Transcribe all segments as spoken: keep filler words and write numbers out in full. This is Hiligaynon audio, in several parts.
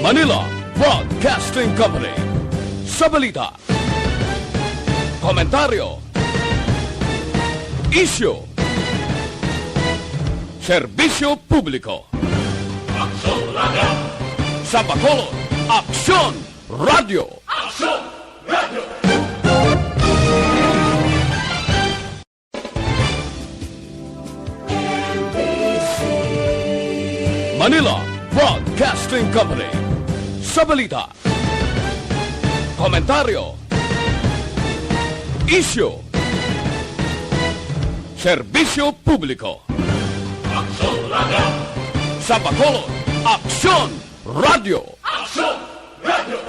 Manila Broadcasting Company. Sa balita, komentaryo, isyu, serbisyo publiko. Aksyon Radio. Sa Bacolod, Aksyon Radio. Aksyon Radio. Manila Broadcasting Company. Sa balita, komentaryo, isyu, serbisyo publiko. Aksyon Radio. Sa Bacolod, Aksyon Radio. Aksyon Radio.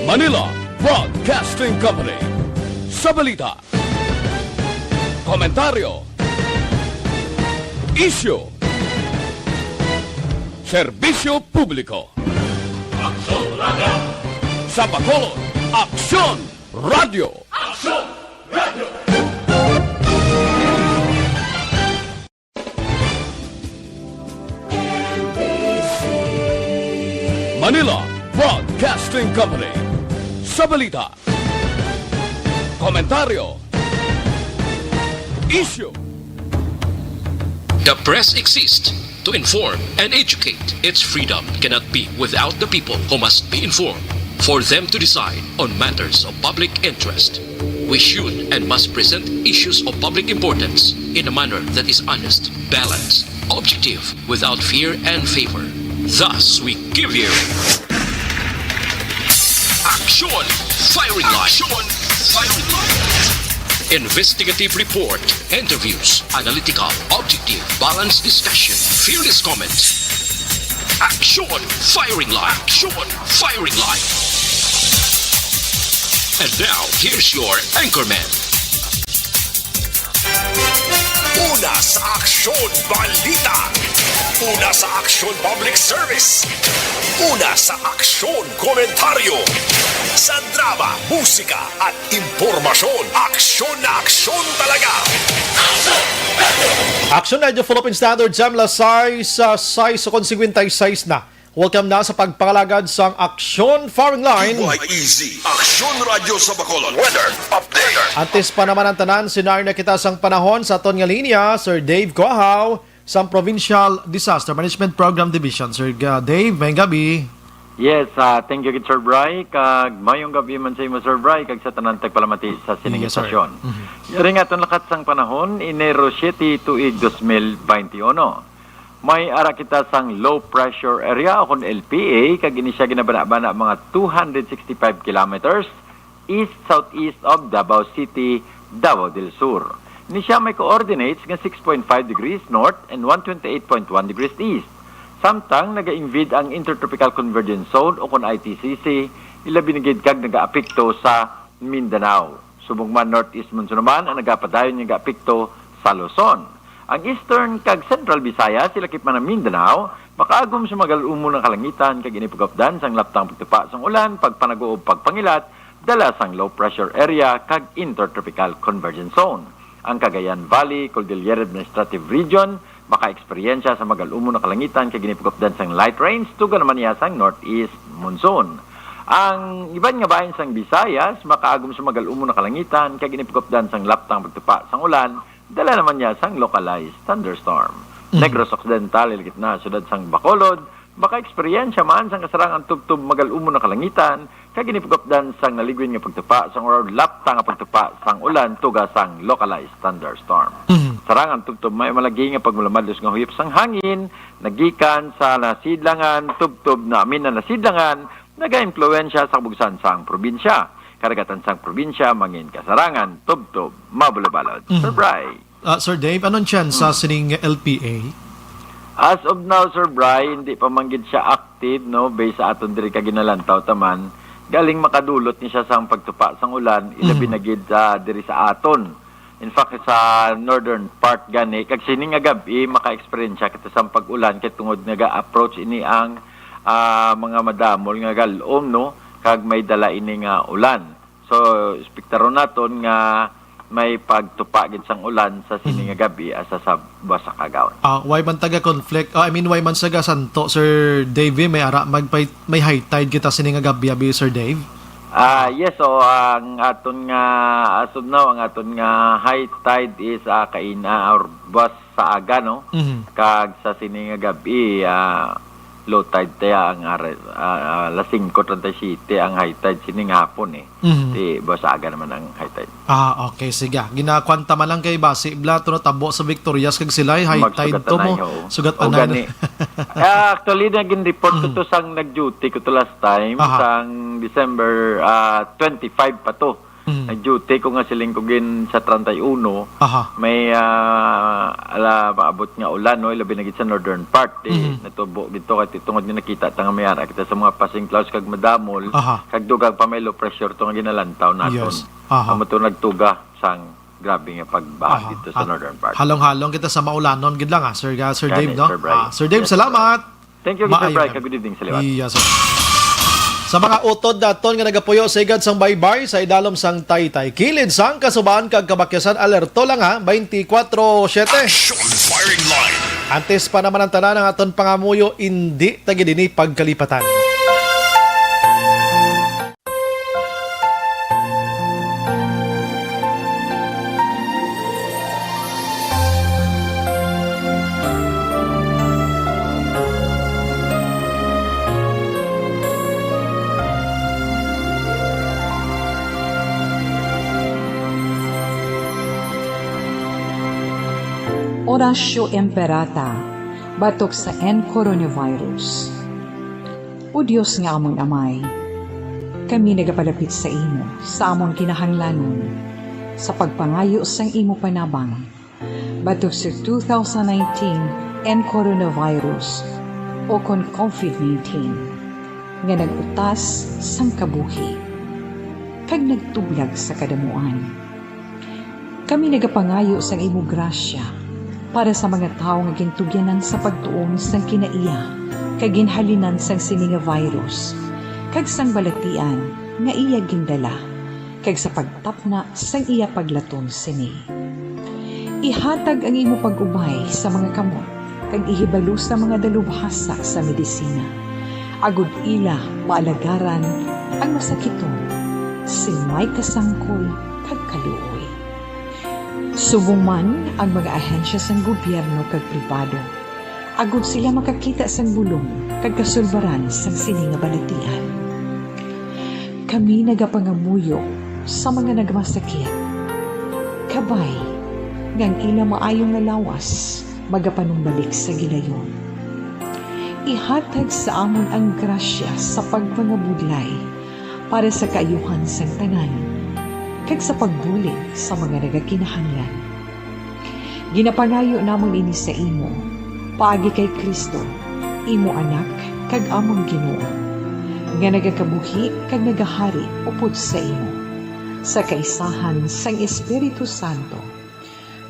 Manila Broadcasting Company. Sa balita, komentaryo, isyu, serbisyo publiko. Aksyon Radio. Sa Bacolod, Aksyon Radio. Aksyon Radio. Manila Broadcasting Company. Sa balita, komentaryo, isyu. The press exists to inform and educate. Its freedom cannot be without the people who must be informed, for them to decide on matters of public interest. We should and must present issues of public importance in a manner that is honest, balanced, objective, without fear and favor. Thus, we give you Action Firing Line. Action Firing Line. Investigative report, interviews, analytical, objective, balanced discussion, fearless comments. Action Firing Line. Action Firing Line. And now, here's your anchorman. Una sa aksyon, balita. Una sa aksyon, public service. Una sa aksyon, komentaryo. Sa drama, musika, at impormasyon, aksyon na aksyon talaga. Action Radio Philippine Standard Time, alas sais, ah, sais ukon singkwenta y seis na. Welcome na sa pagpangalagad sang Aksyon Firing Line. T Y E Z, Aksyon Radyo sa Bacolod. Weather update. Antes pa naman ang tanan, sinari na kita sang panahon sa aton nga linya, Sir Dave Coahaw, sang Provincial Disaster Management Program Division. Sir, uh, Dave, may gabi. Yes, ah, thank you, Sir Bry. Kag mayong gabi man sa imo, Sir Bry, kag sa tanan tagpalamati sa sining Yes, sir. Istasyon. Mhm. Yari nga aton lakat sang panahon, Enero siete, tuig dos mil beintiuno. May ara kita sang low pressure area, o kon L P A, kag ini siya ginabanabana mga two hundred sixty-five kilometers east-southeast of Davao City, Davao del Sur. Ini siya may coordinates nga six point five degrees north and one twenty-eight point one degrees east. Samtang naga-invade ang Intertropical Convergence Zone, o kon I T C C, ilabi na gid kag nagaapekto sa Mindanao. Subong man, northeast monsoon naman ang nagapadayon nga gaapekto sa Luzon. Ang Eastern kag Central Visayas, hilakip man ang Mindanao, makaagom sa magal-umon nga kalangitan kag ini pagupdan sang laptang pagtupa sang ulan, pagpanaguob, pagpangilat, dala sang low pressure area kag intertropical convergence zone. Ang Cagayan Valley, Cordillera Administrative Region, maka-eksperyensya sa magal-umon nga kalangitan kag ini pagupdan sang light rains, tuga naman niya sang northeast monsoon. Ang iban nga bahin sang Visayas makaagom sa magal-umon nga kalangitan kag ini pagupdan sang laptang pagtupa sang ulan, dala naman niya sang localized thunderstorm. Mhm. Negros Occidental, hilakip na siyudad sang Bacolod, maka-eksperyensya man sang kasarangan tubtob magal-umon nga kalangitan kag ini pagupdan sang naligwin nga pagtupa sang ulan, laptang nga pagtupa sang ulan, tuga sang localized thunderstorm. Mhm. Sarangan tubtob may malagi nga pagmulamadlos nga huyop sang hangin nagikan sa nasidlangan tubtob na, I mean, na nasidlangan nagaimpluwensya sa kabugsan sang probinsya. Karagatan sang probinsya mangin kasarangan tubtob mabulabad. Mhm. Sir Bry. Ah, Sir Dave, anong chance sa Hmm. sining L P A? As of now, Sir Bry, hindi pa man gid siya active, no, based sa aton diri ka ginalantaw taman. Galing makadulot ni siya sang pagtupa sang ulan, ilabi Mhm. na gid sa diri sa aton. In fact, sa northern part gani, kag sini nga gab-i, maka-experience siya kita sang pag-ulan, kay tungod nga ga-approach ini ang, ah, mga madamol nga gal-om, no, kag may dala ini nga ulan. So, espektaron naton nga may pagtupa gid sang ulan sa sini nga gabi asa sa Buas Agaw. Ah, why man taga conflict? Ah, I mean, why man sa gasanto, Sir Davey, may ara magpay-, may high tide kita sini nga gabi, abi, Sir Dave? Ah, yes, so ang aton nga, as of now, ang aton nga high tide is, ah, kaina or buwas sa aga, no? Mhm. Kag sa sini nga gabi, ah, low tide taya ang ara-, ah, ah, alas singko treinta y siete ang high tide sini nga hapon, eh. Mhm. Di, buwas sa aga naman ang high tide. Ah, okay, sige. Ginakwanta man lang kay basi bla to natabo sa Victorias kag sila, eh, high tide to mo. Magsugat-anay, oo. Sugat-anay. O gani. Ah, actually, naging report ko to sang nag-duty ko to last time, sang December, ah, twenty-five pa to. Mm. Nag-duty ko nga siling ko gin sa treinta y uno, may, ah, ala, maabot nga ulan, no, ilabi na gid sa northern part, eh, natubo gid to kay tungod nga nakita ta nga may ara kita sa mga passing clouds kag madamol, kag dugang pa may low pressure to nga ginalantaw naton. Yes. Aha. Amo to nagtuga sang grabe nga pagbaha dito sa northern part. Halong-halong kita sa maulanon gid lang, ah, Sir, ah, Sir Dave, no? Sir Bry. Ah, Sir Dave, salamat. Thank you, Mister Bry. Kag good evening sa liwat. Yes, sir. Sa mga utod naton nga nagapuyo sa igad sang baybay, sa idalom sang taytay, kilid sang kasubaan kag kabakyasan, alerto lang ha, twenty-four seven. Action Firing Line. Antes pa naman ang tanan, ang aton pangamuyo, indi ta gid ini pagkalipatan. Oratio Imperata, batok sa N coronavirus. O Dios nga amon Amay, kami nagapalapit sa imo sa amon kinahanglanon sa pagpangayo sang imo panabang batok sa two thousand nineteen N coronavirus, o kon COVID nineteen, nga nag-utas sang kabuhi kag nagtublag sa kadamuan. Kami nagapangayo sang imo grasya para sa mga tawo nga gintugyanan sa pagtuon sang kinaiya kag ginhalinan sang sini nga virus, kag sang balatian nga iya gindala, kag sa pagtapna sang iya paglaton sini. Ihatag ang imo pag-ubay sa mga kamot kag ihibalo sa mga dalubhasa sa medisina, agod ila maalagaran ang masakiton sing may kasangkol kag kaluoy. Subong man ang mga ahensya sang gobyerno kag pribado, agod sila makakita sang bulong kag kasulbaran sang sini nga balatian. Kami nagapangamuyo sa mga nagmasakit. Kabay nga ang ila maayo nga lawas magapanumbalik sa gilayon. Ihatag sa amon ang grasya sa pagpangabudlay para sa kaayuhan sang tanan, kag sa pagbulig sa mga nagakinahanglan. Ginapangayo namon ini sa imo, paagi kay Cristo, imo Anak kag amon Ginoo, nga nagakabuhi kag nagahari upod sa imo, sa kaisahan sang Espiritu Santo,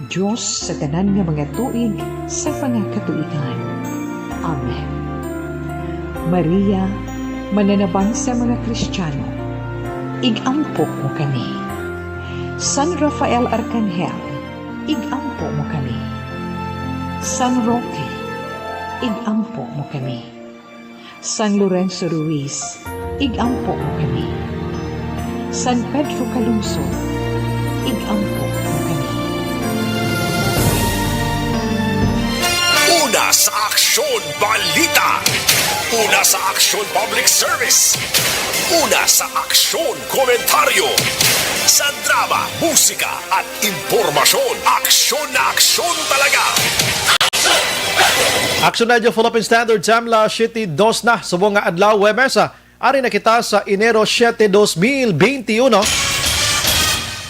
Dios sa tanan nga mga tuig sa mga katuigan. Amen. Maria, mananabang sa mga Kristiano, ig-ampo mo kami. San Rafael Arcangel, ig-ampo mo kami. San Roque, ig-ampo mo kami. San Lorenzo Ruiz, ig-ampo mo kami. San Pedro Calungsod, ig-ampo mo kami. Una sa Aksyon Balita. Una sa Aksyon Public Service. Una sa Aksyon Komentaryo. Sa drama, musika, at impormasyon. Aksyon na aksyon talaga. Aksyon Radio Philippine Standard Time, las siete dos na, subong nga adlaw, Huwebes, ah, ari na kita sa Enero siete, dos mil beinti uno.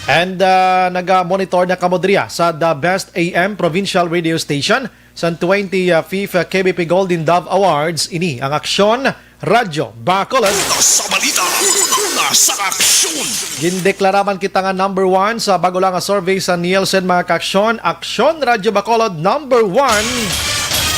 And, ah, naga-monitor na kamo diri, ah, sa The Best A M Provincial Radio Station sa twenty-fifth K B P Golden Dove Awards. Ini ang Aksyon Radyo Bacolod. Una sa balita, una sa aksyon. Gindeklara man kita nga number one sa bago lang nga survey sa Nielsen, mga kaaksyon. Aksyon Radyo Bacolod, number one.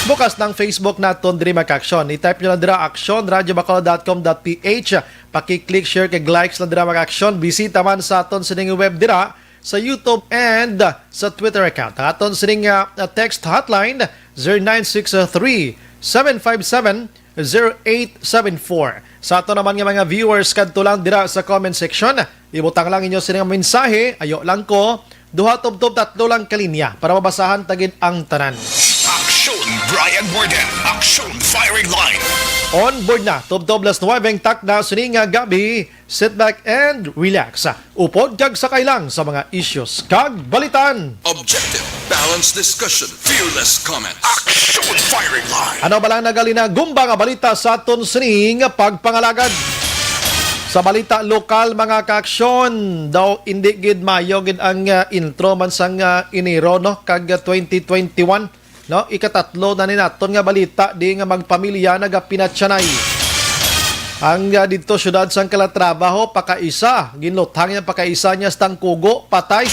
Bukas na ang Facebook naton diri, mga kaaksyon. I-type nyo lang dira, aksyon radyo bacolod dot com dot P H. Paki-click, share, kag likes lang dira, mga kaaksyon. Bisita man sa aton sining web dira, sa YouTube and sa Twitter account. Ang aton sining, ah, text hotline, zero nine six three, seven five seven, zero eight seven four. Sa ato naman nga mga viewers, kadto lang dira sa comment section. Ibutang lang inyo sining mensahe, ayo lang ko, duha tubtob tatlo lang ka linya para mabasahan ta gid ang tanan. Aksyon, Brian Warden. Aksyon, Firing Line. On board na, tubtob las nuwebe ang takna sining, ah, gabi. Sit back and relax. Upod kag sakay lang sa mga issues kag balitan. Objective, balanced discussion, fearless comments. Action Firing Line. Ano ba lang nagalina gumba nga balita sa aton sining pagpangalagad? Sa balita lokal, mga kaaksyon, daw hindi gid mayo gid ang, ah, intro man sang, ah, Enero, no, kag, ah, twenty twenty-one. No, ikatatlo na ni naton nga balita di nga magpamilya nagapinatyanay. Ang, ah, didto siyudad sang Calatrava, ho, pakaisa, ginluthang niya pakaisa niya sa tangkugo, patay.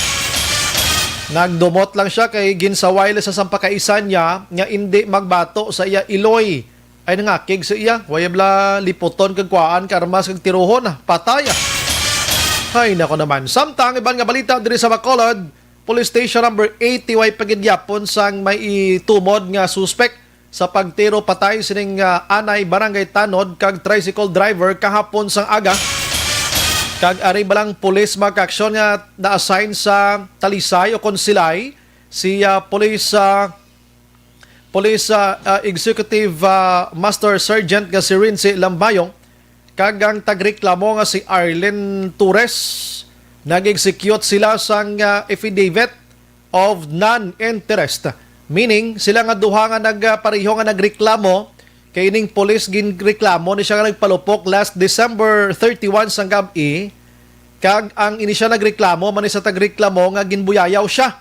Nagdumot lang siya kay ginsaway lang sa sang pakaisa niya nga indi magbato sa iya iloy. Ay nangakig sa iya, way bala liputon kag kuhaan, karmas kag tiruhon, patay. Ay nako naman. Samtang iban nga balita diri sa Bacolod, Police Station Number Eighty, way pa gid gyapon sang may itumod nga suspek sa pagtiro patay sining, ah, anay barangay tanod kag tricycle driver kahapon sang aga. Kag ari balang pulis, mga kaaksyon, nga na-assign sa Talisay o kon Silay, si, ah, Police, ah, Police, ah, ah, Executive, ah, Master Sergeant nga si Rince Lambayong, kag ang tagreklamo nga si Arlen Torres, nag-execute sila sang, ah, affidavit of non-interest. Meaning, sila nga duha nga nagpareho nga nagreklamo, kay ining pulis ginreklamo ni siya nga nagpalupok last December thirty-one sang gab-i, kag ang ini siya nagreklamo man ni sa tagreklamo nga ginbuyayaw siya.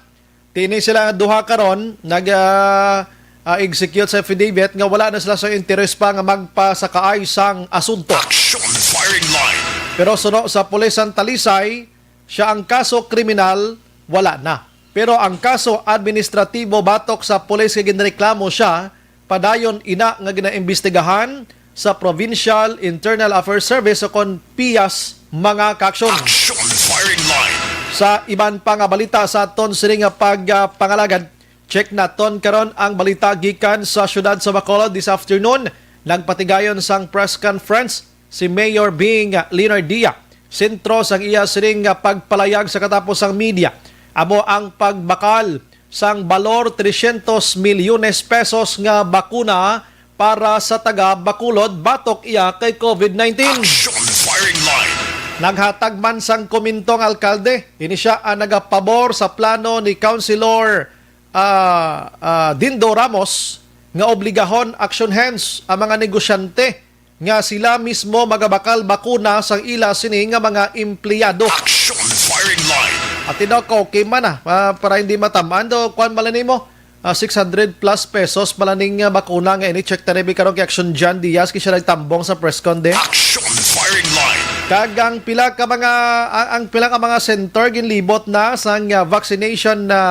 Tini sila duha karon nag, ah, ah, execute sa affidavit nga wala na sila sa interes pa nga magpasakaay sang asunto. Action Firing Line. Pero suno sa pulis sa Talisay, siya ang kaso kriminal, wala na. Pero ang kaso administratibo batok sa pulis nga ginreklamo siya, padayon ina nga ginaimbestigahan sa Provincial Internal Affairs Service o kon pias, mga kaaksyon. Action Firing Line. Sa iban pa nga balita sa aton sini nga pag, ah, pangalagad, check naton karon ang balita gikan sa siyudad sa Bacolod this afternoon. Nagpatigayon sang press conference si Mayor Bing Leonardia. Sentro sang iya sining nga pagpalayag sa katapos sang media amo ang pagbakal sang balor trescientos milyones pesos nga bakuna para sa taga Bacolod batok iya kay covid nineteen. Action Firing Line. Naghatag man sang komento ang alkalde, ini siya ang nagapabor sa plano ni Councilor, ah, ah, Dindo Ramos nga obligahon action hands ang mga negosyante nga sila mismo magabakal bakuna sang ila sini nga mga empleyado. Action Firing Line. At daw, okay man na, ah, para hindi matamaan daw, kuwan man lang nimo, ah, six hundred plus pesos man lang ning, ah, bakuna nga ini. Check ta ni karon kay Action John Diaz, kay siya nagtambong sa press con de. Action Firing Line. Kag ang pila ka mga, ang, ang pila ka mga center ginlibot na sang, ah, vaccination na,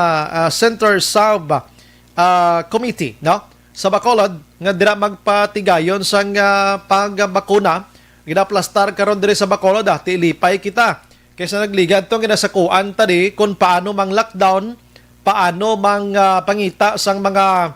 ah, center sub, ah, committee, no? Sa Bacolod nga dira magpatigayon sang, ah, pagbakuna, ginaplastar karon diri sa Bacolod, ah, tilipay kita. Kaysa nagligad tong ginasakuan ta di kung paano mang lockdown, paano mang, ah, pangita sang mga,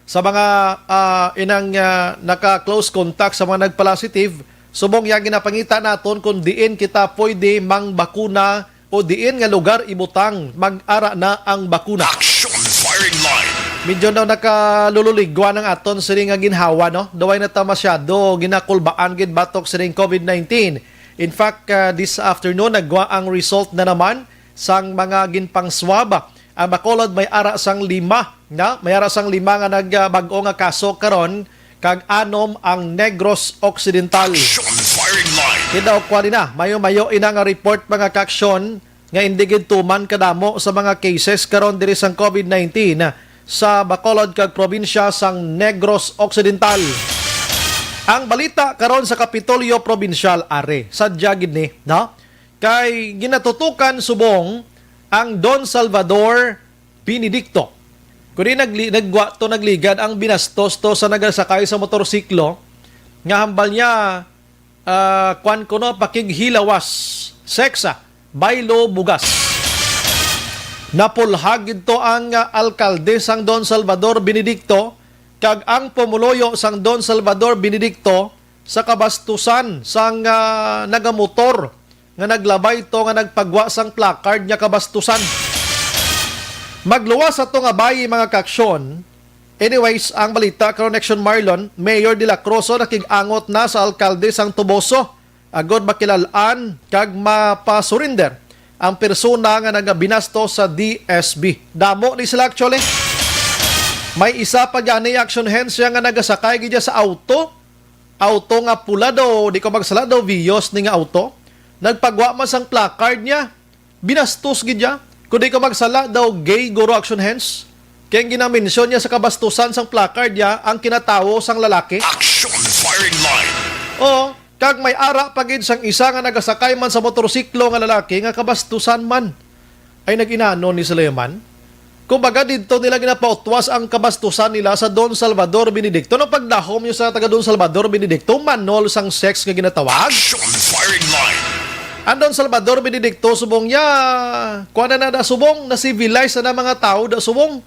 sa mga, ah, inang, ah, naka-close contact sa mga nagpositive, subong ya ginapangita naton kung diin kita pwede mangbakuna o diin nga lugar ibutang, mag-ara na ang bakuna. Action Firing Line. Medyo daw nakalululigwa ng aton sini nga ginhawa, no? Daway na ta masyado ginakulbaan gid batok sining covid nineteen. In fact, ah, this afternoon, nagwa ang result na naman sang mga ginpang-swab. Ang Bacolod may ara sang lima, na? May ara sang lima nga nagbag-o nga kaso karon, kag anom ang Negros Occidental. Action Firing Line. Kita, o, kuwan na, mayo-mayo ina nga report, mga kaaksyon, nga indi gid tuman kadamo sa mga cases karon diri sang covid nineteen sa Bacolod kag probinsya sang Negros Occidental. Ang balita karon sa Kapitolyo Probinsyal, are, sadya gid ni, no? Kay ginatutukan subong ang Don Salvador Benedicto. Kundi nagli-, nagwa to, nagligad ang binastos to sa nagasakay sa motorsiklo nga hambal niya, ah, kwan kuno, pakighilawas, sex, ah, baylo, bugas. Napulhag gid to ang, ah, alkalde sang Don Salvador Benedicto kag ang pumuluyo sang Don Salvador Benedicto sa kabastusan sang, ah, nagamotor nga naglabay to nga nagpagwa sang placard nga kabastusan. Magluwas sa to nga bayi, mga kaaksyon. Anyways, ang balita karon, Action Marlon, Mayor de la Cruz nakig-angot na sa alkalde sang Toboso agod makilal-an kag mapasurinder ang persona nga nagabinasto sa D S B. Damo ni sila, actually. May isa pa gani, action hands, siya nga nagasakay gid sa auto. Auto nga pula daw, di ko magsala daw, Vios ni nga auto. Nagpagwa man sang placard niya, binastos gid niya. Kung di ko magsala daw, gay guro, action hands. Kay ang ginamensyon niya sa kabastusan sang placard niya, ang kinatawo sang lalaki. Action firing line. Oo, kag may ara pa gid sang isa nga nagasakay man sa motorsiklo nga lalaki nga kabastusan man. Ay, nag-inano ni Suleiman? Kumbaga, didto nila ginapautwas ang kabastusan nila sa Don Salvador Benedicto. Nang pagdahom niyo sa taga Don Salvador Benedicto, manol sang sex nga ginatawag. Action firing line. Ang Don Salvador Benedicto, subong niya, kuha na na da subong, na-civilize na na mga tao da subong.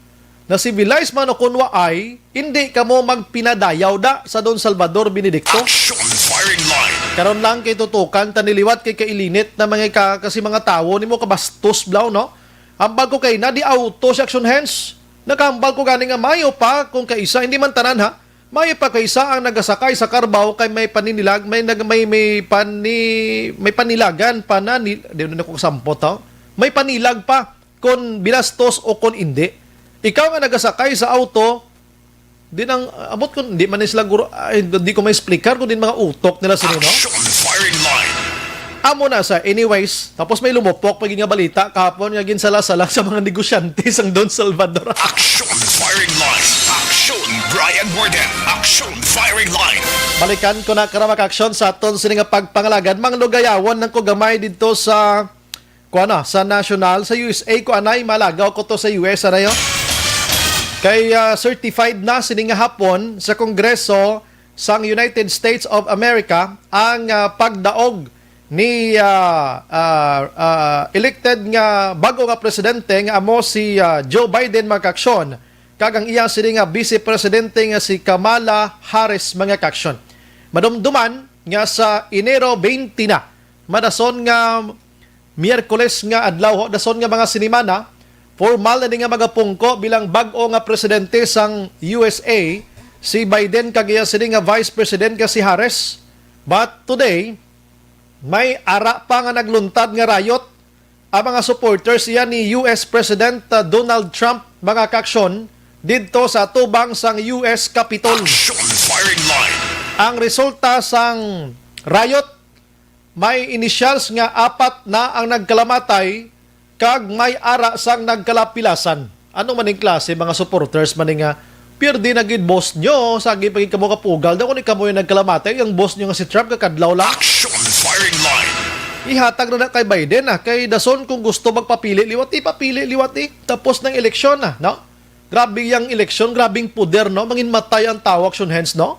Na-civilize man o kun waay, hindi kamo magpinadayaw da sa Don Salvador Benedicto. Action firing line. Karon lang kay tutukan ta ni liwat kay kailinit na mga ka-, kasi mga tawo nimo kabastos blaw, no? Hambal ko kay na di auto si action hands. Nakahambal ko gani nga mayo pa kung kaisa, hindi man tanan ha. Mayo pa kaysa ang nagasakay sa karbaw kay may paninilag, may nag-, may, may pani-, may panilagan pa na ni, di na ko kasampot, ha? May panilag pa kon binastos o kon indi. Ikaw nga nagasakay sa auto, di nang, abot ko, di man ni sila guro, ay, di ko ma-explicar kung din mga utok nila sino, no? Action firing line. Amo na sa, anyways, tapos may lumupok pa gid nga balita kahapon nga ginsala-sala sa mga negosyante sang Don Salvador. Action firing line. Action Brian Warden. Action firing line. Balikan ko na, karama ka aksyon, sa aton sini nga pagpangalagad. Manglugayawon lang ko gamay didto sa, kuan na, sa national, sa U S A ko anay, malagaw ko to sa U S, anay, oh. Kay, ah, certified na sini nga hapon sa Kongreso sang United States of America ang, ah, pagdaog ni, ah, ah, ah, elected nga bag-o nga presidente nga amo si, ah, Joe Biden, mga kaaksyon, kag ang iya sini nga vice presidente nga si Kamala Harris, mga kaaksyon. Madumduman nga sa Enero twenty na, madason nga Miyerkules nga adlaw, ho, dason nga mga sinimana, formal na ni nga magapungko bilang bag-o nga presidente sang U S A si Biden kag iya sini nga vice president nga si Harris. But today, may ara pa nga nagluntad nga riot ang mga supporters iya ni U S President, uh, Donald Trump, mga kaaksyon, didto sa atubang sang U S Capitol. Action firing line. Ang resulta sang riot, may initials nga apat na ang nagkalamatay kag may ara sang nagkalapilasan. Ano man ning klase mga supporters man ni nga, "Pierde na gid boss nyo, sagi pa gid kamo kapugal, daw ni kamo yung nagkalamatay, ang boss nyo nga si Trump kakadlaw lang." Action firing line. Ihatag na na kay Biden, ah, kay dason kung gusto magpapili liwat, ipapili liwat, eh. Tapos ng eleksyon na, no? Grabe yang eleksyon, grabing poder, no? Manginmatay ang tao, action hands, no?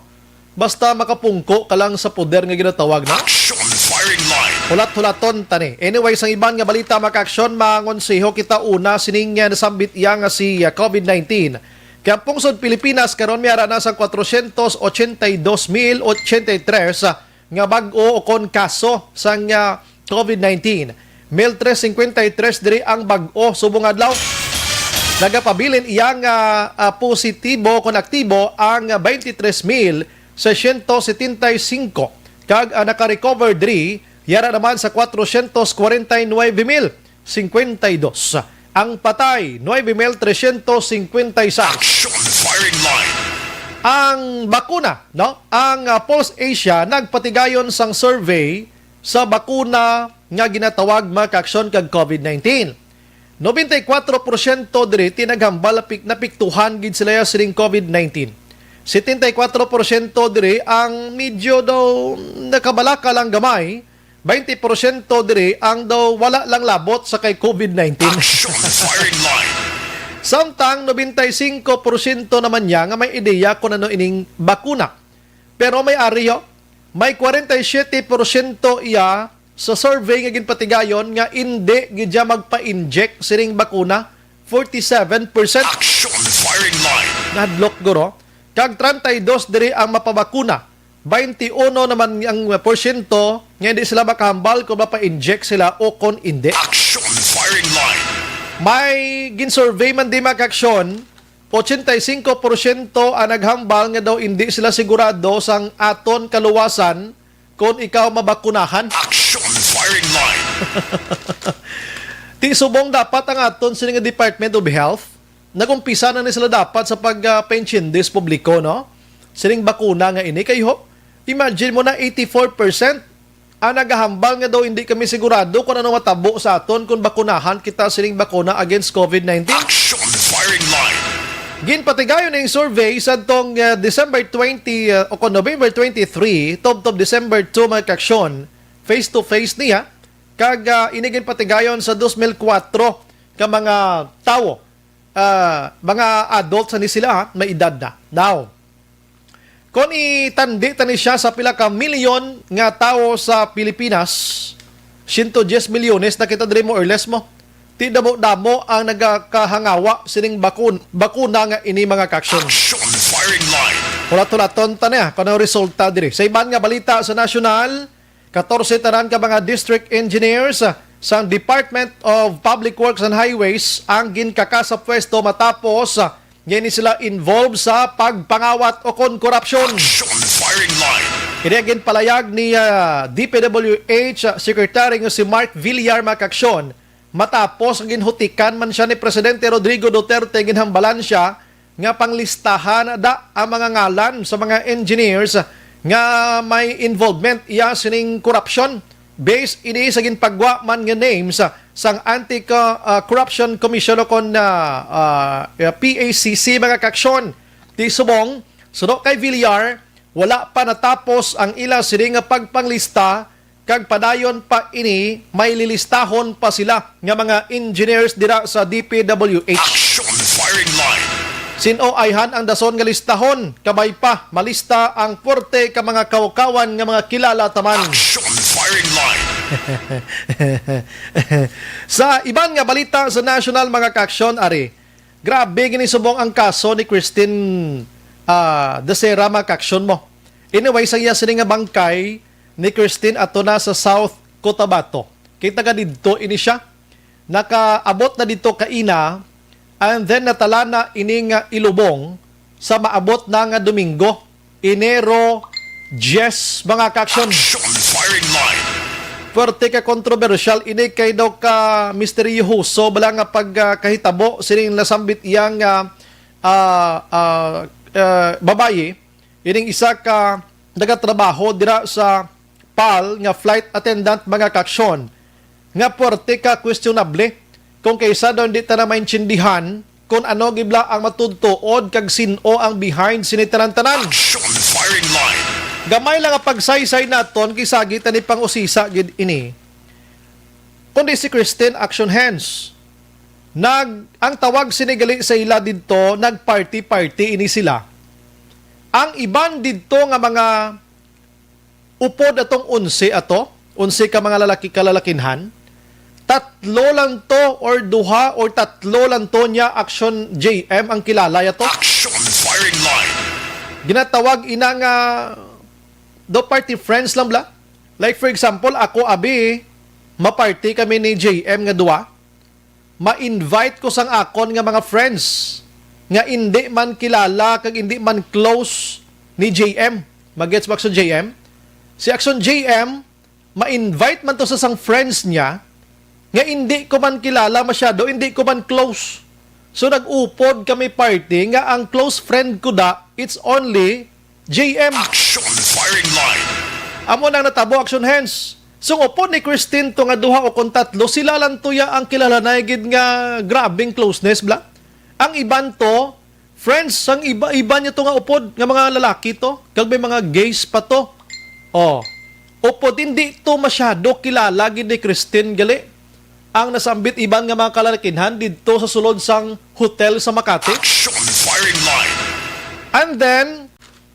Basta makapungko ka lang sa poder nga ginatawag, no? Action firing line. Hulat-hulaton tani. Anyway, sang iban nga balita, mga kaaksyon, mangonseho kita una sining, eh, nasambit iya nga si, ah, covid nineteen. Kaya ang pungsod Pilipinas karon may ara na sa kwatrosyentos ochenta y dos mil ochenta y tres, ah, nga bag-o o kon kaso sang, ah, covid nineteen. Mil tres cincuenta y tres diri ang bag-o subong adlaw. Nagapabilin iya nga, ah, positibo kon aktibo ang twenty-three mil seiscientos setenta y cinco, kag ang naka-recover diri yara naman sa kwatrosyentos kwarenta y nuebe mil cincuenta y dos. Ang patay, nuebe mil tresyentos cincuenta y seis. Action firing line. Ang bakuna, no? Ang, ah, Pulse Asia nagpatigayon sang survey sa bakuna nga ginatawag, mga kaaksyon, kag covid nineteen. Noventa y kwatro porsyento diri tinaghambal napik-, napiktuhan gid sila sining covid nineteen. Setenta y kwatro porsyento diri ang medyo daw nakabalaka lang gamay, baynte porsyento diri ang daw wala lang labot sa kay covid nineteen. Action firing line. Samtang nobenta y singko porsyento naman niya nga may ideya kung ano ining bakuna. Pero may ari, ho, may kwarenta y siyete porsyento iya sa survey nga ginpatigayon nga indi gid siya magpa-inject sining bakuna forty-seven percent. Action firing line. Nahadlok, guro. Kag treinta y dos diri ang mapabakuna. Twenty-uno naman ang porsyento nga hindi sila makahambal kung mapa-inject sila o kung hindi. Action firing line. May gin-survey man di, mga kaaksyon, ochenta y cinco porsyento ang naghambal nga daw hindi sila sigurado sang aton kaluwasan kung ikaw mabakunahan. Action firing line. Ti subong dapat ang aton sini nga Department of Health, nag-umpisa na ni sila dapat sa pag, ah, paintindi sa publiko, no? Sining bakuna nga ini. Kay ho, imagine mo na, eighty-four percent ang nagahambal nga daw hindi kami sigurado kung ano matabo sa aton kung bakunahan kita sining bakuna against COVID nineteen. Action firing line. Ginpatigayon ning survey sa tong, ah, December twenty, ah, o kon November twenty-three, tubtob December two, mga kaaksyon, face to face niya. Kag, ah, ini ginpatigayon sa dos mil kuwatro ka mga tawo, ah, mga adults ni sila, ha, may edad na. Now, kung itandi ta ni siya sa pila ka milyon nga tawo sa Pilipinas, siyento diyes milyones na kita diri, more or less, mo. Ti damo-damo ang nagakahangawa sining bakun-, bakuna nga ini, mga kaaksyon. Action firing line. Hulat-hulaton ta niya kung anong resulta diri. Sa iban nga balita sa nasyonal, katorse tanan ka mga district engineers, ah, sang Department of Public Works and Highways ang ginkaka sa pwesto matapos, ah, nga ini sila involved sa pagpangawat o kon korupsyon. Action firing line. Kini ang ginpalayag ni, ah, D P W H Secretary nga si Mark Villar, mga kaaksyon, matapos nga ginhutikan man siya ni Presidente Rodrigo Duterte, ginhambalan siya nga panglistahan da ang mga ngalan sa mga engineers nga may involvement iya sining korupsyon. Based ini sa ginpagwa man nga names sang Anti-, uh, uh, Corruption Commission o kon, uh, uh, P A C C, mga kaaksyon. Ti subong, suno kay Villar, wala pa natapos ang ila sini nga pagpanglista kag padayon pa ini may lilistahon pa sila nga mga engineers dira sa D P W H. Action firing line. Sin-o ayhan ang dason nga listahon? Kabay pa, malista ang puwerte ka mga kawkawan nga mga kilala ta man. Action firing line. Sa iban nga balita sa national, mga kaaksyon, ari, grabe gini subong ang kaso ni Christine, ah, Dacera, mga kaaksyon mo. Anyway, sa iya sini nga bangkay ni Christine ato na sa South Cotabato. Kay taga didto ini siya. Nakaabot na didto kaina, and then natala na ini nga ilubong sa maabot na nga Domingo, Enero diyes, mga kaaksyon. Action firing line. Puwerte ka kontrobersyal ini kay daw ka misteryoso bala nga pagkahitabo sining nasambit iya nga, ah, ah, ah, babayi, ining isa ka nagatrabaho dira sa pal nga flight attendant, mga kaaksyon, nga puwerte ka questionable kung kaysa daw hindi ta na maintindihan kung ano gid bala ang matuod-tuod kag sin-o ang behind sini tanan-tanan. Action firing line. Gamay lang ang pagsaysay naton, kay sagi ta ni pang-usisa gid ini. Kundi si Christine, action hands. Nag-, ang tawag sini gali sa ila didto, nag-party-party ini sila. Ang iban didto nga mga upod atong onse ato, onse ka mga lalaki, kalalakinhan, tatlo lang to or duha or tatlo lang to niya action J M ang kilala yato. Action firing line. Ginatawag ina nga do party friends lang bala. Like for example, ako abi, maparty kami ni J M nga duha. Ma-invite ko sang akon nga mga friends nga indi man kilala kag indi man close ni J M. Magets ba, Action J M? Si Action J M, ma-invite man to sa sang friends niya nga indi ko man kilala masyado, indi ko man close. So nag-upod kami party nga ang close friend ko da, it's only J M. Action firing line. Amo nang natabo, action hands. Sung upod ni Christine to nga duha o kon tatlo, sila lang tuya ang kilalanay gid nga grabing closeness, bla. Ang iban to, friends, ang iba, iba niya to nga upod nga mga lalaki to, kag may mga gays pa to. Oh, upod, hindi to masyado kilala gid ni Christine gali. Ang nasambit iban nga mga kalalakinhan didto sa sulod sang hotel sa Makati. Action firing line. And then,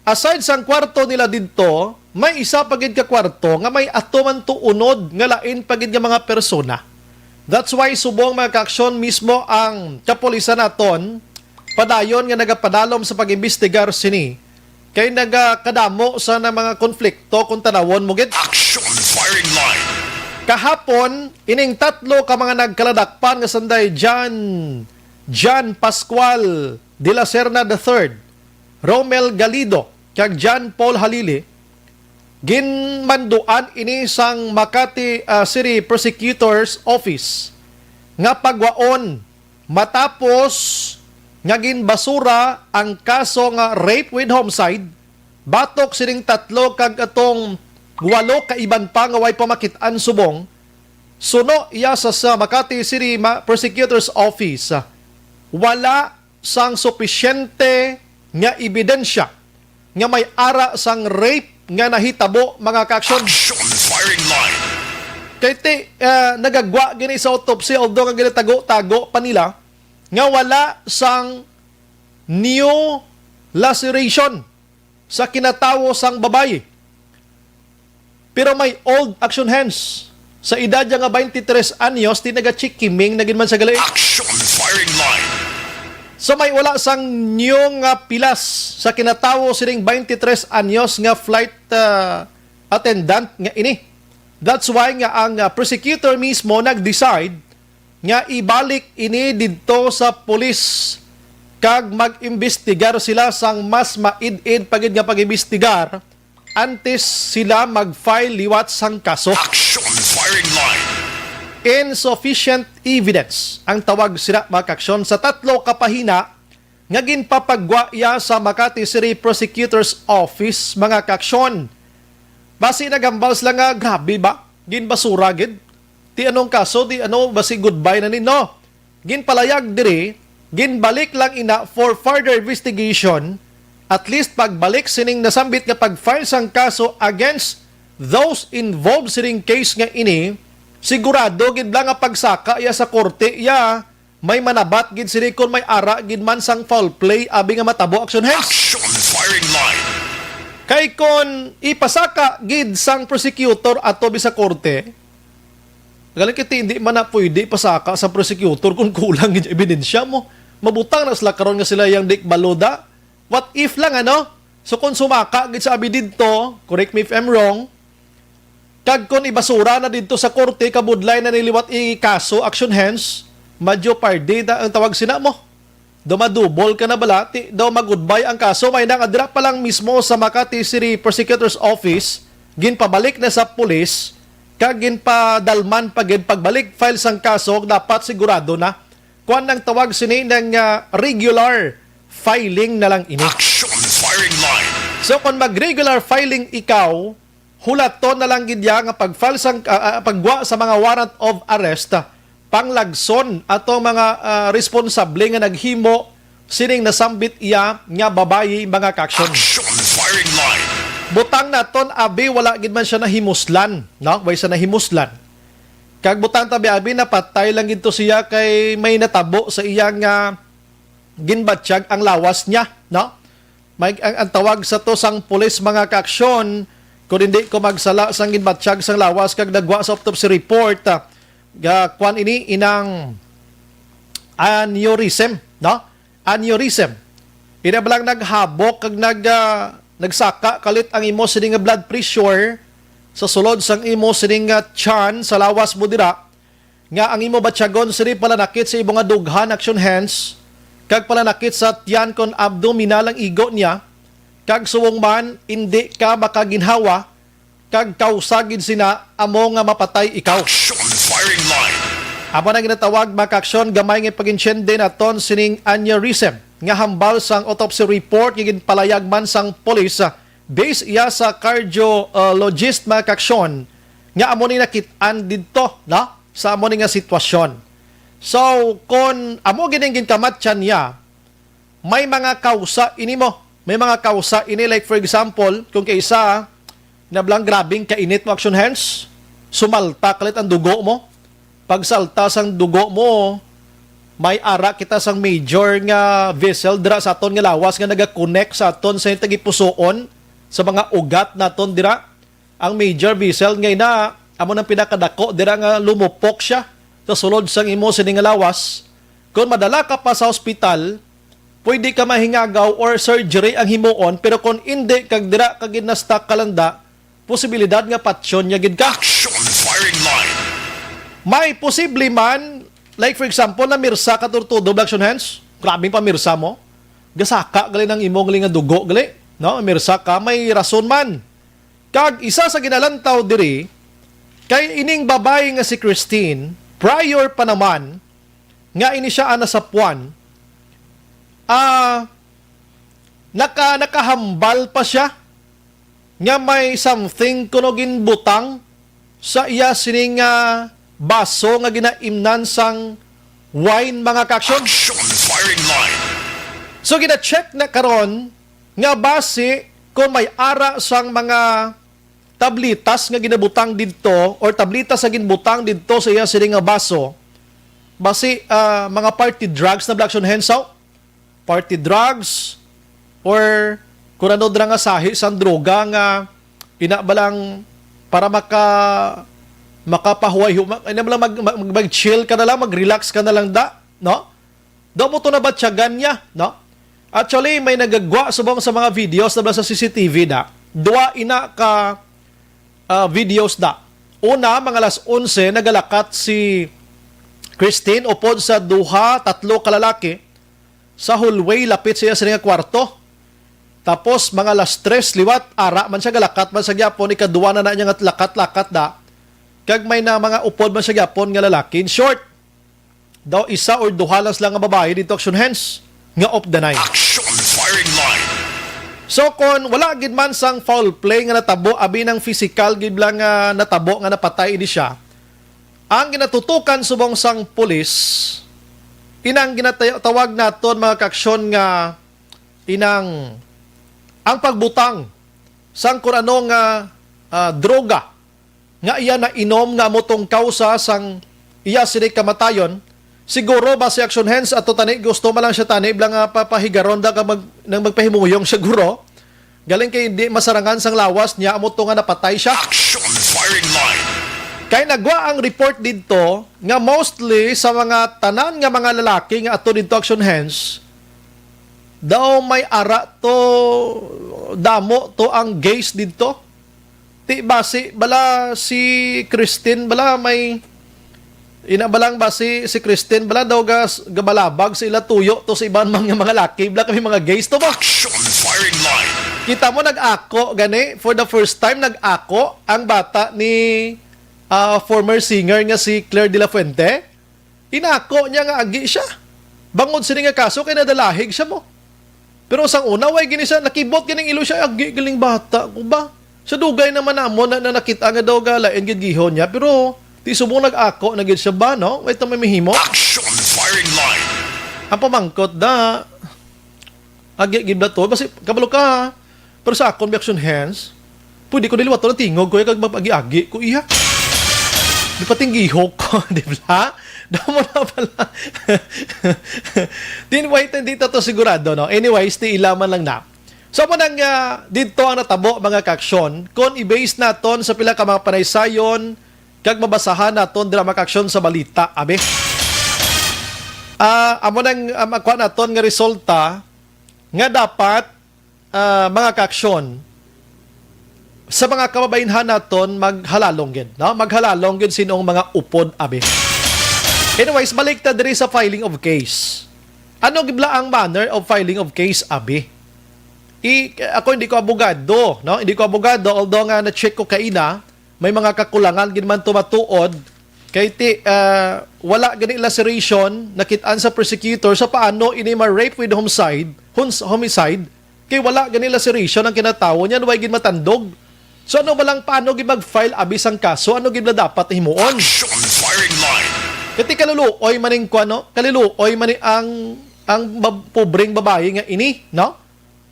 aside sang kwarto nila didto, may isa pa gid ka kwarto nga may ato man to unod nga lain pa gid nga mga persona. That's why subong, mga kaaksyon, mismo ang kapulisan naton padayon nga nagapadalom sa pag-imbestigar sini, kay nagakadamo sa na mga konflikto kung tanawon mo gid. Action firing line. Kahapon, ining tatlo ka mga nagkaladakpan nga sanday John, John Pascual de la Serna the third, Romel Galido, kag John Paul Halili, ginmanduan ini sang Makati, ah, City Prosecutor's Office nga pagwaon matapos nga ginbasura ang kaso nga rape with homicide batok sining tatlo kag atong walo ka iban pa nga way pamakit-an subong. Suno iya sa, sa Makati City Ma-, Prosecutor's Office, wala sang supisyente nga ebidensya nga may ara sang rape nga nahitabo, mga kaaksyon. Action firing line. Kay ti, ah, nagagwa gini sa autopsy, although nga ginatago-tago pa nila nga wala sang new laceration sa kinatawo sang babayi. Pero may old action hands. Sa edad niya nga twenty-three anyos, ti naga-chikiming na gid man sa gali. Action firing line. So may wala sang new nga pilas sa kinatawo sining twenty-three anyos nga flight, ah, attendant nga ini. That's why nga ang, ah, prosecutor mismo nag-decide nga ibalik ini didto sa pulis kag mag-imbestigar sila sang mas maid-id pa gid nga pag-imbestigar antes sila mag-file liwat sang kaso. Action firing line. Insufficient evidence ang tawag sila, mga kaaksyon, sa tatlo ka pahina nga ginpapagwa iya sa Makati City Prosecutor's Office, mga kaaksyon. Basi naghambal sila nga, "Grabe ba? Ginbasura gid. Ti anong kaso, di ano, basi goodbye na ni." No. Ginpalayag diri, ginbalik lang ina for further investigation. At least pagbalik sining nasambit nga pag-file sang kaso against those involved sining case nga ini, sigurado gid lang nga pagsaka iya sa korte iya, may manabat gid sini kung may ara gid man sang foul play, abi nga matabo, action hands. Action firing line. Kay kon ipasaka gid sang prosecutor ato bi sa korte, galing kiti, hindi man na pwede pasaka sa prosecutor kung kulang gid ebidensya mo. Mabutang na sila karon nga sila yang di kabalo da. What if lang, ano? So kung sumaka gid sa abi didto, correct me if I'm wrong, kag kon ibasura na didto sa korte, kabudlay na niliwat ikaso, action hands, madyo pardi da ang tawag sina mo. Dumadubol ka na bala, ti daw magudbay ang kaso, may nang adira pa lang mismo sa Makati City Prosecutor's Office, ginpabalik na sa pulis, kag ginpadalman pa gid pagbalik file sang kaso, dapat sigurado na. Kuan ang tawag sini ng, ah, regular filing na lang ini. Action firing line. So kung mag-regular filing ikaw, hulaton na lang gid ya nga pag-file sang, ah, ah, pagwa sa mga warrant of arrest, ah, panglagson atong mga, ah, responsable nga naghimo sining nasambit iya nga babayi, mga kaaksyon. Action firing line. Butang naton, abi, wala gid man siya nahimuslan, no? Way sa nahimuslan. Kag butang ta, abi, abi, napatay lang gid to siya kay may natabo sa iya nga ginbatyag ang lawas niya, no? May, ang, ang tawag sa to sang pulis, mga kaaksyon, kung hindi ko magsala, sang ginbatyag sang lawas kag nagwa sa autopsy report, ah, ga, kwan ini, inang aneurysm, no? Aneurysm. Ina ba lang naghabok kag nag, ah, nagsaka kalit ang imo sini nga blood pressure sa sulod sang imo sini nga tiyan sa lawas mo dira, nga ang imo batyagon sini palanakit sa imo nga dughan, action hands, kag palanakit sa tiyan kon abdominal ang igo niya, kag subong man indi ka makaginhawa, kag kausa gid sina amo nga mapatay ikaw. Action firing line. Amo na ginatawag, mga kaaksyon, gamay nga pag-insyende naton sining aneurysm nga hambal sang autopsy report nga ginpalayag man sang pulis, ah, based iya sa cardiologist, mga kaaksyon, nga amo ni nakit-an didto, no? Sa amo ni nga sitwasyon. So, kon amo gid ang ginkamatyan niya, may mga kausa ini mo. May mga kausa ini, like, for example, kung kaisa, nablang grabing kainit mo, action hands, sumalta kalit ang dugo mo. Pagsalta sang dugo mo, may ara kita sang major nga vessel dira sa aton nga lawas nga nagakonek sa aton sa tagipusoon, sa mga ugat naton dira. Ang major vessel nga ina, amo nang pinakadako dira nga lumupok siya. sa sulod sang imo sini nga lawas. Kung madala ka pa sa ospital, pwede ka mahingagaw or surgery ang himuon, pero kung indi kag dira ka gid na-stuck ka lang da, posibilidad nga patyon niya gid ka. Action firing line. May posible man, like for example, namirsa ka turtudo, Black Hands. Grabing pamirsa mo. Gasaka gali ng imong gali nga dugo gali, no? Mirsa ka, may rason man. Kag isa sa ginalantaw diri, kay ining babayi nga si Christine, prior pa naman nga ini siya ana sa puwan, ah, naka-, nakahambal pa siya nga may something kuno ginbutang sa iya sining, ah, baso nga ginaimnan sang wine, mga ka-action. Action firing line. So, gina-check na karon nga basi kung may ara sang mga tablitas nga ginabutang didto or tablitas nga ginbutang didto sa iya sini nga baso, basi, ah, mga party drugs na, Black Hands, party drugs or kung ano dira nga sahi sang droga nga ina ba lang para maka-, makapahuway-, ma-, ina ba lang mag-, mag-, mag-chill ka na lang, mag-relax ka na lang da, no? Daw mo to nabatyagan niya, no? Actually, may nagagwa subong sa mga videos na sa C C T V da. Dua ina ka, ah, videos da. Una, mga alas onse, nagalakat si Christine upod sa duha, tatlo ka lalaki sa hallway lapit sa iya sini nga kwarto. Tapos, mga alas tres liwat, ara man siya, galakat man sa gyapon, ikaduwa na na niya nga lakat-lakat da. Kag may na mga upod man sa gyapon nga lalaki. In short, daw isa or duha lang sila nga babayi dito, Action Hands, nga of the night. Action firing line. So, kon wala gid man sang foul play nga natabo, abi nang physical gid lang nga natabo nga napatay ini siya, ang ginatutukan subong sang pulis, inang ginatawag naton, mga ka-action, nga inang ang pagbutang sang kun ano nga, ah, droga nga iya nainom nga amo tong kausa sang iya sini kamatayon. Siguro ba si Action Hands ato tani, gusto man lang siya tani bala nga papahigaron da ka mag-, nang magpahimuyong siguro. Galing kay hindi masarangan sang lawas niya, amo to nga napatay siya. Action firing line. Kay nagwa ang report didto nga mostly sa mga tanan nga mga lalaki nga ato didto, Action Hands, daw may ara to, damo to ang gays didto. Ti basi bala si Christine bala may ina ba lang ba si, si Christine bala daw gas-, gabalabag sa ila tuyo to sa iban mga, mga laki, bala kami mga gays to ba? Action firing line. Kita mo, nag-ako gani, for the first time, nag-ako ang bata ni, ah, former singer nga si Claire de la Fuente. Inako niya nga agi siya. Bangod sini nga kaso kay nadalahig siya mo. Pero sang una, way gini siya, nakibot ganing ilo siya, agi galing bata ko ba? Sa dugay naman namo na, na nakita nga daw ga lain gid gihon niya, pero ti subong nag-ako na gid siya ba, no? Way ta may mahimo. Action firing line. Ang pamangkot da, agi gid ba to? Basi, kabalo ka, ha? Pero sa akon, may Action Hands, pwede ko diliwaton ang tingog ko, kag mag-agi-agi ko, iya. Di patinggihok ko, di ba? Damo na pala. Din, wait, hindi to, to sigurado, no? Anyways, ti ila man lang na. So, mo nang, ah, dito ang natabo, mga ka-action, kung i-base naton sa pila ka mga panaysayon, kag mabasahan naton dira, mga ka-action, sa balita, abi. Ah, amo nang, ah, makuha naton nga resulta nga dapat, ah, mga ka-action, sa mga kababainhan naton, maghalalong gid, no? Maghalalong gid sinong mga upod, abi. Anyways, balik ta diri sa filing of case. Ano gibla ang manner of filing of case, abi? I, ako hindi ko abogado, no? Hindi ko abogado, although nga na-check ko kaina, may mga kakulangan gid man to matuod. Kay ti, ah, wala gani laceration nakit-an sa prosecutor sa paano ini ma-rape with homicide, hons-, homicide, kay wala gani laceration ang kinatawo niyan, way gid matandog. So ano ba lang, paano gid mag-file abi sang kaso? Ano gid na dapat himuon? Action firing line. Kay ti kaluluoy man ning kuwan, no? Kaluluoy man ni ang, ang bab-, pobreng babayi nga ini, no?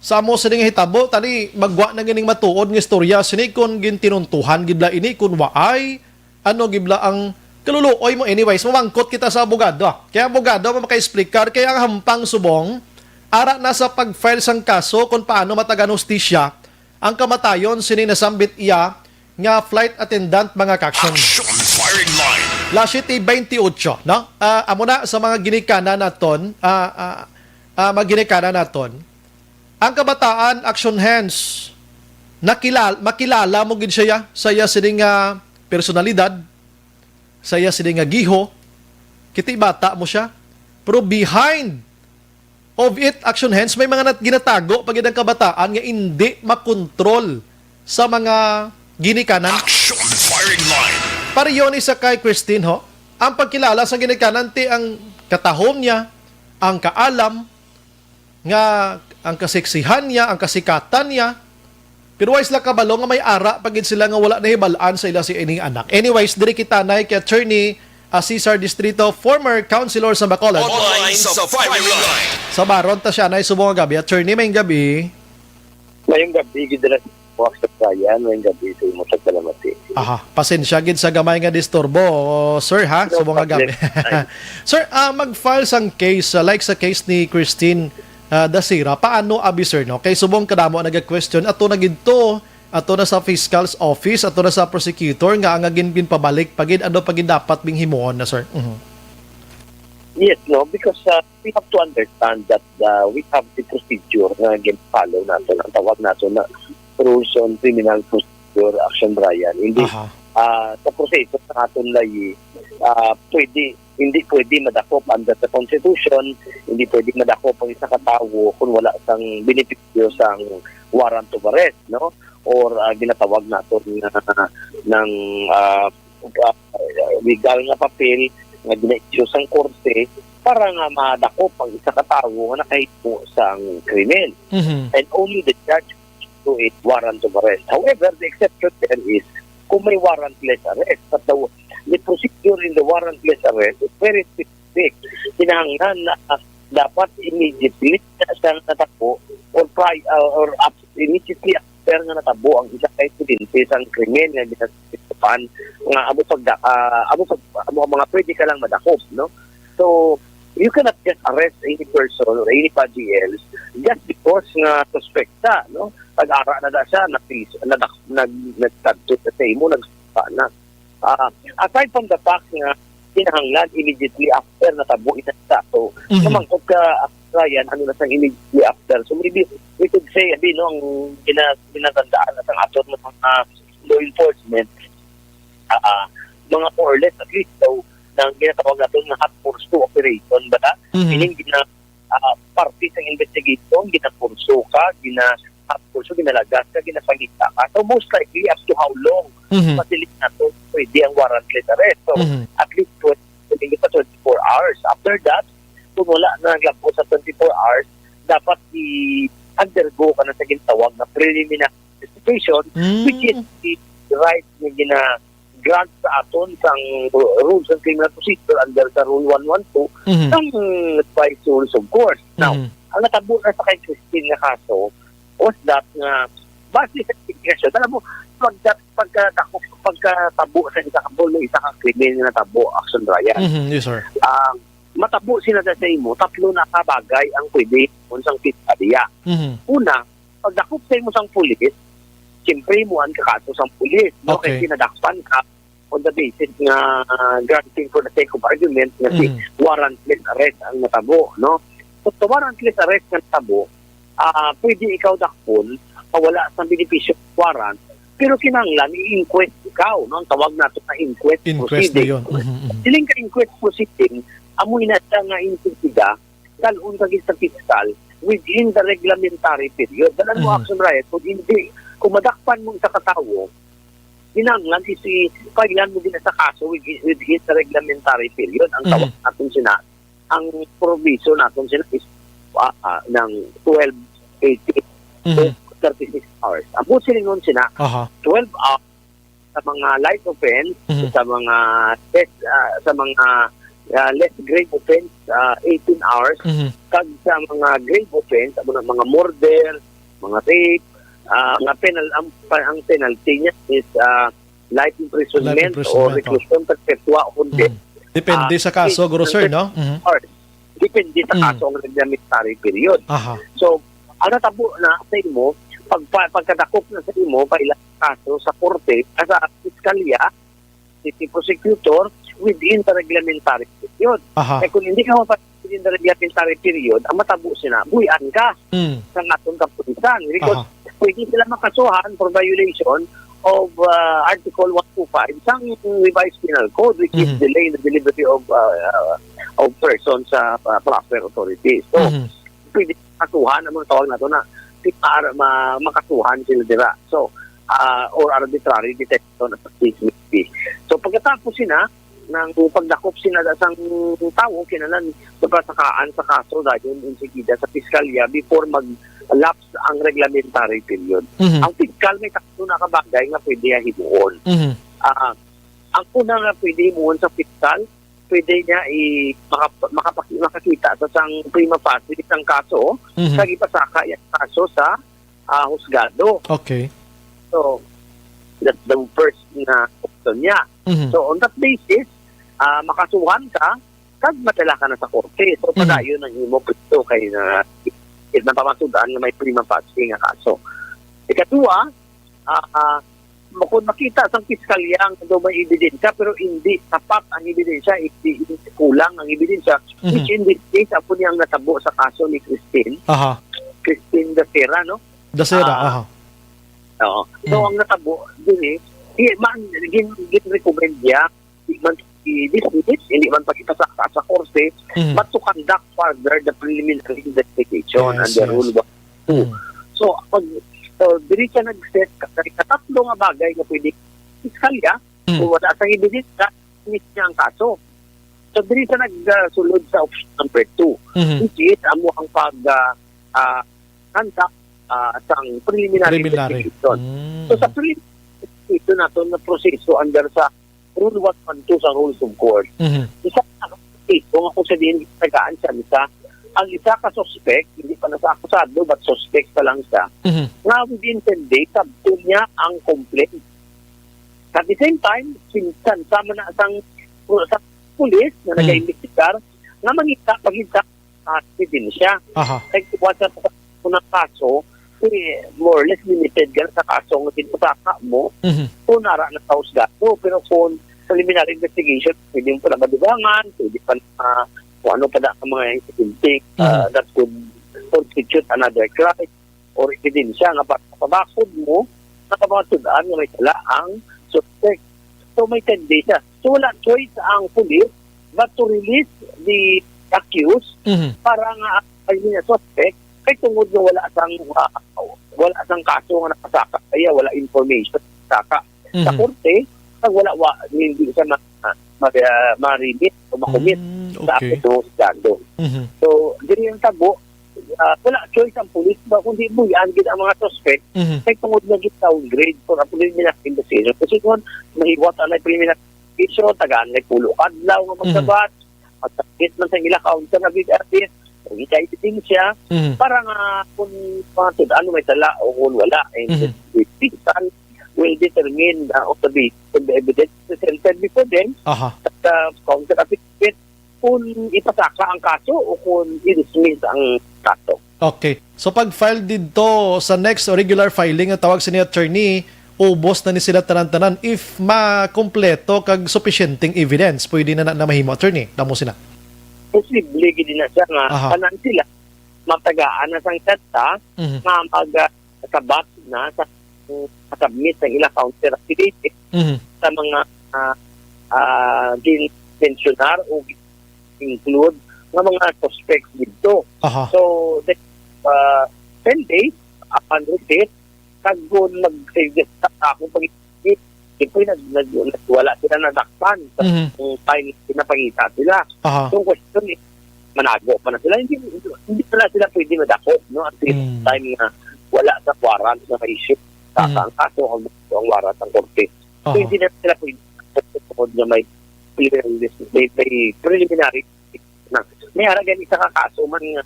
Sa amo sini nga hitabo, tani magwa na ganing matuod nga istorya sini, kun gintinuntuhan gid bala ini, kun waay, ano gid bala ang kaluluoy mo. Anyways, mamangkot kita sa abogado, ah. Kay abogado mo maka-explicar, kay ang hampang subong, ara na sa pag-file sang kaso kung paano matagan hustisya ang kamatayon sini nasambit iya nga flight attendant, mga ka-aksyon. Action Firing Line. Las siete veintiocho, no? Ah, amo na sa mga ginikanan naton, ah, ah, ah, mga ginikanan naton. Ang kabataan, action hands, nakilal-, makilala mo gid siya, sa iya sining, ah, personalidad, sa iya sining, ah, giho, kiti bata mo siya. Pero behind of it, action hands, may mga nat-, ginatago pa gid ang kabataan nga indi makontrol sa mga ginikanan. Action Firing Line. Pareho ni sa kay Christine, ho. Ang pagkilala sa ginikanan, ti ang katahom niya, ang kaalam, nga ang kaseksihan niya, ang kasikatan niya, pero wala sila kabalo nga may ara pa gid sila nga wala nahibal-an sa ila si ining anak. Anyways, diri kita na kay Attorney, ah, Cesar Distrito, former councilor sa Bacolod. Online sa Firing Line. Sa Baron ta siya na subong nga gabi. Attorney, may gabi. Mayong gabi, gid dira sa Buwak sa Brian, mayong gabi sa imo sa Kalamati. Aha, pasensya gid sa gamay nga disturbo, sir, ha? No Subong nga gabi. Problem. Ay. Sir, ah, mag-file sang case, ah, like sa case ni Christine, ah, Dasira, paano abi, sir, no? Kay subong kadamo naga-question, ato na gid to, ato na sa fiscal's office, ato na sa prosecutor, nga ang gin-, ginpabalik pa gid, ano pa gid dapat bing himuon na, sir? Mhm. Yes, no, because, uh, we have to understand that, uh, we have the procedure nga gin-follow naton. Ang tawag naton na rules on criminal procedure, action, Brian. Hindi, Aha. uh, sa proseso sa aton layi, uh, pwede, hindi pwede madakop under the Constitution, hindi pwede madakop ang isa ka tawo kung wala sang benepisyo sang warrant of arrest, no? Or, uh, ginatawag naton nga ng, uh, uh, legal nga papel nga gina-issue sang korte para nga madakop ang isa ka tawo nga nakahimo sang krimen. Mhm. And only the judge do it warrant of arrest. However, the exception there is kung may warrantless arrest. But the, the procedure in the warrantless arrest is very specific. Kinahanglan na, ah, dapat immediately na siya natabo or pri-, ah, or af-, immediately after nga natabo ang isa ka insidente sang krimen nga ginasakpan nga amo pag, ah, amo pag, amo ang mga pwede ka lang madakop, no? So, you cannot just arrest any person or anybody else just because nga suspect siya, no? Pag-ara na da siya, napiso, nadak-, nag-, nagkadto na sa imo, nagsuka na. Ah, aside from the fact nga kinahanglan immediately after natabo ina siya. So, Mhm. mamangkot ka, Ryan, ano na sang immediately after? So, maybe we could say, abi, no, ang gina-, ginatandaan na sang aton nga mga law enforcement, ah, ah, mga more or less, at least, so, nang ginatawag naton nga hot pursuit operation, ba ta? Mhm. Meaning, gina-, ah, parte sa investigation, ginapurso ka, gina-, hot pursuit, ginalagas ka, ginapangita ka. So, most likely, up to how long Mhm. pa sila nato pwede ang warrantless arrest? So, Mhm. at least twenty, twenty pa twenty-four hours. After that, kung wala na naglabot sa twenty-four hours, dapat i-undergo ka na sa gintawag na preliminary investigation, Mm. which is the right nga gina-, grant sa aton sang ru-, rules and criminal procedure under sa Rule one one two Mhm. sang revised rules, of course. Now, Mhm. ang natabo na sa kay Christine nga kaso was that nga base sa investigation, alam mo, pagka-, pagka-, pagkatabo sa isa ka, isa ka krimen nga natabo, Action Ryan. Mhm, yes, sir. Ah, matabo sila na sa imo, tatlo na ka bagay ang pwede unsang piskalya. Mhm. Una, pagdakop sa imo sang pulis, siyempre, himuan ka kaso sang pulis, no? Okay. Kay kinadakpan ka on the basis nga, ah, granting for the sake of argument nga si Mm. warrantless arrest ang natabo, no? So, sa warrantless arrest nga natabo, ah, pwede ikaw dakpon, mawala sa benepisyo ng warrant, pero kinahanglan i-inquest ikaw, no? Ang tawag nato na inquest Inquest na proceeding. Yun. Mhm, mhm. Siling ka inquest proceeding, amo na siya nga imbestiga, dalon ka gid sa piskal within the reglementary period. Dalan mo Mhm. action riot, kung hindi, kung madakpan mo isa ka tawo, kinahanglan isi-, file-an mo din sa kaso within, within the reglementary period. Ang Mhm. tawag natin sina, ang proviso natin sina is, ah, ah, ng twelve, eighteen Mhm. to thirty-six hours. Ang busilingon sina, Aha. twelve hours sa mga light offense, Mhm. sa mga less, ah, sa mga, ah, less grave offense, ah, eighteen hours, Mhm. kag sa mga grave offense, amo na mga murder, mga rape, ah, nga penal-, ang, ang penalty niya is, ah, life imprisonment Life imprisonment, or oh. reclusion perpetua o kung di, Mhm. Depende ah, sa kaso, eight guro, sir, to no? Mhm. hours. Depende sa Mm. kaso ang reglementary period. Aha. So, ang natabo na sa imo, pagpa-, pagkadakop na sa imo, paila kaso sa korte, ah, sa piskalya, city prosecutor, within the reglementary period. Aha. Kaya kung hindi ka mapa-, within the reglementary period, ang matabo sina, buhian ka Mm. sa aton kapulisan. Because Aha. pwede sila makasuhan for violation of, ah, Article one two five sang Revised Penal Code, which is Mm. delay in the delivery of, ah, ah, of person sa, ah, proper authorities. So, Mhm. pwede kasuhan ang mga tawag nato na si-, ma-, ma-, makasuhan sila dira. So, ah, or arbitrary detention as the case may be. So, pagkatapos sina, nang pagdakop sina sang tawo, kinahanglan mapasakaan sa kaso dayon insigida sa piskalya before mag-lapse ang reglementary period. Mhm. Ang piskal may tatlo na ka bagay nga pwede niya himuon. Mhm. Ah, ang una nga pwede himuon sa piskal, pwede niya i-, makap-, makapaki-, makakita sa sang prima facie sang kaso, Mhm. kag ipasaka yung kaso sa, ah, husgado. Okay. So, that's the first na option niya. Mhm. So, on that basis, ah, makasuhan ka, kag madala ka na sa korte. So, Mhm. padayon ang imo pwesto kay na, it na pamasudan nga may prima facie nga kaso. Ikadua, ah, ah, kung makita sang piskalya nga daw may ebidensya, pero hindi sapat ang ebidensya, hindi, hindi kulang ang ebidensya, Mhm. which in this case, apo niya ang natabo sa kaso ni Christine, Aha. Christine Dacera, no? Dacera, Ah, aha. Oo. So, Mm. ang natabo, din eh, di man, gin-, gin-recommend niya, di man i-dismiss, hindi man pag-ipasaka sa korte, Mhm. but to conduct further the preliminary investigation Yes, under yes. Rule one two. Mm. So, pag, so, diri siya nag-set ka, sa ikatatlo nga bagay nga pwede, piskalya, Mm. kung wala sa ebidensya, dismiss niya ang kaso. So, diri siya nagsulod sa option number two, Mhm. which is amo ang pag, ah, ah, conduct, ah, sang preliminary Preliminary. investigation. Mm. So, sa preliminary investigation nato na proseso under sa Rule one one two sa Rules of Court, Mhm. isa ka proseso nga kung sa diin tagaan siya, isa, ang isa ka suspect, hindi pa na sa akusado, but suspect pa lang siya, Mhm. nga within ten days, sabton niya ang complaint. At the same time, sinsan sama na sang, sa pulis na Mm. nag-imbestigar, nga mangita, pagkita, ah, ebidensya. Aha. Kay kuwan sa unang kaso, eh, more or less limited ka na sa kaso nga ginpasaka mo, Mhm. kung nara na sa husgado. Pero kung preliminary investigation, pwede mo pa na madugangan, pwede pa na, ah, kung ano pa na ang mga insidente, ah, Mhm. that could constitute another crime or ebidensya nga para sa pabakod mo, nakapangatud-an nga may sala ang suspect. So, may ten days siya. So, wala choice ang pulis but to release the accused Mhm. para nga ang niya suspect kay tungod nga wala sang, ah, wala sang kaso nga nakasaka, kaya wala information saka sa Mhm. korte, kag wala, wa, hindi siya ma-, ma-, ma-, ma-remit o makumit Mm, sa okay. ato nga husgado. Mhm. So, diri ang tabo, ah, wala choice ang pulis ba kundi buhian gid ang mga suspect Mhm. kay tungod nga gid downgrade for a preliminary investigation. Kasi kung mahiwat ang preliminary investigation, tagaan may pulo ka adlaw nga Mhm. magsabat, magsakit man sa ila counter affidavit, o ika ebidensya, Mhm. para nga kung mga tud-an may sala o kung wala, and Mhm. the fiscal will determine, ah, of the basis of the evidence presented before them Aha. at the counter affidavit kung ipasaka ang kaso o kung i-dismiss ang kaso. Okay. So, pag file didto sa next regular filing, ang tawag sini, attorney, ubos na ni sila tanan-tanan. If makumpleto kag supisyenteng evidence, pwede na na, na mahimo, attorney. Damo sina. Posible gid na siya nga Aha. tanan sila matagaan na sang data Mhm. nga mag, ah, sabat na sa, mm, submit sa ila counter affidavit Mhm. sa mga, ah, ah, gin-, mensionar o include nga mga suspects dito. Aha. So, the, ah, ten days upon receipt, kag kung mag-, sa akong pag-, siyempre, nag-, nag-, nag-, wala sila nadakpan sa Mhm. kung time pinapangita sila. Aha. So, ang question is, manago pa na sila? Hindi, hindi pa na sila pwede madakop, no? At the Mm. time nga wala sa warrant na ma-issue sa Mhm. ang kaso, ang, ang warrant ng korte. So, Aha. hindi na sila pwede madakop tungod nga may, may, may preliminary na. May ara gani isa ka kaso man nga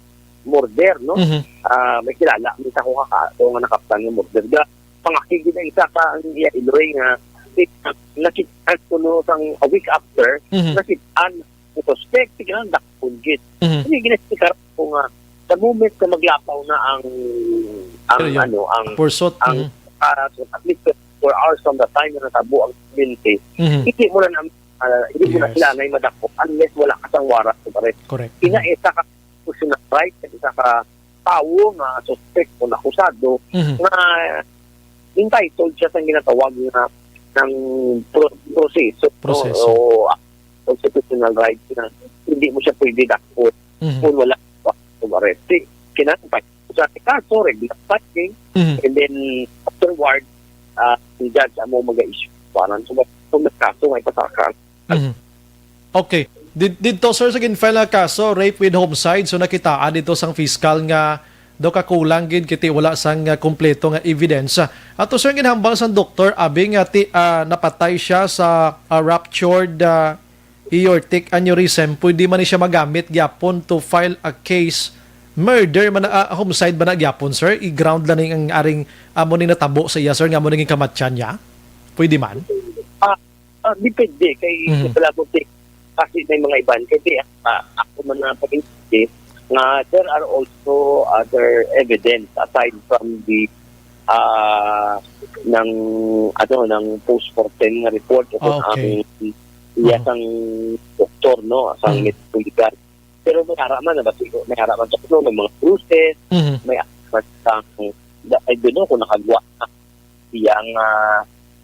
murder, no? Mhm. Ah, may kilala, may isa ko ka kaso nga nakaptan nga murder. Ga, pangakig gid ang isa ka ang iya iloy nga, eh, nakit-an ko, no, sang a week after, Mhm. nakit-an ang suspect, sige lang, dakpon gid. Mhm. Hindi, ginasikar ko nga, the moment na maglapaw na ang, ang Pero yun, ano, ang, pursot, ang, mhm. ah, so at least four hours from the time na natabo ang insidente, Mhm. hindi mo na, na, ah, hindi mo na Yes. sila na madakop unless wala ka sang warrant of arrest. Correct. Ina Mhm. isa ka constitutional right, isa ka tawo nga suspect o akusado Mhm. nga entitled siya sa ginatawag nga ng pro-, proseso, no? Proseso. O, ah, constitutional rights na hindi mo siya pwede dakpon Mhm. kung wala ka arrest. Kinahanglan pa sa kaso, regular filing, Mhm. and then afterward, ah, ang judge amo mag-issue warrant. So, kung may kaso, may pasaka. Mhm. Okay. Did-, didto, sir, sa gin-file nga kaso, rape with homicide, so nakitaan dito sang fiscal nga daw kakulang gid kay wala sang, ah, kompleto nga evidence. Ato, sir, ginhambal sang doktor, abi nga ti-, ah, napatay siya sa, ah, ruptured, ah, aortic aneurysm, pwede man ni siya magamit gyapon to file a case, murder man, ah, homicide ba na gyapon, sir? I-ground lang ning ang aring amo ni natabo sa iya, sir, nga amo ni ginkamatyan niya? Pwede man? Ah, ah, depende kay Mhm. wala ko ti-, kasi may mga iban. Kasi, ah, ako man na pag-, nga there are also other evidence aside from the, ah, ng, ano, ng postmortem nga report o kung Ah, okay. ang iya Mhm. sang doktor, no, sang Mhm. medical legal. Pero may ara man, nabati ko, may ara man to, no, may mga bruises, Mhm. may ara man sang, I don't know kung nakagwa na siya nga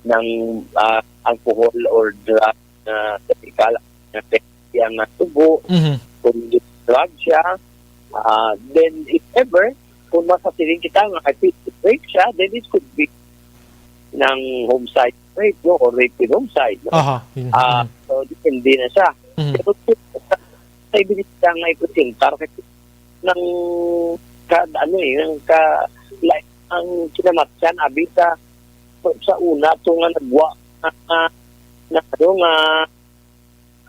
ng, ah, alcohol or drug na chemical na affect siya nga sugo, Mhm. kung drug siya, ah, then if ever, kung masasiling kita nga I think rape siya, then it could be ng homicide rape, no, or rape with homicide, no? Aha. Yun. Ah, Mm. so, depende na siya. Mhm. Pero sa, sa evidence siya nga ipresentar, kasi nang ka, ano eh, nang ka, like, ang kinamatyan, abi sa, sa una, to nga nagwa, na, na, na, ano, nga,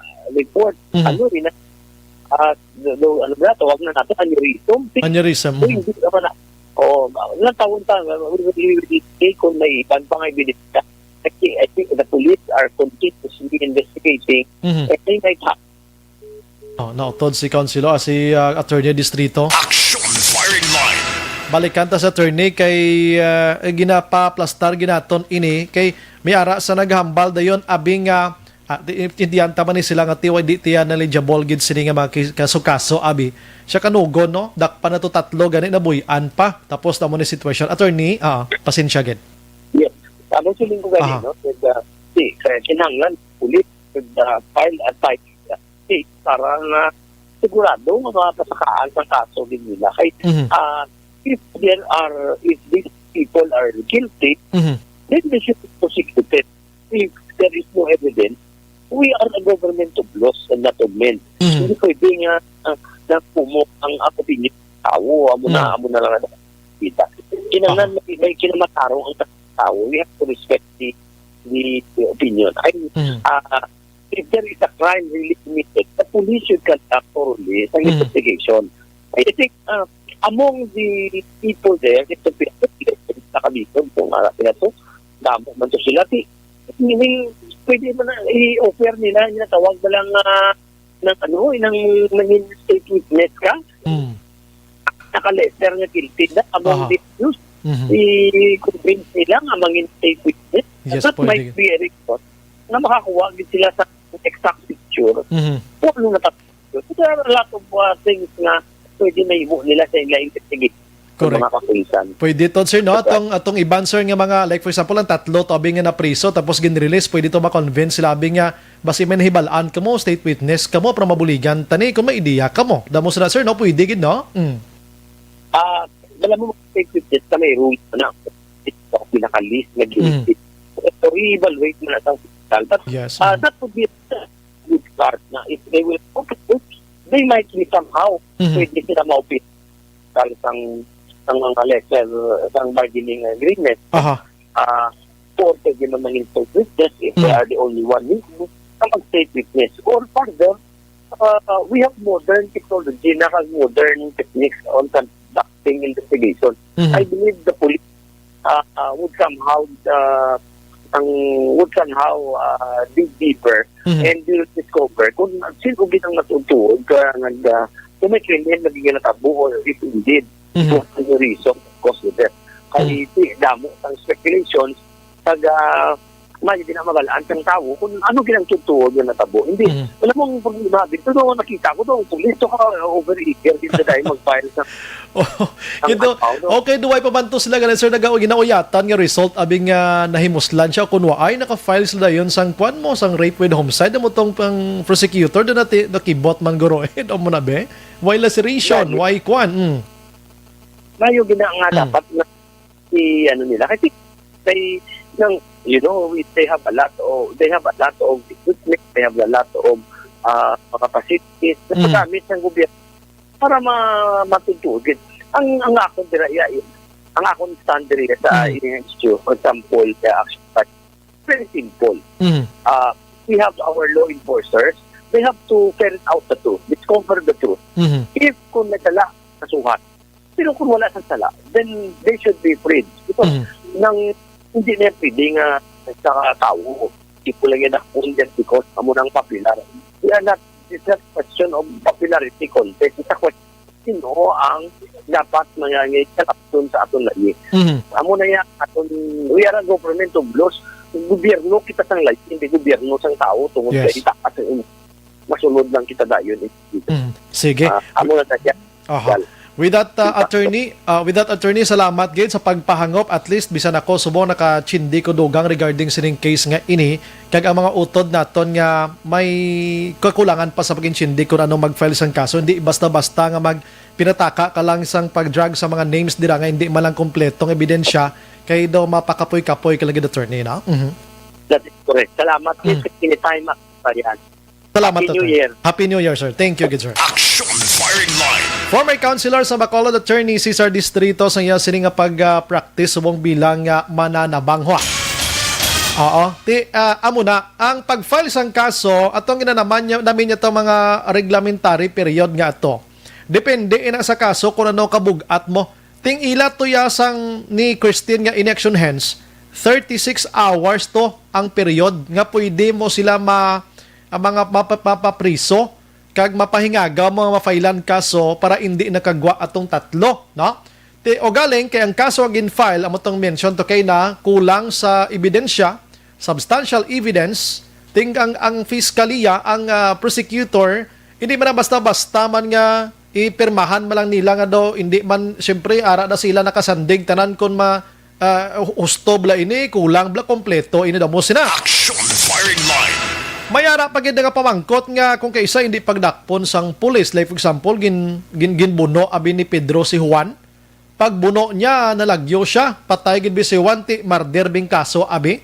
ah, report. Mhm. Ano rin na, ah, do, do, ano ba, tawag na nato, aneurysm. Aneurysm, So, mhm. hindi naman na, oh, natawon ta, we will, we will say kung may iban pa nga ebidensya. Kasi I think the police are continuously investigating. Mhm. And they might have Oh, nautod si Councilor, ah, si, ah, Attorney Distrito. Action Firing Line. Balikan ta sa attorney kay, ah, ginapaplastar ginaton ini kay may ara sa naghambal dayon abi nga, ah, di, intindihan ta man ni sila nga tiwa, di tiya knowledgeable gid sini nga mga ki-, kaso-kaso abi. Siya kanugon, no? Dakpan na to tatlo gani nabuy-an pa. Tapos na mo ni sitwasyon. Attorney, ah, pasensya gid. Yes. Ano siling ko gani, Aha. no? With, uh, si, kaya kinahanglan, pulis, with, uh, file a type case para nga sigurado nga mapasakaan sa kaso gid nila. Kay, Mhm. ah, if there are, if these people are guilty, Mhm. then they should be prosecuted. If there is no evidence, we are a government of laws and not of men. Mhm. Hindi pwede nga, ah, na kumo ang, ang opinion ng tao, amo na, Mm. amo na lang ang kita. Kinahanglan Aha. may, may kinamatarong ang tao. We have to respect the, the, the opinion. I, Mm. ah, if there is a crime really committed, the police should conduct thoroughly sa Mm. investigation. I think, ah, among the people there, ito pinakabitog kung ara pila to, damo man to sila. Di, meaning, pwede man na i-offer nila, yung tawag na lang, ah, ng ano, ng mangin state witness ka, Mm. naka-letter nga guilty na, among Aha. the accused, Mhm. i-convince nila nga mangin state witness. Yes, That pwede. might be a reason na makakuha gid sila sa exact picture Mhm. kung ano natapos. There are a lot of, uh, things nga pwede mahimo nila sa ila investigation sa Correct. mga kapulisan. Pwede to, sir, no? Correct. Atong, atong iban, sir, nga mga, like, for example, ang tatlo to, abi nga napriso, tapos gin-release, pwede to ma-convince sila, abi nga, basi may nahibalaan kamo, state witness kamo, para mabuligan tani, kung may ideya kamo. Damo sila, sir, no? Pwede gid, no? Mm. Ah, alam mo, state witness na may rules na, ito ang pinaka-least na Mm. guilty. So, i-evaluate mo na sa hospital. But, Yes, ah, mm. that would be a good start na if they will open it, they might be somehow Mhm. pwede sila maupit sang, sang mga lesser, sang bargaining agreement. Aha. Ah, or pwede man mangin state witness if they Mhm. are the only one who na mag-state witness. Or further, ah, we have modern technology na kag modern techniques on conducting investigation. Mhm. I believe the police, ah, ah, would somehow, ah, ang, would somehow, ah, dig deeper Mhm. and will discover kung sino gid ang nagtutuod ka nag, ah, kung may krimen na ginatabo or if indeed Mhm. it was the reason cause the death. Kay Mhm. ti-, damo ang speculations, taga, may di na mabalaan sang tawo kung ano ginang tutuo nga natabo. Hindi, Mhm. alam mo, ang problema, dito daw nakita ko daw, ang pulis, so, ka over eager, dito dahil mag-file sa Oh, ang yun daw, account, no? Okay, duway pa man to sila ganun, sir, naga-, ginauyatan nga result, abi nga nahimuslan siya, kung waay, naka-file sila yun sang kwan mo, sang rape with homicide, mo tong pang prosecutor, doon nati-, nakibot man guro, eh, doon mo na, be? Why laceration? Right. Why kwan? Mm. Mayo gina nga Mm. dapat na i-, ano nila. Kasi they, nang, you know, we, they have a lot of, they have a lot of equipment, they have a lot of, ah, mga facilities na Mm. magamit ng gobyerno para ma-, matugtugin. Ang, ang akon dira, iya, iya, ang akon stand dira sa Mm. ining issue, for example, the action, very simple. Mm. Ah, we have our law enforcers, they have to ferret out the truth, discover the truth. Mm. If kung may sala, kasuhan. Pero kung wala sang sala, then they should be freed. Because Mhm. nang hindi na pwede nga sa tao, di po lang yan ako just because amo nang popular. We are not, it's not question of popularity contest. It's a question, sino ang dapat mangyangit sa kapsun sa aton lahi. Mhm. Amo na yan, aton, we are a government of laws. Gobyerno kita sang lahi, hindi gobyerno sang tao. Tungod Yes. kay itaas ang masunod lang kita dayon. Mm, sige. Ah, amo na siya. Aha. Well, With that, uh, attorney, uh, with that, attorney, salamat gid sa pagpahangop. At least, bisan ako, subong nakachindi ko dugang regarding sining case nga ini. Kag ang mga utod naton nga may kakulangan pa sa pag-intindi kung ano mag-file sang kaso. Hindi basta-basta nga mag pinataka ka lang sang pag-drag sa mga names dira nga hindi man lang kompletong ebidensya. Kay daw mapakapoy-kapoy ka lagi, attorney, no? Mhm. That is correct. Salamat, Mm. Mister Kinitay Mac-, Marian. Salamat, Happy New Attorney. Year. Happy New Year, sir. Thank you, good sir. Action Firing Line. Former Councilor sa Bacolod, Attorney Cesar Distrito, sa iya sini nga pag-practice subong bilang, ah, mananabanghwa. Oo. Ti, ah, amo na, ang pag-file sang kaso, atong ginanaman niya, namin niya to mga reglamentary period nga ato. Depende ina sa kaso kung ano kabug-at mo. Ting ila tuya sang ni Christine nga in action hence, thirty-six hours to ang period nga pwede mo sila ma-, ang mga mapa-, mapapriso kag mapahingagaw mo nga mafailan kaso para indi nakagwa atong tatlo, no? Ti, o galing kay ang kaso nga gin-file, amo tong mention to kay na kulang sa ebidensya, substantial evidence, ting ang, ang piskaliya, ang, ah, prosecutor, hindi man na basta-basta man nga ipirmahan man lang nila nga daw, hindi man, siyempre, ara na sila nakasandig tanan kung ma-, ah, husto bala ini, kulang bala, kompleto ini daw mo sina. Action Firing Line. May ara pa gid nga pamangkot nga kung kaisa hindi pagdakpon sang pulis. Like, for example, gin-, gin-, ginbuno abi ni Pedro si Juan. Pagbuno niya, nalagyo siya. Patay gid bi si Juan, ti murder bing kaso abi.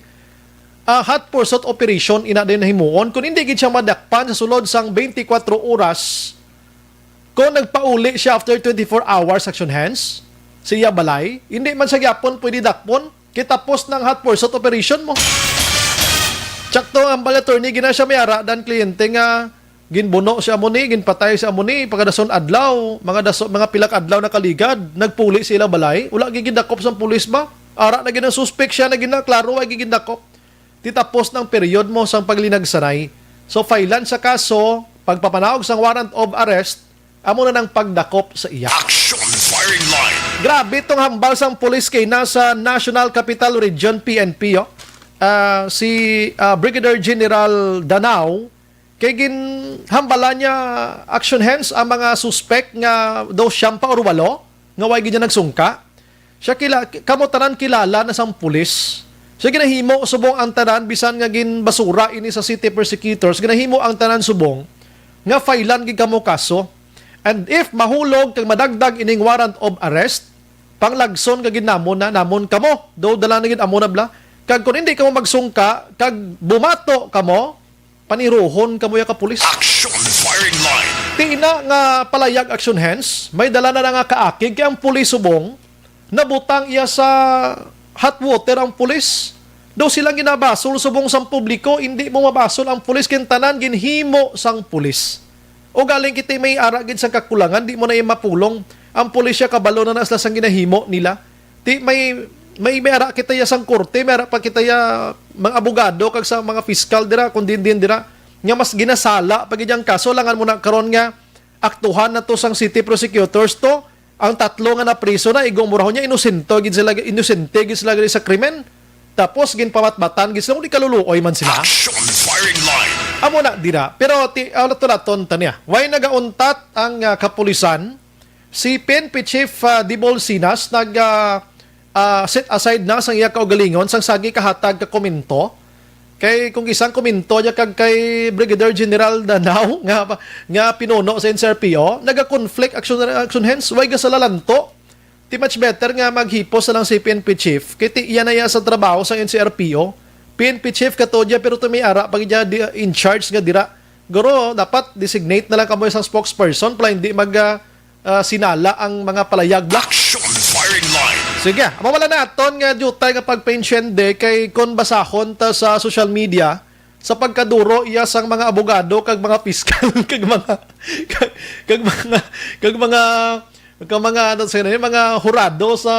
Ah, hot pursuit operation ina din himuon. Kung hindi gid siya madakpan sa sulod sang twenty-four oras, kung nagpauli siya after twenty-four hours, action hence, sa iya balay, hindi man siya gyapon pwede dakpon. Kitapos ng hot pursuit operation mo. Tsakto ang bala attorney, gina siya may ara dan kliyente nga ginbuno si amo ni, ginpatay si amo ni, pagkadason adlaw, mga daso, mga pilak adlaw nakaligad, nagpuli sa ila balay, wala gigindakop sang pulis ba? Ara na gid ang suspek siya na gina, klaro, ay gigindakop. Ti tapos ng period mo sang paglinagsanay. So, failan sa kaso, pagpapanaog sang warrant of arrest, amo na nang pagdakop sa iya. Action Firing Line. Grabe tong hambal sang pulis kay nasa National Capital Region, P N P, oh. Ah, si, ah, Brigadier General Danao, kay ginhambala niya action hence ang mga suspek nga daw siyam pa or walo nga way gid niya nagsungka. Siya kila-, kamo tanan kilala na sang pulis. Siya ginahimo subong ang tanan, bisan nga ginbasura ini sa city prosecutors, ginahimo ang tanan subong nga failan gid kamo kaso. And if mahulog kag madagdag ining warrant of arrest, panglagson ka gid namon na, namon kamo. Daw dala na gid amo na bala. Kag kung hindi kamo magsungka, kag bumato kamo, paniruhon kamo ya ka pulis. Action Firing Line. Ti ina nga palayag action hence, may dala na na nga kaakig kay ang pulis subong, nabutang iya sa hot water ang pulis. Daw sila ginabasol subong sang publiko, hindi mo mabasol ang pulis, kay tanan ginhimo sang pulis. O galing kita may ara gid sang kakulangan, di mo na iya mapulong. Ang pulis siya kabalo na na sila sang ginahimo nila. Ti may, may, may ara kita ya sang korte, may ara pa kita ya mga abogado kag sa mga fiskal dira, kung din din dira, nga mas ginasala pa gid ang kaso. Langan mo na karon nga aktuhan na to sang city prosecutors to, ang tatlo nga napriso na, igong murahon niya, inosente gid sila, inosente gid sila gid sa krimen. Tapos, ginpamatbatan gid sila, kung di kaluluoy man sila. Action firing line. Amo na, dira. Pero, ti, ah, laton-laton ta niya. Why nagauntat ang, ah, kapulisan? Si P N P Chief, ah, Dibol Sinas nag, ah, ah, set aside na sang iya kaugalingon sang sagi kahatag ka komento. Kay kung isang komento niya kag kay Brigadier General Danao nga, nga pinuno sa N C R P O, naga-conflict action, action hence, why gasalalanto? Ti much better nga maghipos na lang si P N P chief, kay ti iya na iya sa trabaho sa N C R P O. P N P chief kato dya, pero ti may ara pa gid dya di, in charge nga dira. Guro, dapat designate na lang kamo isang spokesperson para hindi mag, ah, ah, sinala ang mga palayag. Action firing line. Sige, mawala na aton nga diutay nga pagpainsyende kay kon basahon ta sa social media, sa pagkaduro iya sang mga abogado kag mga piskal kag mga kag, kag mga kag mga kag mga ano sa mga hurado sa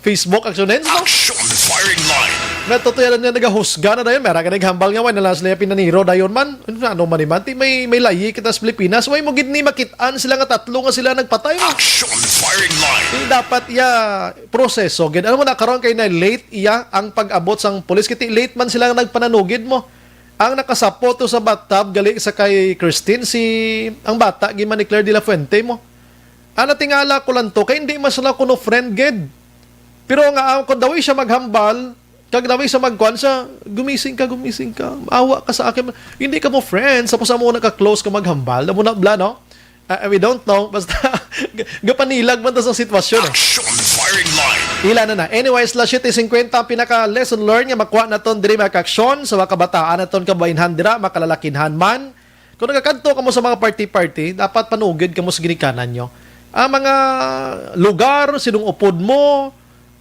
Facebook action hence, no? Action firing line. Natutuyanan niya nagahusga na dayon. Meron ka naghambal nga, wala na lang sila pinaniro dayon man. Ano man ni man? Ti may, may layi kita sa Pilipinas. Way mo gid ni makit-an sila nga tatlo nga sila nagpatay, no? Action firing line. Ti dapat iya proseso gid. Ano mo na karon kay na late iya ang pag-abot sang pulis. Kiti late man sila nga nagpananugid mo. Ang nakasapo to sa bathtub gali sa kay Christine, si ang bata gid man ni Claire de la Fuente mo. Ana tingala ko lang to kay hindi man sila kuno friend gid. Pero nga ang kung daw siya maghambal, kag daw siya magkuan sa, "Gumising ka, gumising ka. Awa ka sa akin." Hindi ka mo friends, tapos amo na ka close ka maghambal. Amo na bla, no? Ah, we don't know. Basta, gapanilag man ta sa sitwasyon, eh. Action firing line. Ila na na. Anyways, las siete cincuenta ang pinaka lesson learned nga makuha naton diri, mga kaaksyon, sa mga kabataan naton, kababainhan dira, makalalakinhan man. Kung nagakadto kamo sa mga party-party, dapat panugid kamo sa ginikanan nyo. Ang mga lugar, sinong upod mo,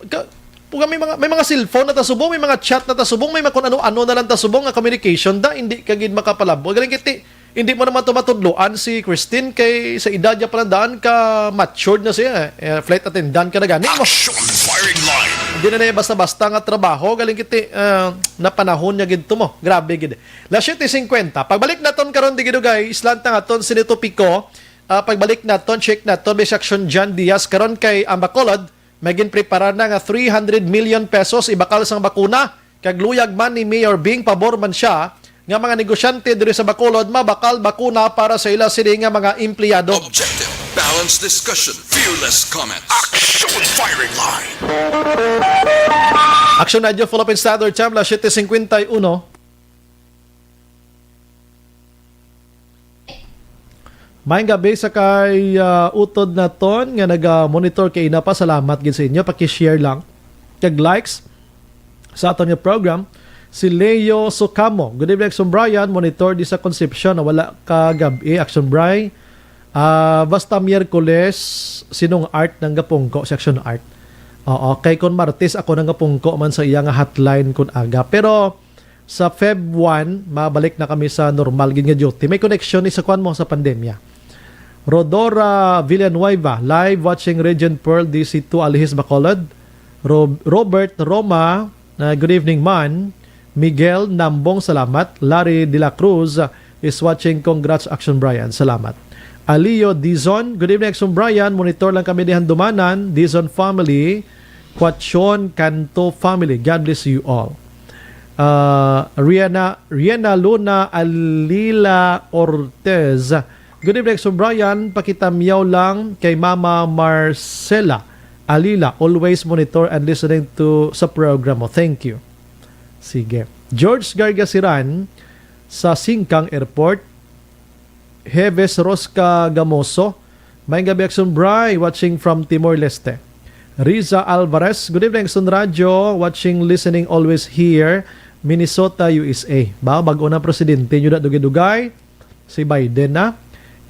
ka, kung may mga, may mga cellphone na ta subong, may mga chat na ta subong, may mga kung ano-ano na lang ta subong nga communication da, hindi ka gid makapalabo. Galing kiti, hindi mo naman to matudloan si Christine kay sa edad niya pala daan ka matured na siya. Eh, flight attendant ka na gani mo. Action firing line. Hindi na niya basta-basta nga trabaho. Galing kiti, ah, napanahon niya gid to mo. Grabe gid. Las siete cincuenta. Pagbalik naton karon di gidugay, islan ta nga ton sinitopiko. Ah, pagbalik naton, check naton, may section John Diaz karon kay ang Bacolod, may ginpreparar na nga three hundred million pesos ibakal sang bakuna. Kag luyag man ni Mayor Bing, pabor man siya nga mga negosyante diri sa Bacolod mabakal bakuna para sa ila sini nga mga empleyado. Objective, balanced discussion, fearless comments. Action firing line. Action Radio Philippine Standard Time, las siete cincuenta y uno. Maayong gabi sa kay, ah, utod naton nga naga-monitor kay ina pa. Salamat gid sa inyo. Paki-share lang kag likes sa aton nga program. Si Leo Socamo. Good evening, Action Brian. Monitor di sa Concepcion. Wala ka gab-i, Action Bri. Ah, basta Miyerkules, sinong art nang gapungko, Section Art. Oo, kay kon Martes ako nang gapungko man sa iya nga hotline kun aga. Pero sa Feb one, mabalik na kami sa normal gid nga duty. May connection ni sa kwan mo sa pandemya. Rodora Villanueva, live watching Regent Pearl, D C two, Alihis, Bacolod. Rob-, Robert Roma, uh, good evening, man. Miguel Nambong, salamat. Larry De La Cruz, uh, is watching. Congrats, Action Brian. Salamat. Alio Dizon, good evening, Action Brian. Monitor lang kami di Handumanan. Dizon family, Quachon Canto family. God bless you all. Uh, Riana, Riana Luna Alila Ortez, good evening, Action Brian. Pakitamyaw lang kay Mama Marcela Alila. Always monitor and listening to sa program mo. Thank you. Sige. George Gargasiran sa Singkang Airport. Heves Rosca Gamoso, maayong gabi, Action Bri, watching from Timor-Leste. Riza Alvarez, good evening, Action Radio, watching, listening, always here, Minnesota, U S A. Ba, bag-o na presidente nyo na dugay-dugay. Si Biden na.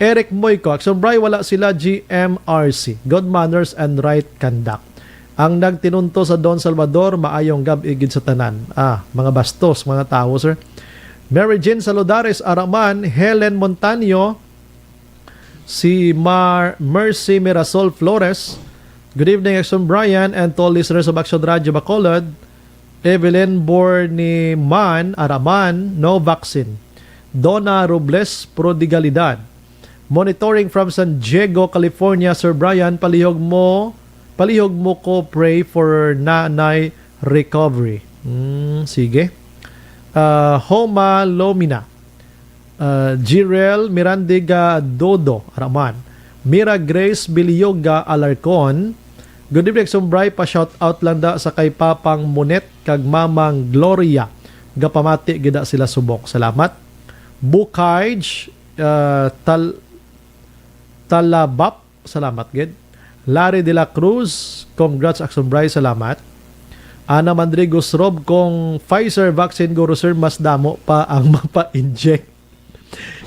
Eric Moico, Action Bri, wala sila G M R C. Good manners and right conduct. Ang nagtinunto sa Don Salvador, maayong gab-i gid sa tanan. Ah, mga bastos, mga tawo, sir. Mary Jane Saludares Araman, Helen Montaño, si Mar-, Mercy Mirasol Flores. Good evening, Action Brian, and to all listeners of Action Radio Bacolod. Evelyn Borniman Araman, no vaccine. Donna Robles Prodigalidad. Monitoring from San Diego, California, Sir Brian, palihog mo, palihog mo ko pray for nanay recovery. Hmm, sige. Ah, Homa Lomina. Ah, Jirel Mirandiga Dodo, Araman. Mira Grace Bilyoga Alarcon. Good evening, Sir Bri. Pa-shout out lang da sa kay Papang Monet kag Mamang Gloria. Gapamati gid da sila subok. Salamat. Bukaj, ah, Tal-, Talabap, salamat gid. Larry de la Cruz, congrats, Action Bri, salamat. Ana Mandrigo Srob, kung Pfizer vaccine, guro sir, mas damo pa ang mapa-inject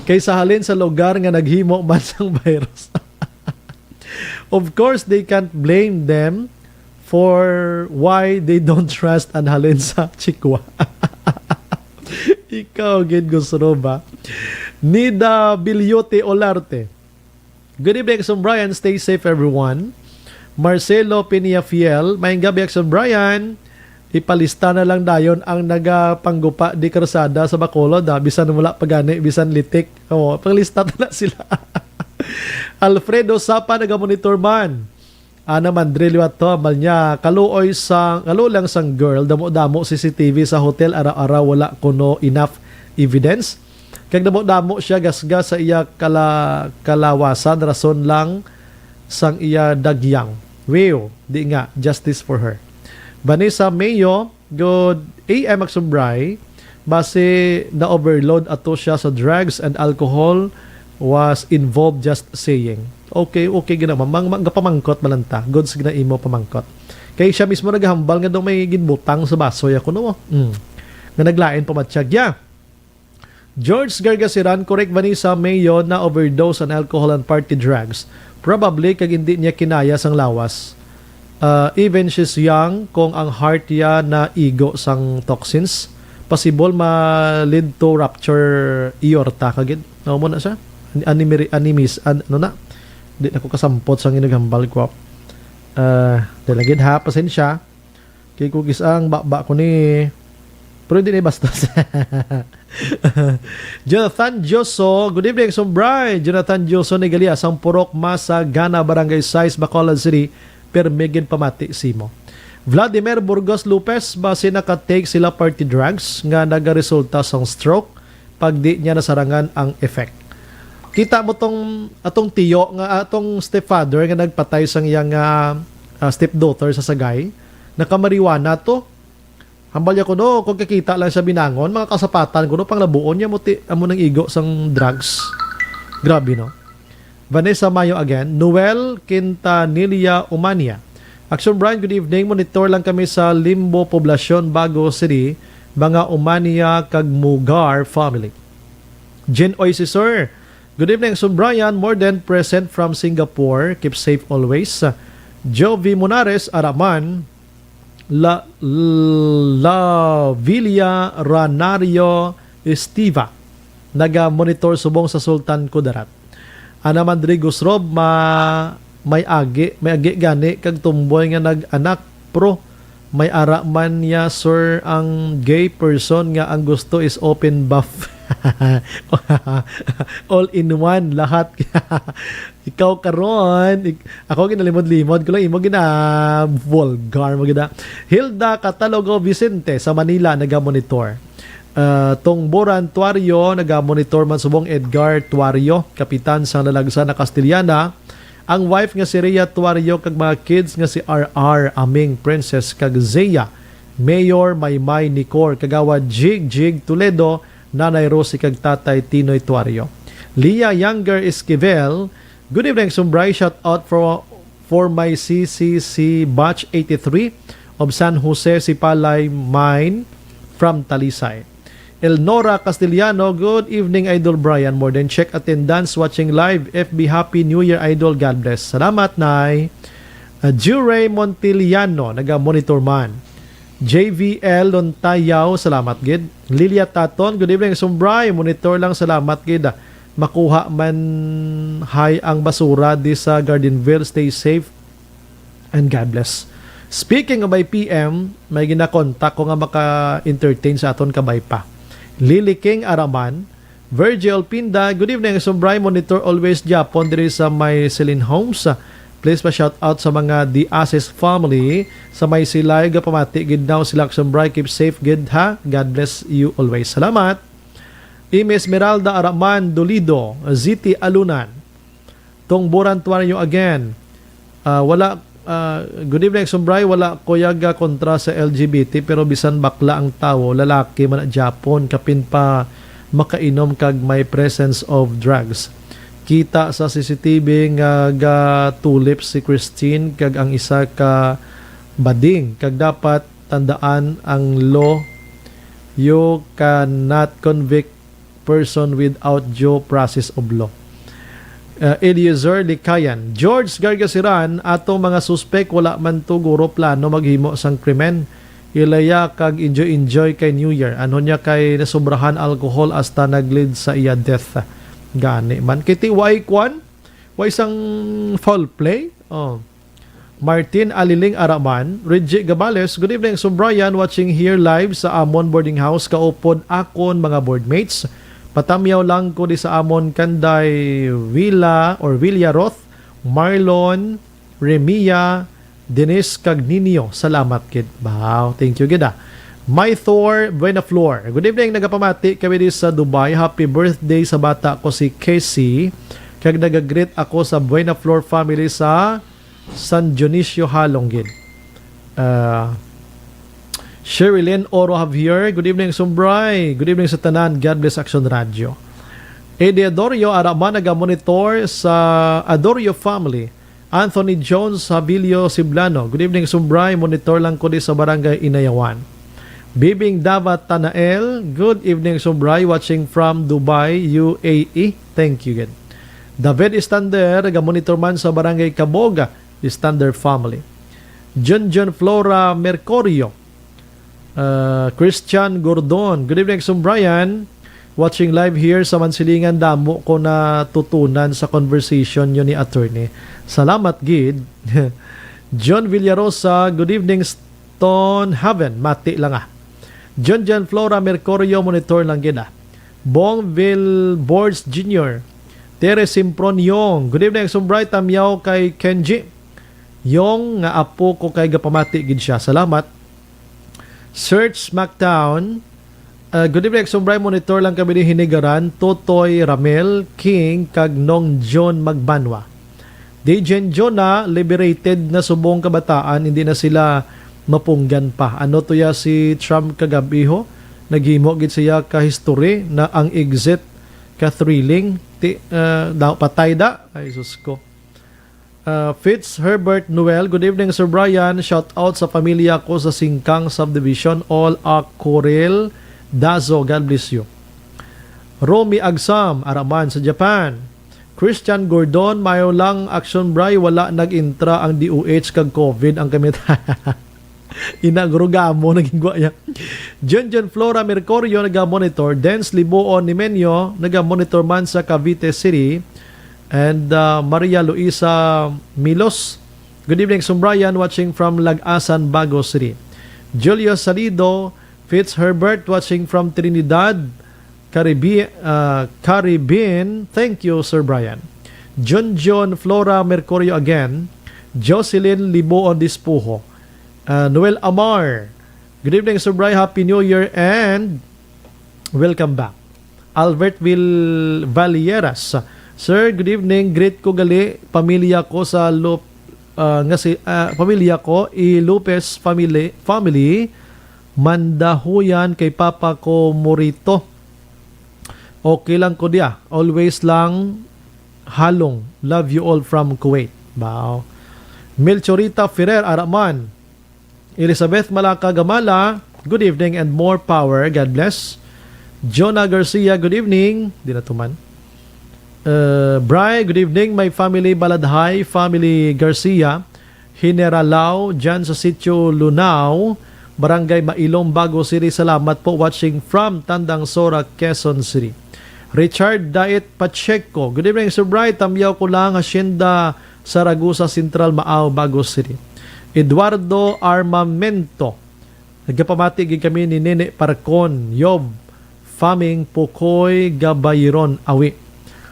kaysa halin sa lugar nga naghimo man sang virus. Of course, they can't blame them for why they don't trust an halin sa Chikwa. Ikaw gid, Gus Rob, ah. Nida Bilyote Olarte. Good evening, Action Brian. Stay safe, everyone. Marcelo Piniafiel, maayong gabi, Action Brian. Ipalista na lang dayon ang nagapanggupa di karsada sa Bacolod, ah. Bisan wala pa gani, bisan litik. Oh, panglista na sila. Alfredo Sapa, naga-monitor man. Ana Mandrillo ato, ambal niya, kaluoy sa, kaluoy lang sang girl, damo-damo C C T V sa hotel, araw-araw wala kuno enough evidence. Kag damo-damo siya gasgas sa iya kala-, kalawasan, rason lang sang iya dagyang. Wow, di nga, justice for her. Vanessa Mayo, good A M, Action Bri. Basi na-overload ato siya sa drugs and alcohol was involved, just saying. Okay, okay gina, mang, mang, gapamangkot man lang ta. Goods gina imo pamangkot. Kay siya mismo naghambal nga daw may ginbutang sa baso ya kuno. Mm. Nga naglain pa matsyag ya. George Gargasiran, correct, Vanessa Mayo, na-overdose on alcohol and party drugs. Probably kag hindi niya kinaya sang lawas. Uh, even she's young, kung ang heart ya na igo sang toxins, possible ma-lead to rupture aorta kagid. Ano mo na siya? An-, animiri-, animis, an-, ano na? Di na ko kasampot sang inughambal ko. Uh, dala gid ha, pasensya. Kay kugis ang baba ko ni, pero hindi na bastos. Jonathan Dioso, good evening, Sombray. Jonathan Dioso, ni Galia, sang Purok Masa, Gana, Barangay Sais, Bacolod City, permi gid pamati simo. Vladimir Burgos Lopez, basi naka-take sila party drugs nga nagaresulta sang stroke pag di niya nasarangan ang effect. Kita mo tong atong tiyo nga, atong stepfather nga nagpatay sang iyang, ah, ah, stepdaughter sa Sagay, nakamariwana to. Hambal niya kuno, kung kakita lang siya binangon, mga kasapatan kuno, panglabuon niya mo ti-, amo nang igo sang drugs. Grabe, no? Vanessa Mayo again. Noel Quintanilla Umania. Action Brian, good evening. Monitor lang kami sa Limbo Poblacion, Bago City, mga Umania kag Mugar family. Jen Oy, si Sir. Good evening, Action Brian. More than present from Singapore. Keep safe always. Jovi Munares, Araman. La, La Villa Ranario Estiva. Naga-monitor subong sa Sultan Kudarat. Ana man diri, Gus Rob, ma-, may agi, may agi gani kag tomboy nga nag-anak, pro. May ara man niya, sir, ang gay person nga ang gusto is open buff. All in one, lahat. Ikaw karon, ik-, ako ginalimod-limod ko lang, imo gina-vulgar mo gina. Hilda Catalogo Vicente sa Manila, naga-monitor. Ah, Tungboran Tuario, naga-monitor man subong. Edgar Tuario, kapitan sang Lalagsa na Castellana. Ang wife nga si Rhea Tuario kag mga kids nga si R R, Aming, Princess, kag Zea. Mayor Maymay Nicor, Kagawad Jig Jig Toledo, Nanay Rosie kag Tatay Tinoy Tuario. Leah Younger Esquivel, good evening, Sumbray. Shout out for, for my C C C batch eighty-three of San Jose Sipalay Mine from Talisay. Elnora Castellano, good evening, Idol Brian. More than check attendance, watching live, F B. Happy New Year, Idol. God bless. Salamat, Nay. Uh, Juray Montiliano, naga-monitor man. J V L Lontayaw, salamat gid. Lilia Taton, good evening, Sumbray. Monitor lang, salamat gid. Makuha man hay ang basura di sa Gardenville. Stay safe and God bless. Speaking of my P M, may ginakontak ko nga maka-entertain sa aton kabay pa. Lily King Araman, Virgil Pinda, good evening, Sumbray. Monitor always gyapon diri sa may Celine Homes. Please pa-shout out sa mga Diasis family sa may Silay. Gapamati gid daw sila, Sumbray. Keep safe gid, ha. God bless you always. Salamat. Imi Esmeralda Araman Dolido, Ziti Alunan. Tungburan Tuario again. Ah, wala, ah, good evening, Sumbray. Wala ko yaga kontra sa L G B T, pero bisan bakla ang tawo, lalaki man na gyapon, kapin pa makainom kag may presence of drugs. Kita sa C C T V nga ga-tulip si Christine kag ang isa ka bading, kag dapat tandaan ang law, you cannot convict person without due process of law. Uh, Eliezer Likayan, George Gargasiran, atong mga suspek wala man to guro plano maghimo sang krimen. Ilaya kag enjoy-enjoy kay New Year. Ano niya kay nasobrahan alcohol hasta nag-lead sa iya death. Gani man. Kay ti way kwan? Way sang foul play? Oh. Martin Aliling Araman, Reggie Gabales, good evening, Subrayan, watching here live sa amon boarding house, kaupod akon mga boardmates. Patamyaw lang ko di sa amon kanday Villa or Villaroth, Marlon, Remia, Denise, kag Nino. Salamat gid. Wow, thank you gid, ah. My Thor Buena Flor. Good evening, nagapamati kami di sa Dubai. Happy birthday sa bata ko si Casey. Kag nagagreet ako sa Buena Flor family sa San Dionisio Halong gid. Ah, Sherilyn Oro Javier, good evening, Sumbray. Good evening sa tanan. God bless Action Radio. Eddie Adorio, ara man nagamonitor sa Adorio family. Anthony Jones Habilio Siblano, good evening, Sumbray. Monitor lang ko di sa Barangay Inayawan. Bibing Davat Tanael, good evening, Sumbray. Watching from Dubai, U A E. Thank you, good. David Istander, nagamonitor man sa Barangay Kabog, Istander family. Junjun Flora Mercurio, uh, Christian Gordon. Good evening, Sumbrayan. Watching live here sa Mansilingan. Damo ko natutunan sa conversation nyo ni Attorney. Salamat gid. John Villarosa, good evening, Stone Haven. Mati lang, ah. Junjun Flora Mercurio, monitor lang gid, ah. Bong Vilbords Junior, Tere Simpron Yong. Good evening, Sumbray. Tamyaw kay Kenji Yong nga apo ko kay gapamati gid siya. Salamat. Search Smackdown. Uh, good evening, Sumbray. Monitor lang kami ni Hinigaran, Totoy Ramel, King, kag Nong John Magbanwa. D J Jonah, liberated na subong kabataan, hindi na sila mapunggan pa. Ano to ya si Trump kagabi ho? Naghimo gid siya ka history na ang exit ka thrilling. Ti, uh, daw, patay da. Ay, sus ko. Uh, Fitz Herbert Noel, good evening, Sir Brian. Shout out sa pamilya ko sa Singkang Subdivision, all a Corel Dazo. God bless you. Romy Agsam, Araman sa Japan. Christian Gordon, mayo lang action, Bray, wala nag-intra ang D O H kag COVID ang kamit. Inagro gamo naging gwaya. Junjun Flora Mercurio naga-monitor. Dens Libuon Nimenyo naga-monitor man sa Cavite City. And, uh, Maria Luisa Milos, good evening, Sumbrayan, watching from Lagasan, Bago City. Julio Salido, Fitzherbert, watching from Trinidad, Caribe-, uh, Caribbean. Thank you, Sir Brian. Junjun Flora Mercurio again. Jocelyn Libuon Dispuho. Uh, Noel Amar. Good evening, Sir Brian. Happy New Year and welcome back. Albertville Valieras. Sir, good evening. Greet ko gali pamilya ko sa Lup-, ah, nga si, ah, pamilya ko, i Lopez family, family, Mandahuyan kay papa ko Morito. Okay lang ko diya. Always lang halong. Love you all from Kuwait. Wow. Melchorita Ferrer Araman. Elizabeth Malaka Gamala, good evening and more power. God bless. Jonah Garcia, good evening. Di na tuman. Uh, Bri, good evening. My family, Baladhay, family Garcia, Generalao, dyan sa Sitio Lunao, Barangay Mailong, Bago City. Salamat po, watching from Tandang Sora, Quezon City. Richard Dait Pacheco, good evening, Sir Bri. Tamyaw ko lang, Hacienda Saragosa Central, Maao, Bago City. Eduardo Armamento, nagapamati gid kami ni Nene Parcon, Yob, Faming Pukoy Gabayiron, awi.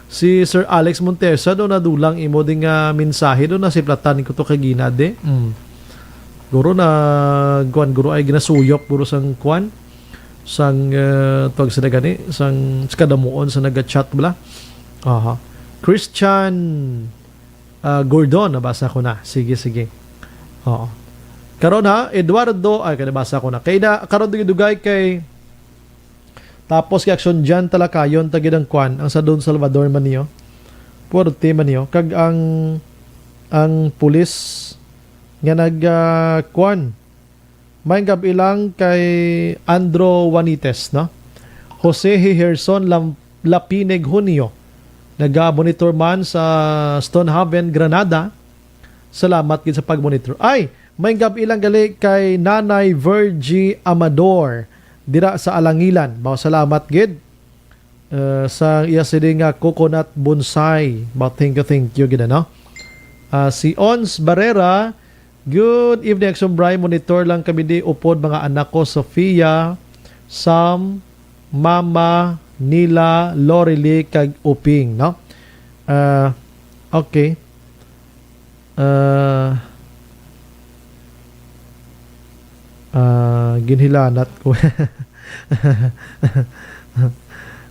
Si Sir Alex Montesa, do nadulang imo ding, ah, mensahe, do nasiplatan ko to kagina, de. Mm. Guro na, kuan, guro ay ginasuyop, guro sang kuan, sang, ah, tawag sila gani, sang kadamuon sa naga-chat bala. Aha. Christian, ah, Gordon, nabasa ko na. Sige, sige. Oo. Karon ha, Eduardo, ay, nabasa ko na. Kay na, karon dugay-dugay kay Tapos kay Action Jan Talakayon, ta gid ang kwan, ang sa Don Salvador man niyo. Puwerte man niyo. Kag ang, ang pulis nga nag, ah, kwan, may gab-i lang kay Andro Juanites, no? Jose Hiherson Lam-, Lapineg Junio, naga-monitor man sa Stonehaven, Granada. Salamat gid sa pag-monitor. Ay, may gab-i lang gali kay Nanay Virgie Amador dira sa Alangilan. Mao, salamat gid, eh, sa iya sini nga coconut bonsai. Mao, thank you, thank you gid, ano? Ah, si Ons Barrera, "Good evening, Action Bri. Monitor lang kami di upod mga anak ko, Sofia, Sam, Mama, Nila, Lorely, kag Uping," no? Ah, okay. Ah, ah, ginhilanat ko.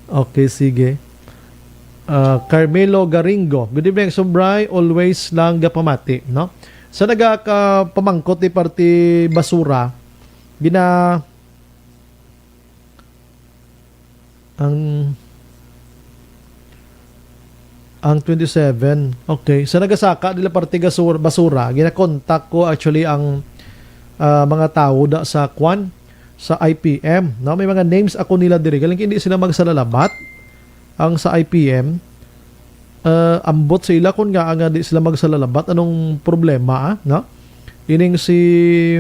Okay, sige. Ah, Carmelo Garingo, "Good evening, Action Bri. Always lang gapamati," no? Sa nagakapamangkot ni parte basura, gina-, ang, ang twenty-seven. Okay. Sa nagasaka nila parte gasur-, basura, ginakontak ko actually ang, ah, mga tawo da sa kwan, sa I P M, no? May mga names ako nila diri. Galing hindi sila magsalalabat ang sa I P M. Ah, ambot sa ila kung nga nga di sila magsalalabat. Anong problema, ah? No? Ining si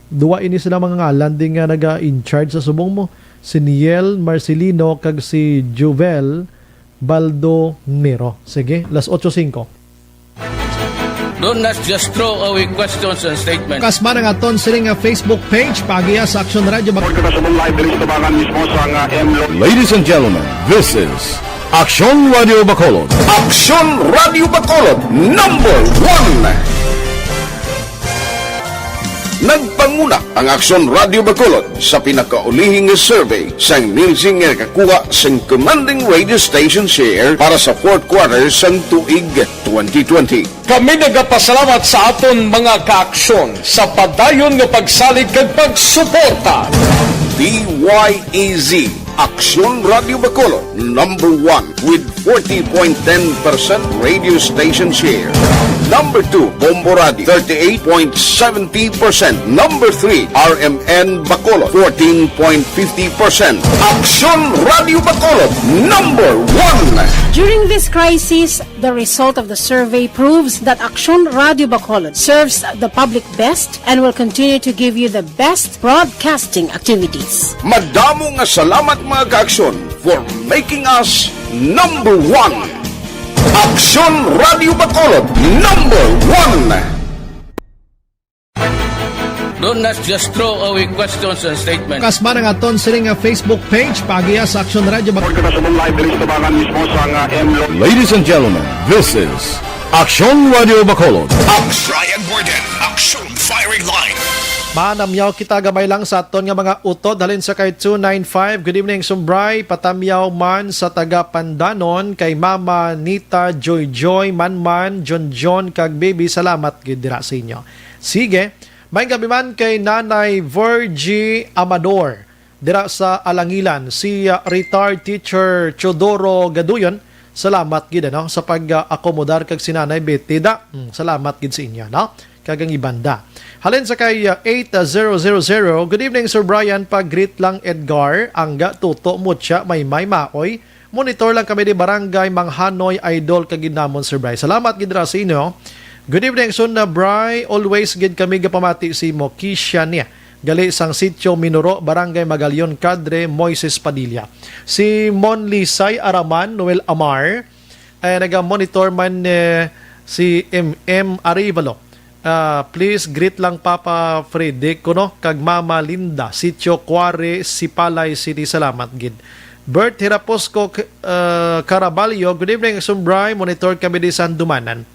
Duwa ini sila mga ngalan di nga naga-in-charge sa subong mo, si Niel Marcelino kag si Jovel Baldomero. Sige, las otso singko. Don't just throw away questions and statements. Kasman ang aton sini nga Facebook page, paagiha sa Action Radio Bac- Pagkakasabong live diri sa tabangan mismo sa nga M Lo- Ladies and gentlemen, this is Action Radio Bacolod. Action Radio Bacolod, number one. Nagpanguna ang Aksyon Radio Bacolod sa pinakaulihi nga survey sang Nielsen nga nakakuha sang commanding radio station share para sa fourth quarter sang tuig twenty twenty. Kami nagapasalamat sa aton mga kaaksyon sa padayon nga pagsalig kag pagsuporta. D Y E Z. Aksyon Radio Bacolod, number one with forty point ten percent radio station share. Number two, Bombo Radio, thirty-eight point seventy percent. Number three, R M N Bacolod, fourteen point fifty percent. Aksyon Radio Bacolod, number one. During this crisis, the result of the survey proves that Aksyon Radio Bacolod serves the public best and will continue to give you the best broadcasting activities. Madamo nga salamat, mga kaaksyon, for making us number one. Aksyon Radio Bacolod, number one. Don't just throw away questions and statements. Kasman ang aton sini nga Facebook page, paagiha sa Aksyon Radio Bac- Pagkakasabong live diri sa tabangan mismo sa nga M Lo- Ladies and gentlemen, this is Aksyon Radio Bacolod. Aksyon Brian Borden, Aksyon Firing Line. Manamyaw kita gamay lang sa aton nga mga utod halin sa kay two nine five. Good evening, Sumbray. Patamyaw man sa taga Pandanon kay Mama Nita, Joy Joy, Manman, John John, kag Baby. Salamat gid dira sa inyo. Sige, may gabi man kay Nanay Virgie Amador dira sa Alangilan, si, ah, retired teacher Teodoro Gaduyon. Salamat gid, ano, sa pag-akomodar kag si Nanay Betty da. Hmm, salamat gid sa inyo, no? Kag ang ibanda. Halin sa kay, ah, eight zero zero zero, "Good evening, Sir Brian. Pag-greet lang, Edgar, Angga, Tuto, Mucha, Maymay, Maoy. Monitor lang kami di Barangay Manghanoy, idol ka gid namon, Sir Bry." Salamat gid ra sa inyo. Good evening, Sun na Bry. Always gid kami gapamati sa imo, Kisha niya. Gali sang Sitio Minuro, Barangay Magalion, Kadre Moises Padilla. Si Mon Lisay Araman, Noel Amar, ay naga-monitor man, eh, si M M Arevalo. Ah, please greet lang Papa Freddy kuno kag Mama Linda, Sitio Cuare, Sipalay City. Salamat gid. Bert Hiraposco, uh, Caraballo, good evening, Sumbray. Monitor kami di Sandumanan.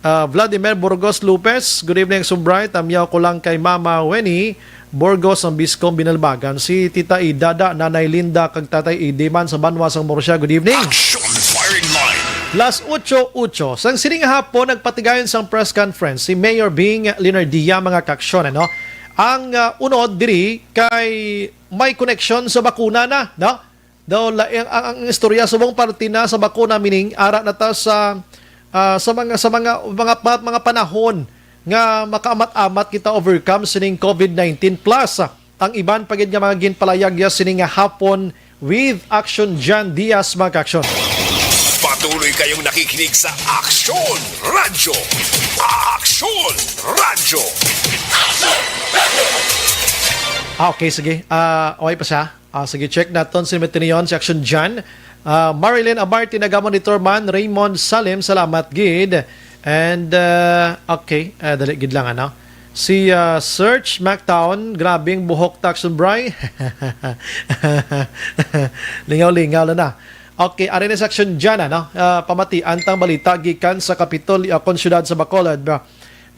Uh, Vladimir Burgos Lopez, good evening, Sumbray. Tamyaw ko lang kay Mama Weni Burgos ang Biscom Binalbagan. Si Tita Idada, Nanay Linda, kag Tatay Idi man sa Banwa sang Murcia, good evening. Action Firing Line. Las ocho ocho. Sang sining hapon, nagpatigayon sang press conference si Mayor Bing Leonardia, mga kaaksyon, ano? Ang, ah, unod diri kay may koneksyon sa bakuna na, no? Daw la-, ang, ang, ang istorya subong parte na sa bakuna, meaning ara na ta sa, ah, sa mga, sa mga, mga, mga, mga panahon nga makaamat-amat kita overcome sining covid nineteen. Plus, ang iban pa gid nga mga ginpalayag ya sini nga hapon with Action John Diaz, mga kaaksyon. Patuloy kayong nakikinig sa Action Radyo. Action Radyo. Ah, okay, sige. Ah, okay pa siya. Ah, sige, check naton si Metinion, si Action John. Ah, Marilyn Abarte, nagamonitor man. Raymond Salim, salamat gid. And, ah, okay, ah, dali gid lang, ano. Si, ah, Search Mactown, grabing buhok ta, Action Bray. Lingaw-lingaw lang na. Okay, ari na si Action John, ano. Ah, pamatian tang balita gikan sa Kapitol, ah, kon siyudad sa Bacolod.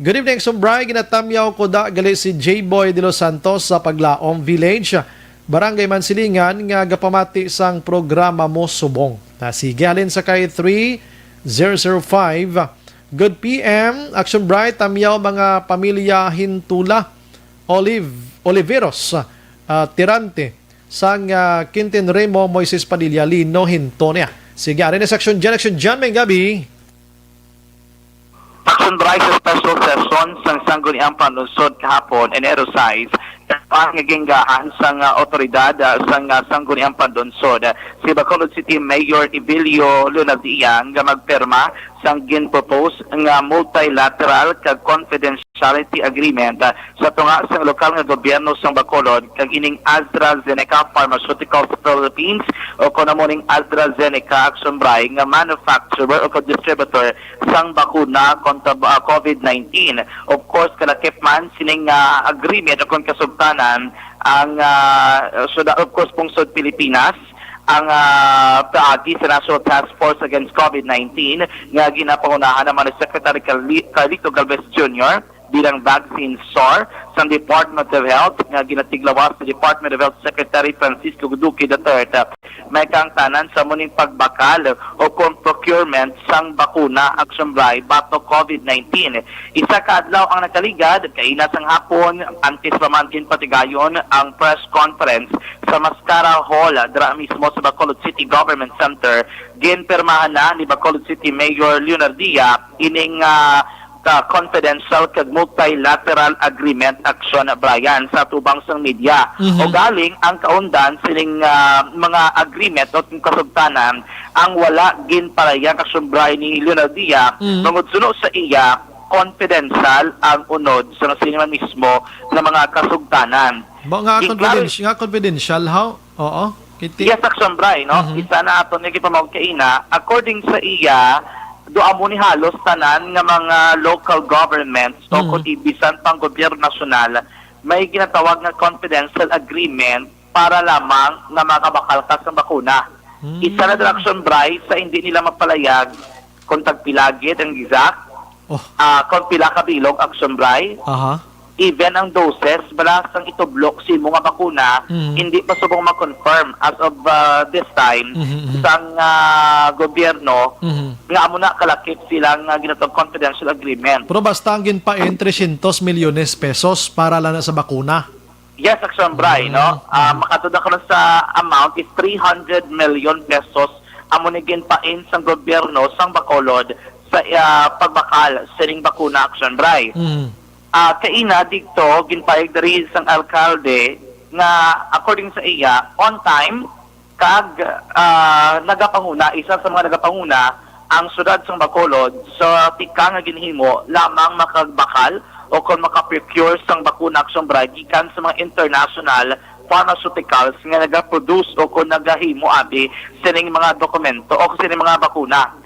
Good evening, Sumbray. Ginatamyaw ko da gali si J Boy de los Santos sa Paglaom Village, Barangay Mansilingan, nga gapamati sang programa mo subong. Ah, sige, halin sa kay three zero zero five. Good P M, Action Bright, tamyaw mga pamilya Hintula, Olive, Oliveros, ah, Tirante, sang, ah, Quintin Remo, Moises Padilla, Lino Hinto niya. Sige, ari na sa Action John. Action John, may gabi. Action Bright sa special session sang Sangguniang Panlungsod kahapon, Enero sais, kapan nga ginggahan sang, ah, otoridad, ah, sang, ah, Sangguniang Panlungsod, si Bacolod City Mayor Evilio Lunadian nga magpirma sang gin-propose nga multilateral kag confidentiality agreement, ah, sa tunga sang lokal nga gobyerno sang Bacolod kag ining AstraZeneca Pharmaceuticals Philippines, o kon amo ning AstraZeneca Action Bray, nga manufacturer o kon distributor sang bakuna kontra, ah, covid nineteen. Of course, kalakip man sining, ah, agreement o kon kasugtanan ang, ah, so the, of course, pungsod Pilipinas, ang, ah, paagi sa National Task Force Against covid nineteen nga ginapangunahan naman ni Secretary Carli-, Carlito Galvez Junior bilang vaccine czar sang Department of Health nga ginatiglawas ni Department of Health Secretary Francisco Duque the third. May kaangtanan sa muning pagbakal o kon procurement sang bakuna Action Bray batok covid nineteen. Isa ka adlaw ang nakaligad, kaina sang hapon, antes pa man ginpatigayon ang press conference sa Mascara Hall, dira mismo sa Bacolod City Government Center, ginpirmahan na ni Bacolod City Mayor Leonardia ining, ah, ka confidential kag multilateral agreement Action Brian sa atubang sang media. Mhm. O galing ang kaundan sining, ah, mga agreement o kasugtanan ang wala ginpalayag Action Brian ni Leonardia, mhm, tungod suno sa iya confidential ang unod sa sini man mismo nga mga kasugtanan. Ba, nga confidential, nga confidential, how? Oo. Kiti- Yes, Action Bray, no? Mhm. Isa na aton nga gipamawag kaina, according sa iya, do amo ni halos tanan nga mga local governments o, mhm, kundi bisan pang gobyerno nasyonal, may ginatawag nga confidential agreement para lamang nga makabakal ka sa bakuna. Hmm. Isa na dira, Action Bray, sa hindi nila mapalayag kung tagpila gid ang exact, oh, ah, kung pila ka bilog, Action Bray. Aha. Even ang doses, bala, sang itublo sa imo nga bakuna, mhm, hindi pa subong ma-confirm as of, ah, this time, mhm, mhm, sang, ah, gobyerno, mhm, nga amo na kalakip sila nga ginatawag confidential agreement. Pero basta ang ginpain, trescientos milyones pesos para lang na sa bakuna. Yes, Action Bray, no? Mm, ah, mm. Makatuda ko sa amount is three hundred million pesos amo ni ginpain sang gobyerno sang Bacolod sa, ah, pagbakal sining bakuna, Action Bray. Mm. Ah, kaina dito, ginpayag diri sang alkalde nga, according sa iya, on time, kag, ah, nagapanguna, isa sa mga nagapanguna ang siyudad sang Bacolod sa tikang nga ginhimo lamang makagbakal o kon makaprocure sang bakuna Action Bray gikan sa mga international pharmaceuticals nga nagaproduce o kon nagahimo abi sining mga dokumento o sining mga bakuna.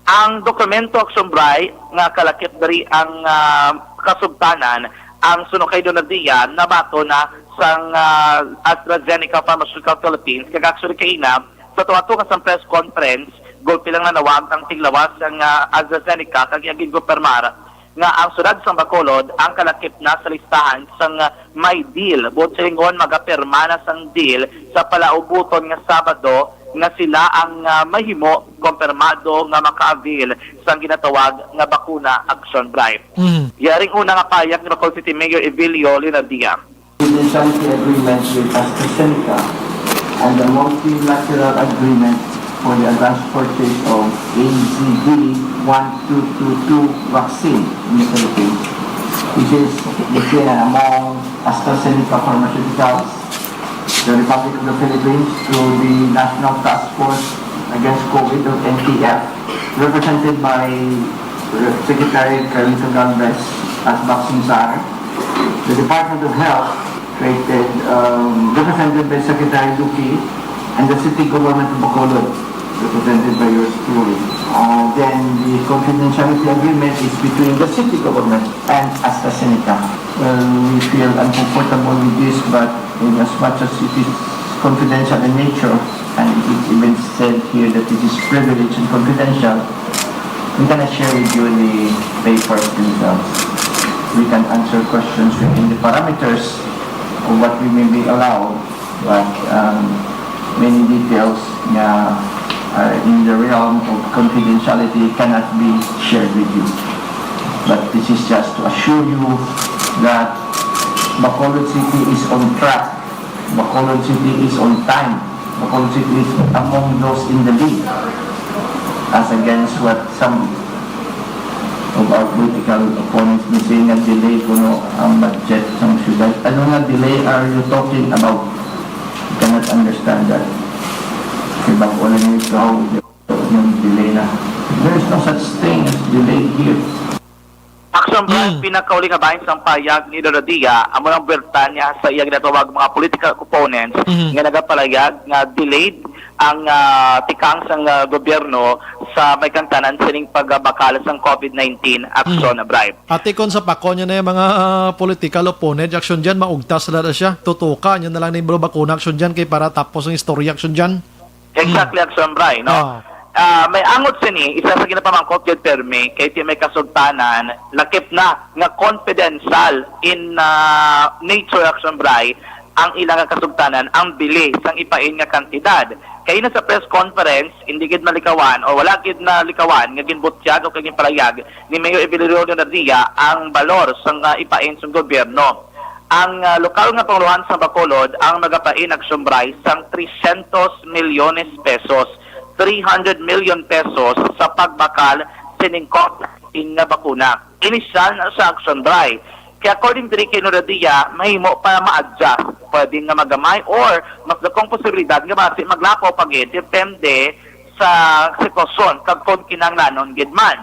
Ang dokumento Action Bray nga kalakip diri ang, ah, kasugtanan, ang suno kay Donald Dian, nabaton na sang, ah, AstraZeneca Pharmaceutical Philippines, kag actually kaina, Sa tuwa-tuwa nga sang press conference, gulpi lang nanawag ang tiglawas sang, ah, AstraZeneca kag iya ginkumpirmar nga ang siyudad sang Bacolod ang kalakip na sa listahan sang, ah, may deal. Buot silingon, magapirma na sang deal sa palaubuton nga Sabado nga sila ang, ah, mahimo kumpirmado nga maka-avail sang ginatawag nga bakuna, Action Bright. Mhm. Yaring una nga pahayag ni Bacolod City Mayor Evelio Leonardia. Confidentiality agreement with AstraZeneca and the multilateral agreement for the advance purchase of A Z D one two two two vaccine in the Philippines, which is between and among AstraZeneca Pharmaceuticals, the Republic of the Philippines, through the National Task Force Against COVID, or N T F, represented by Secretary Carlito Galvez as vaccine czar. The Department of Health, created, um, represented by Secretary Duque, and the city government of Bacolod, represented by yours truly. Uh, then the confidentiality agreement is between the city government and AstraZeneca. Well, we feel uncomfortable with this, but in as much as it is confidential in nature, and it even said here that it is privileged and confidential, we cannot share with you the papers themselves. We can answer questions within the parameters of what we may be allowed, but, um, many details nga are in the realm of confidentiality cannot be shared with you. But this is just to assure you that Bacolod City is on track. Bacolod City is on time. Bacolod City is among those in the lead, as against what some of our political opponents may say nga delay kuno ang budget sang syudad. Ano nga delay are you talking about? I cannot understand that. Kay bag-o lang yung ikaw, yung delay na. There is no such thing as delay here. Action Bright, mm, pinakauli nga bahin sang pahayag ni Leonardia, amo ang buwerta niya sa iya ginatawag mga political opponents, mhm, nga nagapalayag nga delayed ang, ah, tikang sang, ah, gobyerno sa may kantanan sining pagbakal sang COVID nineteen, Action, mm, Bright. Ate, kung sa pako niya na yung mga, ah, political opponent, Action Jan, maugtas na na siya. Tutuka niya na lang ni Bro Bakuna, Action Jan, kay para tapos ang istorya, Action Jan. Exactly, mm, Action Bright, no? Ah. Ah, may angot sini, isa sa ginapamangkot gyud permi, kay ti may kasugtanan, lakip na nga confidential in, ah, nature, Action Bright, ang ilang nga kasugtanan, ang bili sang ipain nga kantidad. Kay na sa press conference, hindi gid malikawan o wala gid nalikawan nga ginbutyag o kay ginpalayag ni Mayor Evelio Leonardia ang balor sang, ah, ipain sang gobyerno. Ang, ah, lokal nga pangulohan sa Bacolod ang nagapain, Action Bright, sang trescientos milyones pesos, three hundred million pesos, sa pagbakal sining COVID nineteen nga bakuna. Inisyal na sa, Action Bright. Kaya according diri kay Leonardia, mahimo pa ma-adjust. Pwede nga magamay or mas dakong posibilidad nga basi maglapaw pa gid, depende sa sitwasyon kag kon kinahanglanon gid man.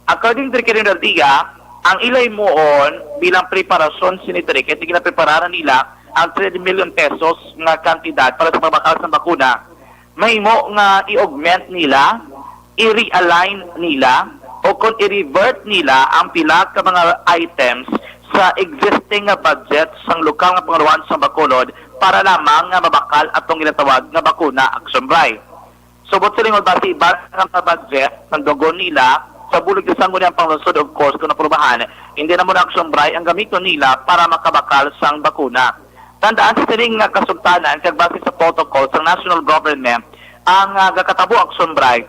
According diri kay Leonardia, ang ila himuon bilang preparasyon sini diri kay ginaprepararan nila ang three million pesos nga kantidad para sa pagbakal sa bakuna. Mahimo nga i-augment nila, i-realign nila, o kon i-revert nila ang pila ka mga items sa existing nga budget sang lokal nga pangulohan sa Bacolod para lamang nga mabakal atong ginatawag nga bakuna, Action Bright. Subot sa lingkod, basi iban nga mga budget sang dugon nila sa bulig sa Sangguniang Panglungsod, of course, kung aprubahan, hindi na mo na, Action Bright, ang gamiton nila para makabakal sang bakuna. Tandaan, sa sining nga kasugtanan kag base sa protocol sa national government, ang, ah, gakatabo, Action Bright,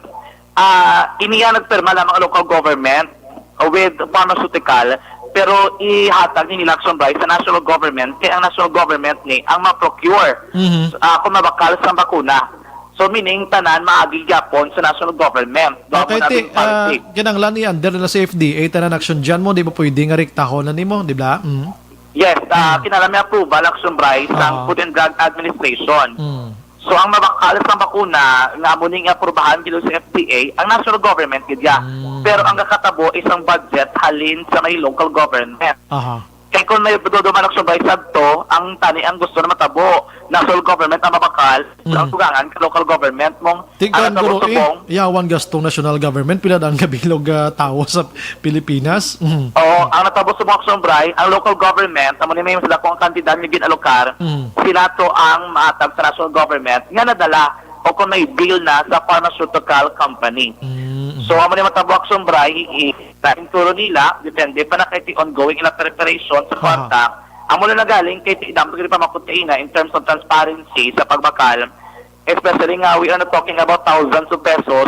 ah, iniya nagpirma lamang ang local government with pharmaceutical, pero ihatag ni nila, Action Bright, sa national government, kay ang national government ni ang ma-procure, mhm, ah, kung mabakal sa bakuna. So, meaning, tanan maagi gyapon sa national government. Daw Okay, mo ti, natin ah, policy. Kinahanglan i-under na sa F D A tanan, Action Jan, mo, di ba pwede nga rektahon na nimo, di ba? Mm. Yes, ah, Mm. kinahanglan may approval, Action Bright, sa Ah. Food and Drug Administration. Mm. So, ang mabakal sa bakuna, nga amo ning aprubahan gid sa F D A, ang national government gid ya. Mm. Pero ang kakatabo is ang budget halin sa may local government. Aha. Kay kung may duduman, Action Bright, sadto, ang tani ang gusto na matabo, national government ang mabakal, Mm. ang tugangan ka local government mong Tignan, ang guro, eh, subong. Yawan gastong national government, pila daan ka bilog, ah, tawo sa Pilipinas. Mm. Oo, ang natabo sa Action Bright, ang local government, amo ni may mas dakong kantidad nga gin-alokar, Mm. sila to ang mahatag sa national government nga nadala o kung may bill na sa pharmaceutical company. Mm. So, amo ni matabo, Action Bri, i-, i-, inturo nila, depende pa na kay ti ongoing ila preparation sa Aha. kwarta. Amo na nagaling kay ti damo gid pa makutaina in terms of transparency sa pagbakal, especially nga we are not talking about thousands of pesos.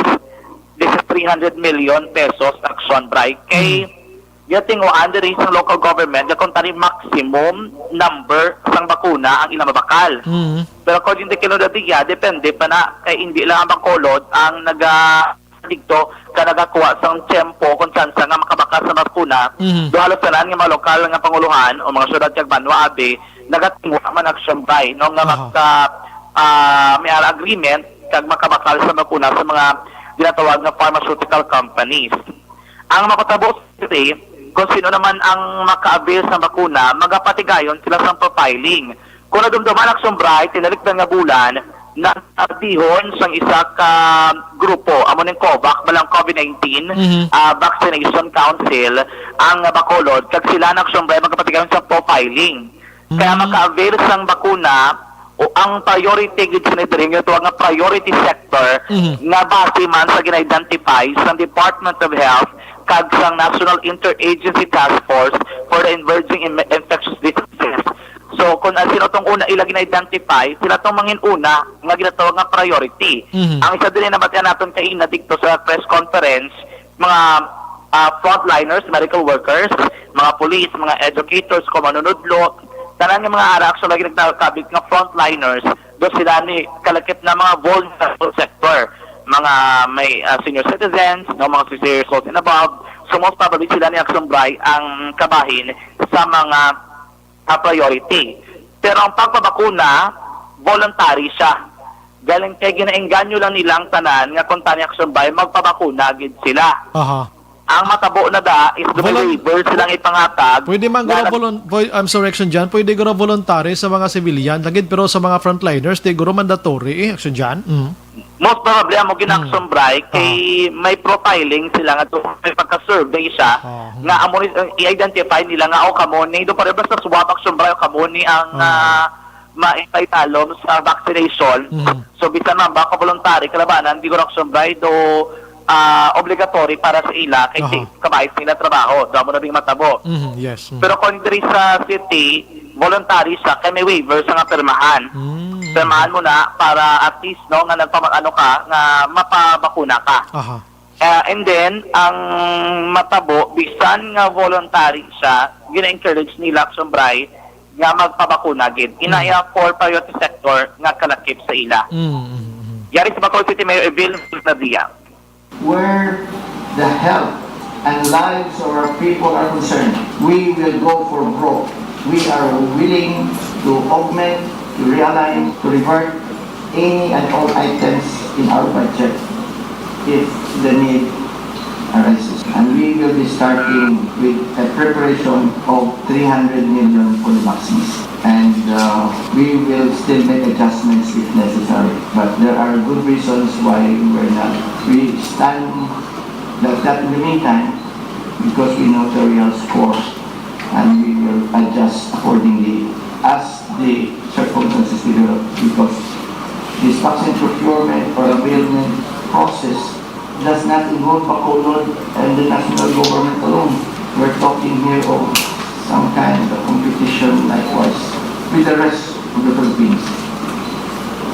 This is three hundred million pesos, Action Bri. Kay Mm. Yatinguan diri sa local government nga kung tani maximum number sang bakuna ang ilang mabakal. Mm. Pero according to Kilon Radia, depende pa na kay hindi lang ang Bacolod ang naga-, dito ka nagakuha sang tiyempo kung tsansa nga makabakal sa bakuna. Mm. Do halos tanan nga mga lokal nga panguluhan o mga syudad kag banwa abi nagatinguha man, Action Bri, no, nga Aha. magka, ah, may ara agreement kag makabakal sa bakuna sa mga ginatawag nga pharmaceutical companies. Ang makatabo sa city, kung sino naman ang maka-avail sa bakuna, magapatigayon sila sa profiling. Kung nadumduman, Action Bri, tinalikdan nga bulan, nagtardihon sang isa ka grupo, amo ning COVAC, balang COVID nineteen, Mhm. ah, Vaccination Council, ang Bacolod, kag sila, Action Bri, magapatigayon sa profiling. Kaya Mm. maka-avail sang bakuna o ang priority gid sila diri nga tawag nga priority sector Mhm. nga base man sa gina-identify sa Department of Health kag sa National Interagency Task Force for the Emerging Im-, Infectious Diseases. So, kung ang sino tong una ila gina-identify, sila tong mangin-una nga ginatawag nga priority. Mhm. Ang isa din na nabatian naton kaina dito sa press conference, mga, ah, frontliners, medical workers, mga police, mga educators, kung manunudlo, tanan nga mga ara, actually, nagkabig nga frontliners, do sila ni kalakip na mga vulnerable sector, mga may, ah, senior citizens, no, mga sixty years old and above. So, most probably sila ni Action Bri ang kabahin sa mga, ah, priority. Pero ang pagpabakuna, voluntary siya. Galing kay ginaengganyo lang nila ang tanan nga kung tani, Action Bri, magpabakuna gid sila. Aha. Ang matabo na da is may Volun- waiver silang ipangatag Pwede man na guro nag- volun-, voy-, I'm sorry, Action Jan, pwede guro voluntary sa mga civilian lagi, pero sa mga frontliners, di guro mandatory, eh, Action Jan? Mm. Most probably, amo gid, Mm. Action Bri, kay Ah. may profiling sila nga to, may pagka-survey siya, Ah, hmm. nga amo ni, i-identify nila nga, oh, kamo ni, do pareho ba sa swab, Action Bri, oh, kamo ni ang, Ah. ah, maipatalom sa vaccination. Mhm. So, bisan man ba ka voluntary, kalabanan, di ko, Action Bri, do, ah, obligatory para sa ila, kay Aha. si-, kabait nila trabaho, do amo na ding matabo. Mhm, yes. Mhm. Pero kung diri sa city, voluntary siya, kay may waiver sa nga pirmahan. Mm. Pirmahan mo na para at least, no, nga nagpamag-, ano ka, nga mapabakuna ka. Aha. Ah, and then, ang matabo, bisan nga voluntary siya, gina-encourage nila, Action Bri, nga magpabakuna gid. Inaya Mm. for priority sector nga kalakip sa ila. Mm, mm, mm. Yari sa Bacolod City Mayor Evil Nadia. Where the health and lives of our people are concerned, we will go for broke. We are willing to augment, to realign, to revert any and all items in our budget if the need arises. And we will be starting with a preparation of three hundred million for the vaccines. And, uh, we will still make adjustments if necessary. But there are good reasons why we're not. We stand like that in the meantime because we know the real score and we will adjust accordingly as the circumstances develop, because this vaccine procurement or availment process does not involve Bacolod and the national government alone. We're talking here of some kind of competition likewise with the rest of the Philippines.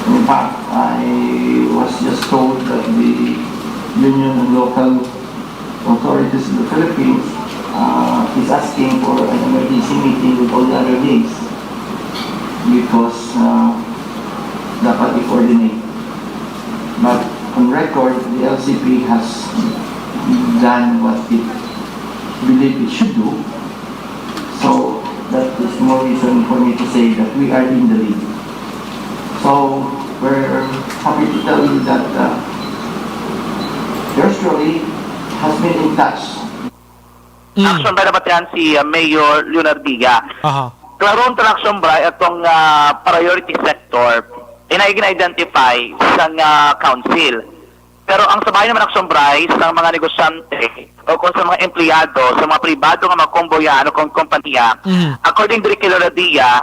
In fact, I was just told that the Union of Local Authorities in the Philippines, uh, is asking for an emergency meeting with all the other leagues because, uh, dapat i-coordinate. But on record, the L C P has done what it believe it should do. So that is more reason for me to say that we are in the lead. So we're happy to tell you that, uh, yours truly has been in touch. Mm. Action Bri, nabatian si, uh, Mayor Leonardia. Aha. Klaro ang Action Bri, atong, uh, priority sector, ina gina-identify sa nga council. Pero ang sa bahin naman, Action Bri, sa mga negosyante o kung sa mga empleyado, sa mga pribado nga mga komboyan o kung kompanya, Mhm. according diri kay Leonardia,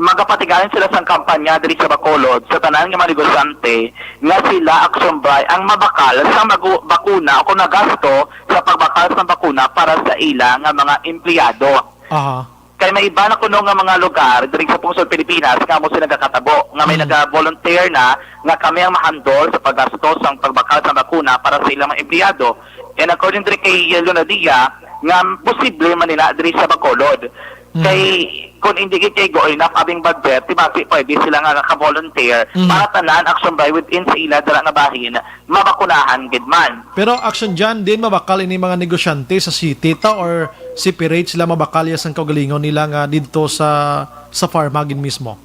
Magapatigayon sila sang kampanya diri sa Bacolod sa tanan nga mga negosyante nga sila, Action Bri, ang mabakal sa magu-, bakuna o kung nagasto sa pagbakal sa bakuna para sa ila nga mga empleyado. Aha. Kay may iba na kuno nga mga lugar diri sa pungsod Pilipinas nga amo sila nagakatabo, nga may Mm. naga-volunteer na nga kami ang mahandol sa paggasto sang pagbakal sa bakuna para sa ilang mga empleyado. And according diri kay Leonadia, nga posible man nila diri sa Bacolod. Mm. Kay kung hindi gid kay go enough abing budget, di ba, si pwede sila nga naka-volunteer Mm. para tanan, Action Bri, within sa ila dira nga bahin, mabakunahan gid man. Pero, Action John, din mabakal ini mga negosyante sa city ta, or separate sila mabakal ya sang kaugalingon nila nga didto sa, sa farm gid mismo?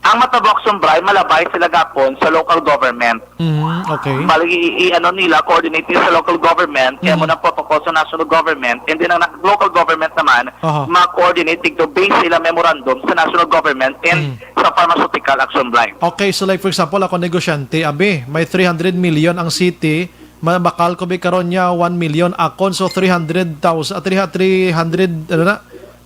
Ang matabo, Action Bri, malabay sila gapon sa local government. Mm, okay. Bali, i-, i-, ano nila, coordinate nila sa local government, kaya Mm. mo ng protocol sa national government, and then ang na-, local government naman, Aha. ma-coordinate, tigdo-base sila memorandum sa national government and Mm. sa pharmaceutical, Action Bri. Okay, so like for example, ako negosyante, abi, may three hundred million ang city, mabakal ko bi karon niya one million akon, so three hundred thousand, ah, three, three hundred, ano na?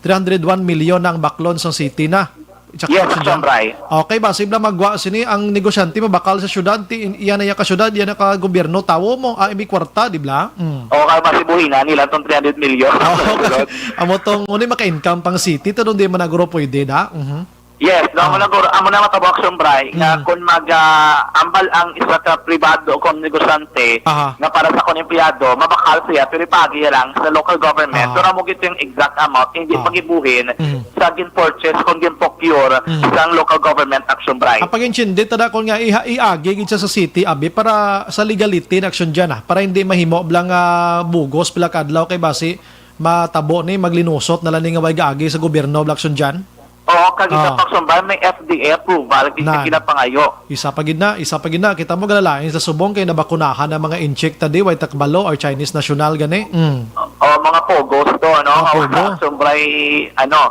Three hundred one million na ang baklon sa city na. Check Yes, out siya Action dyan. Bri. Okay, basi bala magwa sini ang negosyante mabakal sa syudad, ti, iya na iya ka syudad, iya na ka gobyerno, tawo mo, ah, may kwarta, di bala? Mm. O, kaya masibuhi na nila tong three hundred million. Oh, okay. Amo tong, uni maka-income pang city, to, di man na guro pwede, da? Mhm. Yes, no, amo Ah. na guro, amo na matabo, Action Bri, nga Mm. kung mag, ah, ambal ang isa ka pribado o kung negosyante Aha. nga para sa kung empleyado, mabakal siya, pero ipagi lang sa local government. Ah. Pero amo gid yung exact amount, hindi Ah. pagibuhin Mm. sa gin-purchase kung gin-procure Mm. sang local government, Action Bri. Ang pag-intindi, tada, kung nga iha-, iagi gid siya sa city, abi, para sa legality na, Action John, ah, para hindi mahimo bala nga bugos pila ka adlaw kay basi matabo ni, maglinusot na lang ni nga way gaagi sa gobyerno bala, Action John. Oo, kag isa Ah. pa, Action Bri, may F D A approval, gid Na. ginapangayo. Isa pa gid na, isa pa gid na. Kita mo, galalain sa subong kay nabakunahan ang mga incheck ta di, way ta kabalo or Chinese national gani. Mm. O, mga pogos to, ano? Mga pogo. Action Bri, ano,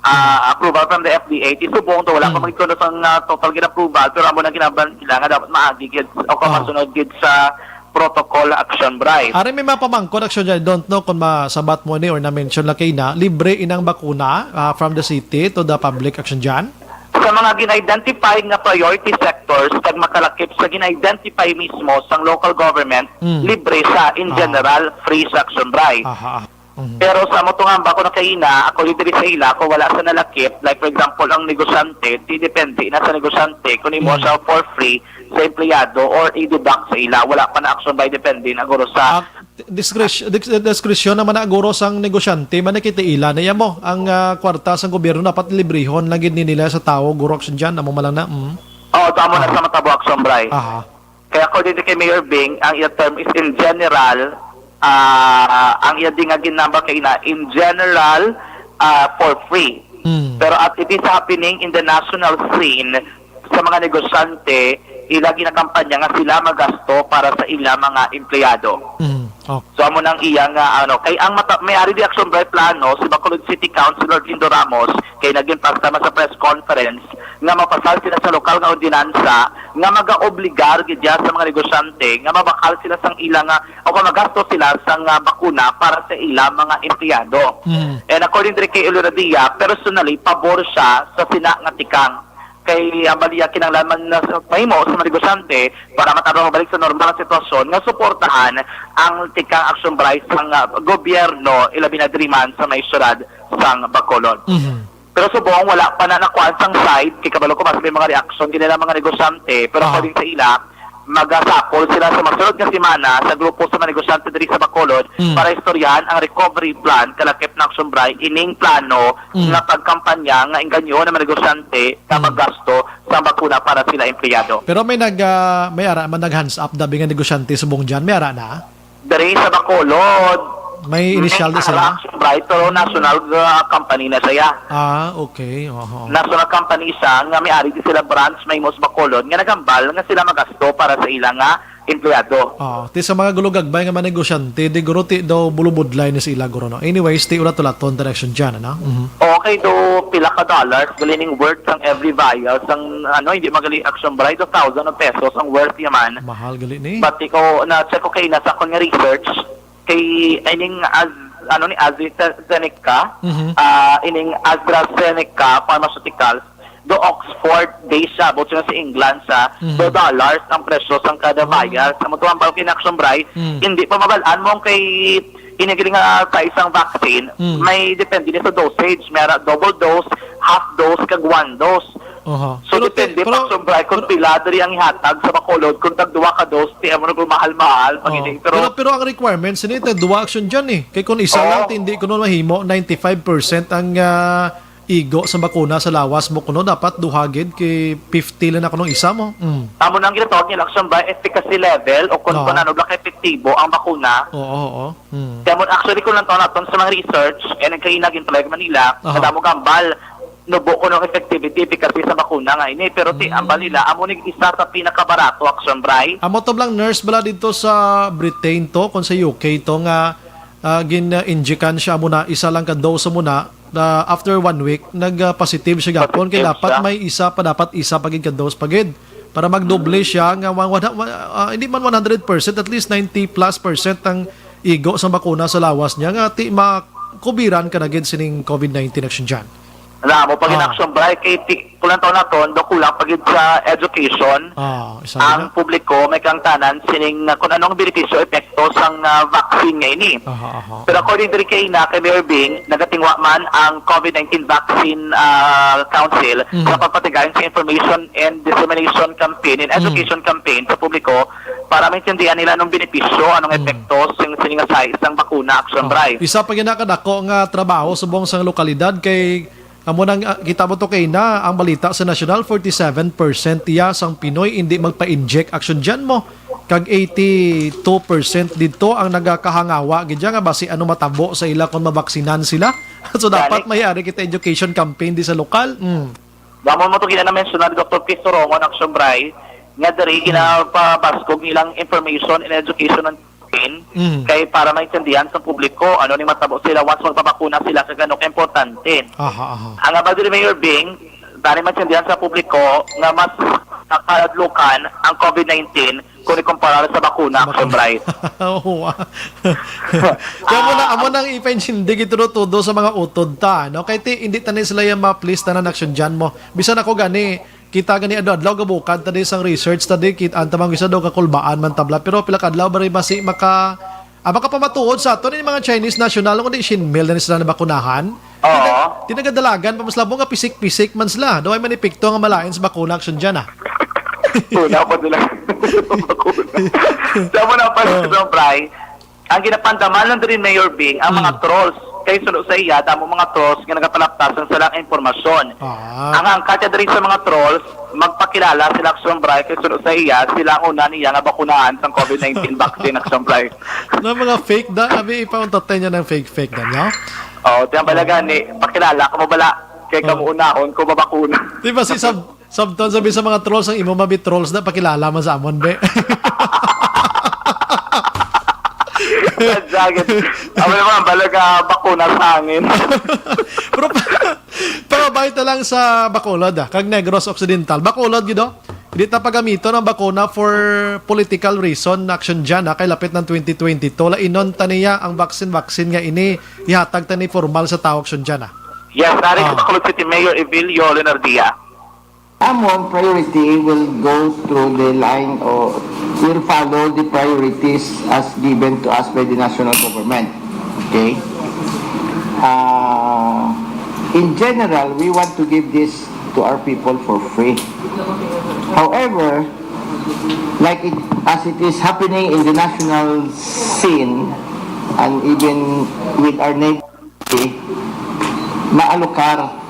ah, Mm. approval from the F D A. Ti subong to, wala pa Mm. magkuno sang, ah, total gid approval, pero amo na ginaban nila nga dapat maagi gid o kung Ah. masunod gid sa protocol, Action Bri. Ari may mapamangkot, Action John, I don't know kung masabat mo ni or na-mention lang kay na, libre inang bakuna, ah, from the city to the public, Action John? Sa mga gin-identify nga priority sectors, kag makalakip sa gin-identify mismo sang local government, Mm. libre sa, in Ah. general, free sa, Action Bri. Aha, aha. Mhm. Pero sa amo tong hambal ko na kaina, ako diri sa ila, kung wala sa nalakip, like for example, ang negosyante, ti depende na sa negosyante kung imo Mm. siya for free sa empleyado or i-deduct sa ila. Wala pa na, Action Bri, depende na guro sa Ah, discretion, dis-, discretion naman na guro sang negosyante, man nakita ila na iya mo. Ang, ah, kwarta sang gobyerno dapat librehon lang gid ni nila sa tawo, guro, Action John, amo man lang na. Mm. Oo, tama na Ah. sa matabo, Action Bri. Aha. Kaya according to kay Mayor Bing, ang iya term is in general, ah, ang iya di nga ginambal kay ina, in general, ah, for free. Mm. Pero at it is happening in the national scene, sa mga negosyante, ila ginakampanya nga sila magasto para sa ila mga empleyado. Mm. Okay. So, amo nang iya nga, ano, kay ang mata-, may ari di, Action Bri, plano si Bacolod City Councilor Lindo Ramos, kay naging pasta man sa press conference, nga mapasal sila sa lokal nga ordinansa nga magaobligar gid ya sa mga negosyante nga mabakal sila sang ila nga o kung magasto sila sang, ah, bakuna para sa ila mga empleyado. Mm. And according diri kay Elora Dia, personally, pabor siya sa sina nga tikang. Kay ang baliya kinahanglan man na sa mahimo sa mga negosyante para matarong mabalik sa normal nga sitwasyon nga suportahan ang tikang, Action Bri, sang, ah, gobyerno, ilabi na diri man sa may syudad sang Bacolod. Mhm. Pero subong wala pa na nakuha sang side, kay kabalo ko mas may mga reaksyon gid nila mga negosyante, pero Ah. according sa ila, magasapol sila sa masunod nga semana sa grupo sa mga negosyante diri sa Bacolod Mm. para istoryahan ang recovery plan kalakip na, Action Bri, ining plano Mm. nga pagkampanya nga inganyo na mga negosyante na Mm. maggasto sa bakuna para sila empleyado. Pero may nag, ah, may ara man nag-hands up dabi nga negosyante subong dyan, may ara na? Diri sa Bacolod, May initial na sila? Action Bri, pero national, uh, company na siya. Ah, okay. Oho. National company siya nga may ari di sila branch may sa Bacolod nga nagambal nga sila magasto para sa ila nga empleyado. Oh, ti sa mga gulugagbay nga mga negosyante, di guro ti daw bulubudlay ni sila guro, no? Anyways, ti ulat-ulaton direction dyan, ano? Mhm. Okay, do pila ka dollars, gali ning worth sang every vial, sang, ano, hindi magali, Action Bri, do thousand of pesos ang worth yaman. Mahal gali ni. But ikaw, na-check ko kay nasa akon nga research, kay ining Az-, ano ni, AstraZeneca, Mhm. ah, ining AstraZeneca Pharmaceuticals, do Oxford based siya, about siya sa England sa Mhm. two dollars ang presyo sang kada Oh. vial. Sa mo to, ang bulk in action, Bri, Mm. hindi pa mabal-an mo kay ini gali nga sa isang vaccine, Mm. may depende ni sa dosage. May ara double dose, half dose, kag one dose. Oho. So, Pero ti-, depende pero pa, Action Bri, kung pero pila diri ang ihatag sa Bacolod, kung tag duha ka dose, ti amo na kung mahal-mahal, pag Oh. hindi. Pero Pero, pero ang requirements ni, tag duha, Action Jan, eh. Kay kung isa Oo. lang, ti-, hindi ko nun mahimo, ninety-five percent ang, ah, igo sa bakuna sa lawas mo kuno, dapat duha gid, kay fifty lang na kuno isa mo. Mm. Amo na ang ginatawag nila, Action Bri, efficacy level, o kung Oo. paano lang ka epektibo ang bakuna. Oo, oo. Mm. Kaya mo, actually, kung lang taon naton sa mga research, eh, nagkainag yung Manila, Aha. Madamo gambal, nubo ko ng effectivity, efficacy sa bakuna nga ini. Pero ti, Mm. ambal nila, amo ni isa sa pinakabarato, Action Bri. Amo to lang nurse bala dito sa Britain to, kung sa U K to nga, ah, gin-injikan siya muna, isa lang ka dose muna, na after one week, nag, ah, positive siya gapon. Kay Positive dapat siya. May isa pa, dapat isa pa gid ka dose pa gid. Para magdoble Mm. siya nga wa-, wa-, wa-, ah, hindi man one hundred percent, at least ninety plus percent ang igo sa bakuna sa lawas niya nga ti makubiran ka na gid sining covid nineteen, Action Jan. Wala mo pag Ah. Action Bri, kay ti-, kulang taon naton, do kulang pa gid sa education. Ah, isa Ang gid na. Publiko, may kangtanan sining, ah, kung anong benepisyo, epekto sang, ah, vaccine nga ini. Aha, aha. Pero according diri kay na, kay Mayor Bing, nagatingwa man ang covid nineteen Vaccine, ah, Council Mhm. sa pagpatigayon sa information and dissemination campaign and Mhm. education campaign sa publiko para maintindihan nila anong benepisyo, anong Mhm. epekto sing, sini nga sa isang bakuna, Action Oh, Bri. Isa pa gid na kadako nga trabaho subong sang lokalidad kay amo nang, ah, kita mo to kay na ang balita sa nasyonal, forty-seven percent iya sang Pinoy hindi magpa-inject, Action Jan, mo. Kag eighty-two percent dito ang nagakahangawa gid nga basi ano matabo sa ila kung mabaksinan sila. So, dapat Gani. May ari kita education campaign di sa lokal. Mm. Damo mo to gina na-mention ni Doktor Chris Sorongon, Action Bri, nga diri Mm. ginapabaskog nilang information and education on campaign Mm. kay para maintindihan sa publiko ano ni matabo sila once magpabakuna sila kag ano ka importante. Aha, aha. Ang abal diri, Mayor Bing, dali maintindihan sa publiko nga mas nakadlukan ang covid nineteen kung ikumparar sa bakuna, Action Bri. Oo, ah. Kaya mo na, Ah, amo nang ipaintindig ito todo sa mga utod ta, no? Kay ti, hindi tanan sila yung ma-please tanan, Action Jan, mo. Bisan ako gani, kita gani adlaw-adlaw gabukad ta di sang research ta di, kit-, ang tamang isa daw kakulbaan man tabla. Pero pila ka adlaw ba rin basi maka, ah, makapamatuod sa ato ni mga Chinese national, kundi shinmil na ni sila nabakunahan. Oo. Tinagadalagan pa mas labo nga pisik-pisik man sila. Daw ay manipikto nga malain sa bakuna, Action Jan, ah. Una pa sila. Bakuna. Sa mo na pa, Oh. Sobrang Bri, ang ginapandaman lang diri, Mayor Bing, ang mga Mm. trolls. Kay suno sa iya, damo mga trolls nga nagapalaptasan sa lang impormasyon. Ah. Ang angkat niya diri sa mga trolls, magpakilala sila, Action Bri, kay suno sa iya, sila ang una niya nga bakunahan sang covid nineteen vaccine, Action Bri. Na mga fake da, abi, ipauntatay niya ng fake-fake da, no? Oh, tiyan bala Oh. Gani, pakilala ka mo bala, kay Oh. Kamo unahon ko mabakuna. Di ba si Sab-, Sabton sabi sa mga trolls, ang imo mabi trolls na pakilala man sa amon, be. Jacket. Amo naman, bala ka bakuna sa hangin. Pero pa-, pangabay ta lang sa Bacolod, ah, kag Negros Occidental. Bacolod, gid, oh. Hindi ta pagamiton ang bakuna for political reason, Action Jan, ah, kay lapit ng twenty twenty-two. Lainon ta niya ang vaccine-vaccine nga ini, ihatag ta ni formal sa tao, Action Jan, ah. Yes, nari Ah. Sa Bacolod City Mayor Evilio Leonardia. Amon priority will go through the line or will follow the priorities as given to us by the national government. Okay? Uh, in general, we want to give this to our people for free. However, like it, as it is happening in the national scene and even with our neighbors, maalokar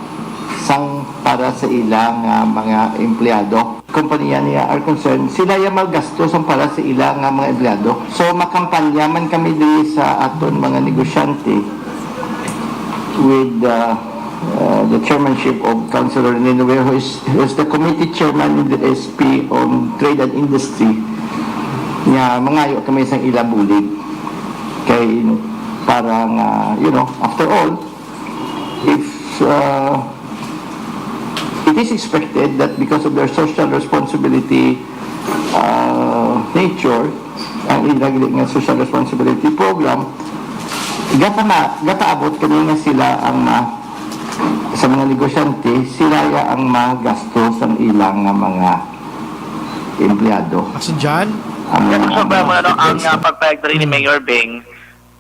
sang para sa ila nga mga empleyado. Kompanya niya are concerned, sila ya maggasto sang para sa ila nga mga empleyado. So, makampanya man kami diri sa aton mga negosyante with, uh, uh, the chairmanship of Councilor Rene Noe, who is, who is the committee chairman in the S P on Trade and Industry, nga mangayo kami sang ila bulig. Kay para nga, you know, after all, if, uh, it is expected that because of their social responsibility, uh, nature, ang ila gali nga social responsibility program, gapama-, gapaabot kami nga sila ang ma-, Sa mga negosyante, sila ya ang magasto sang ilang nga mga empleyado. Action John? Ang Yan, mga so, ba mo na, no, ang, ah, pagpayag diri ni Mm. Mayor Bing,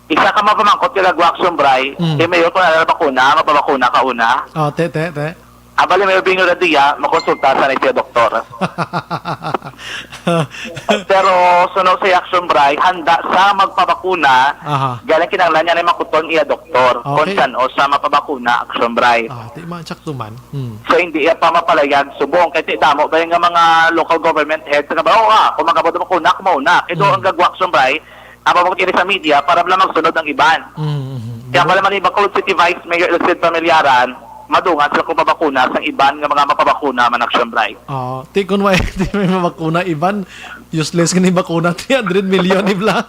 isa ka mapamangkot ka nag-action, Bray, Mm. kay Mayor, kung ano bakuna, mapabakuna ka una. Oh, te, te, te. Abali, Mayor Bing, Radia, makonsulta sa na siya doktor. Pero suno sa action, Bray, handa sa magpabakuna, Aha. galing kinahanglan niya na makuton iya doktor. Kung Okay. saan o sa mapabakuna, action, Bray. Ah, di man, tsakto man. Hmm. So, hindi iya pa mapalayag subong. Kay ti damo ba yung mga local government heads nga ba, "Oo, ah, kung magabot mo kuna, kumauna." Kay doon Mm. ang gagwa, action, Bray, ang mapapakita sa media para lang magsunod ang iban. Mm, mm, Kaya mm. pala man iba ko, City Vice Mayor Elcid Familiaran, madungan sila kung mabakuna sa iban nga mga mapabakuna man, action, Bray. Oo. Ti kun wa, ti may mabakuna, iban, useless gani bakuna, three hundred million, ibla.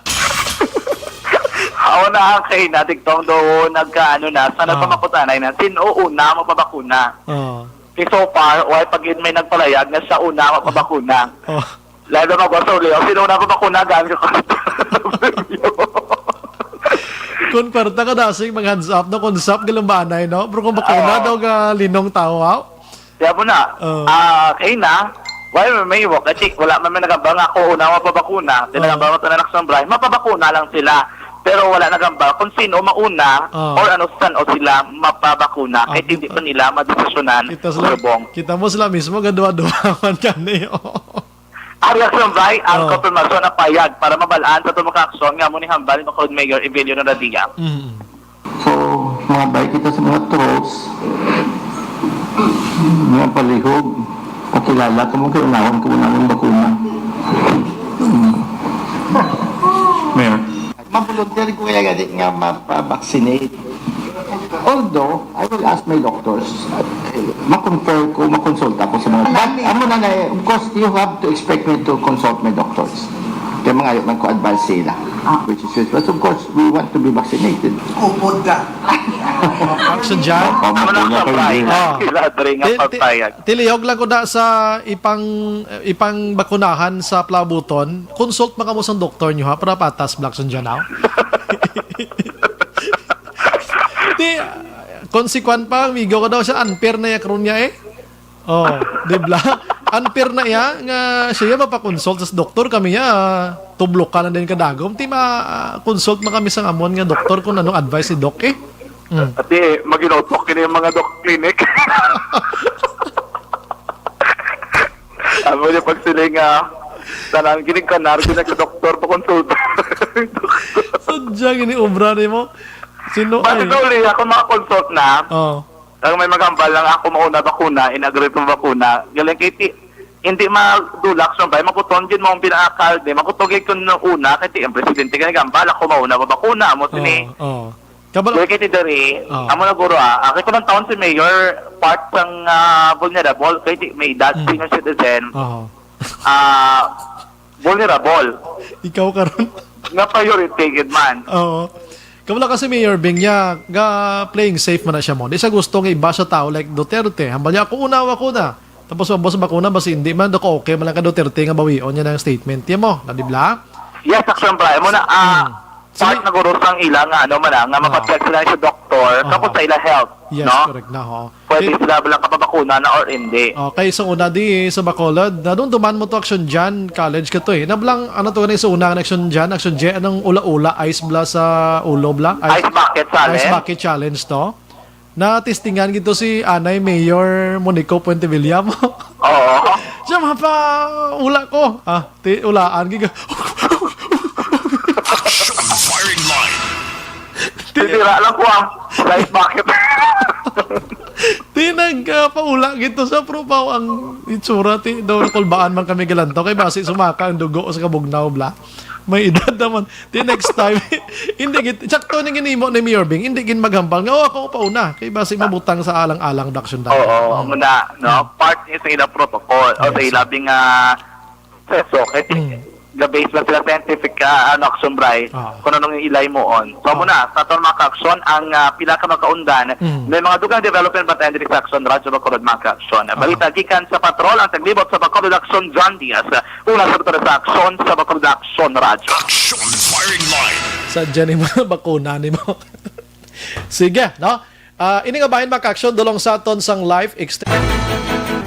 Ako na ang kay natigtong doon, nagkaano na, sa Ah. nagpamakutanay na, sino una mapabakuna. Oo. Kay so far, why pag yun may nagpalayag na siya una mapabakuna? Oh. Lahat na magwa sa uli, "Oh, sino una mapabakuna?" Gamit ko. Kung kwarta ka dasig, mag-hands up, no? Kung sap, galumbanay, no? Pero kung bakuna Oo. daw ka linong tao, ah? Kaya mo na, Oo. ah, kay na, why may may walk? Kasi wala man may nagambal nga ako una mapabakuna. Di Oo. nagambal mo ito na nagsambray. Mapabakuna lang sila. Pero wala nagambal kung sino mauna Oo. or ano san o sila mapabakuna. Ah, Kaya hindi kita. pa nila madesisyonan Kita sila, subong. kita mo sila mismo, gaduwa-duwa man kani. Ari ang sambray, ang Oo. konfirmasyon na payag para mabalaan sa tumang aksyon nga mo ni Hambal ni Bacolod Mayor Evelio Naradia. Mm. So, mga bay kita sa mga trolls, mga palihog, pakilala ko mo, kay unahon ko mo namin bakuna. Mm. Mayor. Ma-volunteer ko kaya gani nga mapa-vaccinate. Although, I will ask my doctors, uh, ma-confer ko, makonsulta ko sa mga, but, Nami. amo na na, eh, of course, you have to expect me to consult my doctors. Kaya mga ayaw man ko advice sila. Ah. Which is, but of course, we want to be vaccinated. Upod ka. Action dyan. Tama na, Tama na, Sir Brian. Ah. Kila Dre nga Ti-, ti-, pagpayag. Tilihog lang ko na sa ipang, ipang bakunahan sa Plabuton. Consult man kamo sang doktor nyo, ha, para patas, Blackson, dyan, ha? Ti, konsekwan pa, amigo ko daw siya, unfair na ya karon niya, eh. Oh, di ba? Unfair na iya nga siya ya mapakonsult sa doktor, kami ya, tublokan na din kadagom. Ti ma, ah, consult man kami sa amon nga doktor kung anong advice ni doc, eh. Mm. Ati, maginutok kini yung mga doc clinic. Amo niya pag sila nga, tanan, ginigkanar, ginag-doktor, pakonsulta. Sadya, gini obra ni mo. Sino Basta ay? Sa uli, ako makakonsult na. Oh. Ang may magambal lang ako mauna bakuna, in-agree ko bakuna. Galing kay ti, hindi madulak sa bay, makuton gid mo ang pinaakalde, makuton gid ko nung una, kay ti ang presidente ka nagambal, ako mauna ba bakuna, mo sini. Oh, oh. Kabalo. Galing kay ti diri, Oh. amo na guro, ah, ako ko ng taon si Mayor, part sang, ah, vulnerable, kay ti may edad, Mm. senior citizen. Oh. Ah, vulnerable. Ikaw karon. Nga priority gid man. Oo. Kabalo ka si Mayor Bing niya, ga playing safe man na siya mo. Di siya gusto nga iba sa tao like Duterte. Hambal niya, "Ako una, ako na." Tapos, "Boss, bakuna ba si hindi man? Dako okay man lang ka Duterte nga bawion niya ng statement." Yan mo, na di bla? Yes, Action Brian. Mo na, ah, Hmm. part Sige. na guro sang ila nga, ano man, ah, nga Oo. mapatiyag sila sa doktor, Oo. tapos sa ila health, Yes, no? correct na, ho. Pwede Ti- sila lang kapabakuna na or hindi. Okay, so una di sa Bacolod, nadumduman mo to Action Jan College ka to eh. Nablang, ano to, ano sa una, Action Jan, Action J, anong ula-ula, ice bla sa ulo bla? Ice bucket challenge? Ice bucket challenge to. Natistingan gito si Anay Mayor Monico Puentevilla mo. Oo. Siya, "Mapa, ula ko." Ah, ti, ulaan, giga. Action firing line. Titira lang ko ang ice bucket. Ti nagpaula gito sa propaw ang itsura, ti daw nakulbaan man kami galantaw kay basi sumaka ang dugo sa kabugnaw bla. May edad naman. Ti next time, hindi gid, sakto ni ginimo ni Mayor Bing, hindi gid maghambal nga, "Oh, ako pa una." Kay basi mabutang sa alang-alang Action Dad. Oo, Oo. muna, no? Hmm. Part niya sa ilang protocol. O sa Yes. ilabing, ah, proseso. Kay Mm. ga-base lang sila scientific, ah, ano, Action Brian. Ah. Kung anong ilay mo on. So, Ah. muna, sa aton mga ka-action, ang, ah, pila ka makaundan, Mm. may mga dugang development ba tayo diri sa Action Radyo Bacolod, mga ka-action? Ah. Balita gikan sa patrol, ang taglibot sa Bacolod Action, John Diaz. Una sa Bacolod sa Action, sa Bacolod Action Radyo. Action firing line. Sa dyan yung mga bakuna ni mo. Sige, no? Ah, ini nga bahin, mga ka-aksyon, dulong sa aton sang live extend.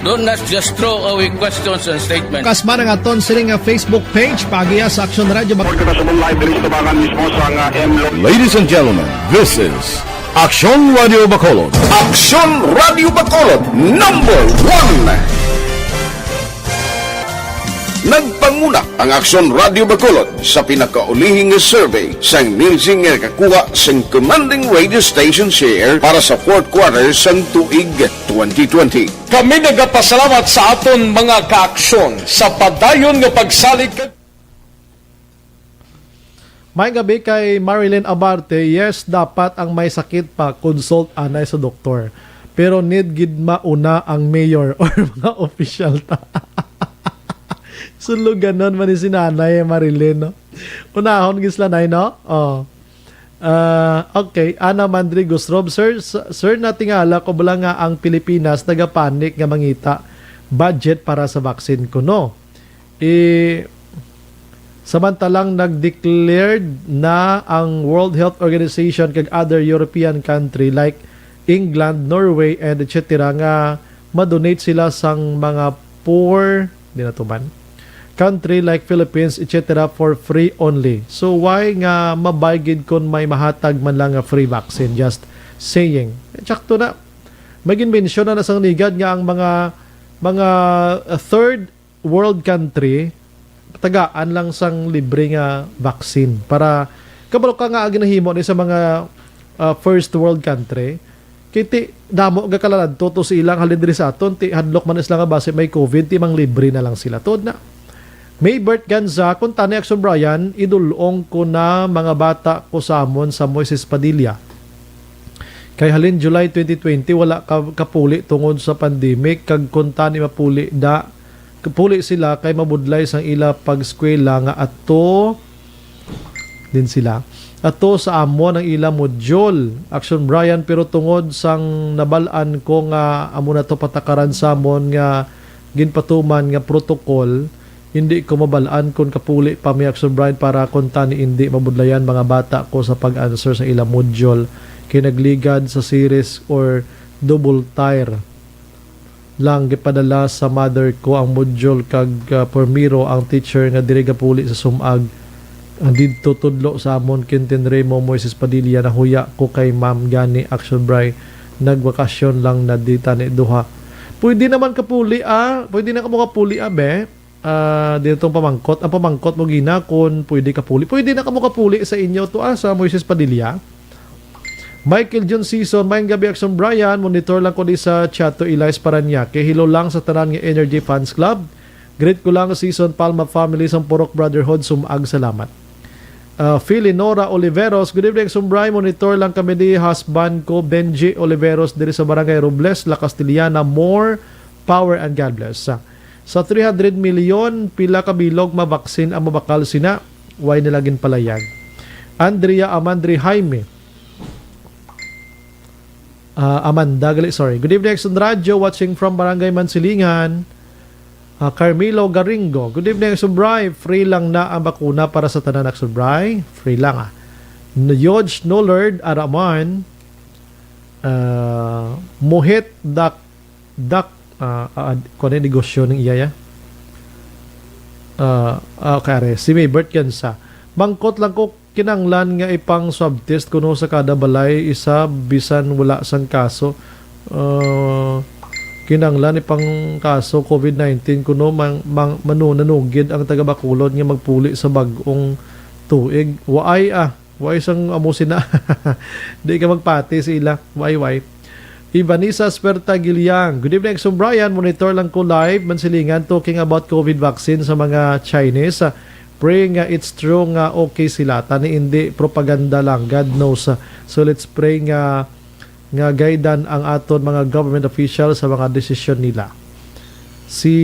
Don't not just throw away questions and statements. Kasma nga aton sini nga Facebook page, pagiya sa Aksyon Radio Bac- Kita sa live diri sa tabangan mismo sa nga M Lo. Ladies and gentlemen, this is Aksyon Radio Bacolod. Aksyon Radio Bacolod, number one. Nagpanguna ang Aksyon Radio Bacolod sa pinakaulihi nga survey sang Nielsen nga nakakuha sang commanding radio station share para sa fourth quarter sang tuig twenty twenty. Kami nagapasalamat sa aton mga kaaksyon sa padayon nga pagsalig kag May gabi kay Marilyn Abarte. Yes, dapat ang may sakit pa, consult anay sa doktor. Pero need gid mauna ang mayor or mga opisyal ta. Suluganon man ni si Nanay Marilyn, no? Unahon gid sila, Nay, no? Oh. Ah, okay, Ana Mandrigo Strob, sir, s- sir, natingala ko bala nga ang Pilipinas nagapanik nga mangita budget para sa vaccine kuno. I, samantalang nag-declared na ang World Health Organization kag other European country like England, Norway, and et cetera nga ma-donate sila sang mga poor, di na tuman, country like Philippines, et cetera for free only. So why nga ma-buy gid kon may mahatag man lang nga free vaccine? Just saying. Sakto na. May ginmensyon na sang ligad nga ang mga mga uh, third world country tagaan lang sang libre nga vaccine para kabalo ka nga ang ginahimo ni sa mga uh, first world country. Kay ti damo nga kalaladto to sa ilang halin diri sa aton, ti hadlok man sila nga basi may covid, ti manglibre na lang sila. Tuod na. Maybert Ganza, kung tani Action Brian, idulong ko na mga bata ko sa amon sa Moises Padilla. Kay halin July twenty twenty, wala ka kapuli tungod sa pandemic, kag kung tani mapuli da, kapuli sila kay mabudlay sang ila pag-eskwela nga ato din sila. Ato sa amon ang ila module, Action Brian, pero tungod sang nabal-an ko nga amo na to patakaran sa amon nga ginpatuman nga protocol, hindi ko mabal-an kon kapuli pa mi, Action Brian, para kon tani indi mabudlayan mga bata ko sa pag-answer sa ila module kay nagligad sa series or double tier lang gipadala sa mother ko ang module kag uh, pormiro ang teacher nga diri gapuli sa sumag. Ang didto tudlo sa amon, Quintin Remo, Moises Padilla, nahuya ko kay Ma'am gani, Action Bray, nagbakasyon lang na di tani duha. Pwede naman kapuli, ah. Pwede na kamo kapuli, ah, be. Ah, dito ang pamangkot. Ang pamangkot mo gina kung pwede kapuli. Pwede na kamo kapuli sa inyo to, ah, sa Moises Padilla. Michael John Season, maayong gabi, Action Brian. Monitor lang ko di sa Chato Elias Parañaque. Hello lang sa tanan nga Energy Fans Club. Greet ko lang Season Palma family sang Purok Brotherhood. Sumaag salamat. Uh, Philly Nora Oliveros, good evening, Action Brian. Monitor lang kami di husband ko, Benji Oliveros, diri sa Barangay Robles, La Castellana. More power and God bless. Sa three hundred million, pila ka bilog mabaksin ang mabakal sina? Way nila ginpalayag. Andrea Amandri Jaime. Ah, Amanda, gali, sorry. Good evening, Action Radio. Watching from Barangay Mansilingan. Ah, Carmelo Garingo. Good evening, Action Bray. Free lang na ang bakuna para sa tanan, Action Bray. Free lang, ah. George Nullard Araman. Ah, Muhit Dak Dak, ah, ah, kuwan yung negosyo ng iya, ya? Ah, ah, okay, are. Si Maybert Gansa. Mangkot lang ko, kinanglan nga ipang swab test kuno sa kada balay, isa, bisan wala sang kaso. Ah, kinanglan ipang kaso covid nineteen kuno, mang, mang, manu-, nanugid ang taga Bacolod nga magpuli sa bag-ong tuig. Waay, ah. Why sang amo sina? Di ka magpati sa ila. Why, why? Ivanisa Sperta Giliang. Good evening, Action Brian. Monitor lang ko live. Mansilingan, talking about covid vaccine sa mga Chinese. Ah, pray nga it's true nga okay sila. Tani hindi propaganda lang. God knows. Ah, so let's pray nga nga guidean ang aton mga government official sa mga desisyon nila. Si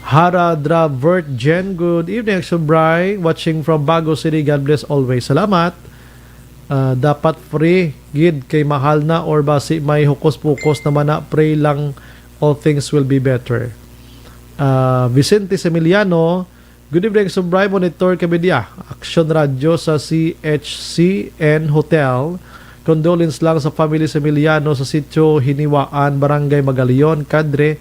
Hara Dravert Jen, good evening, Action Bray. Watching from Bago City. God bless always. Salamat. Ah, dapat free gid kay mahal na or basi may hukos-pukos naman na. Pray lang all things will be better. Ah, Vicente Semiliano, good evening, Subray. Monitor kami diya. Action Radio sa C H C N Hotel. Condolence lang sa family sa Emiliano sa Sitio Hiniwaan, Barangay Magalion, Cadre,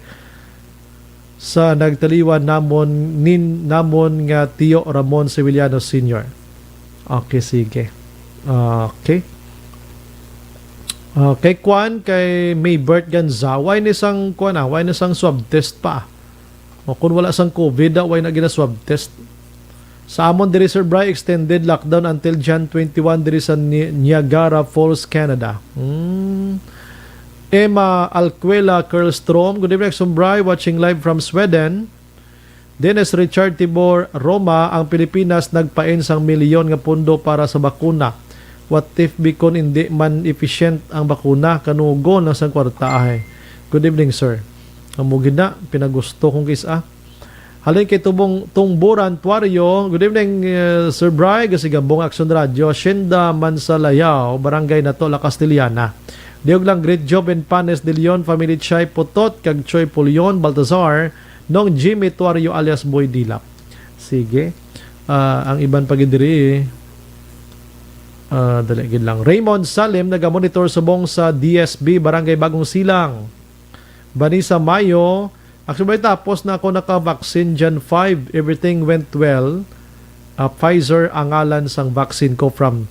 sa nagtaliwan namon, nin, namon nga Tio Ramon Sevillano Senior. Okay, sige. Okay. Okay, kwan, kay Maybert Ganza, why ni sang, kwan, ah, why ni sang swab test pa? O kung wala sang COVID, ah, why na gina-swab test? Sa amon diri, Sir Bry, extended lockdown until Jan twenty-one diri sa Ni-, Niagara Falls, Canada. Hmm. Emma Alcuela Curlstrom, good evening, Sir Bry, watching live from Sweden. Dennis Richard Tibor Roma, ang Pilipinas nagpain sang milyon nga pondo para sa bakuna. What if bikon indi man efficient ang bakuna? Kanugon na sang kwarta, ay. Good evening, sir. Amo gid na, pinagusto kong kis-a. Halin kay Tubong, Tungburan Tuario. Good evening, uh, Sir Bry. Gasigabong Action Radio. Shinda Mansalayaw, Barangay Nato, La Castellana. Diog lang, great job and Panes de Leon, Family Chai Putot, kag Choi Pulion Baltazar, Nong Jimmy Tuario alias Boy Dilap. Sige. Ah, ang iban pa gid diri, eh. Ah, dali gid lang. Raymond Salim, nagamonitor subong sa D S B, Barangay Bagong Silang. Vanessa Mayo, actually, tapos na ako naka-vaccine, Jan five, everything went well. Ah, Pfizer ang ngalan sang vaccine ko from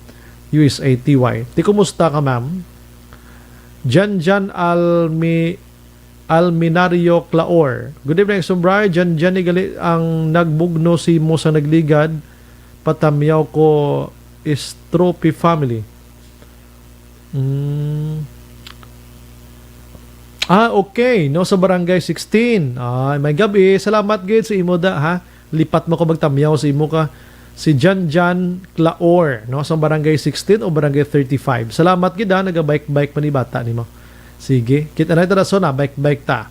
U S A T Y. Ti, kumusta ka, ma'am? Jan Jan Almi-, Alminario Claor. Good evening, Sir Bry. Jan Jan, igali ang nagbugno si mo sa nagligad. Patamyaw ko, Estropi family. Mm. Ah, okay, no, sa Barangay sixteen. Ah, may gabi. Salamat gid sa imo da, ha. Lipat mo ko magtamyaw sa imo ka. Si Jan Jan Claor, no, sa Barangay sixteen o Barangay thirty-five. Salamat gid, ha, nagabike-bike man ni bata nimo. Sige, kita na ito na, so na, bike-bike ta.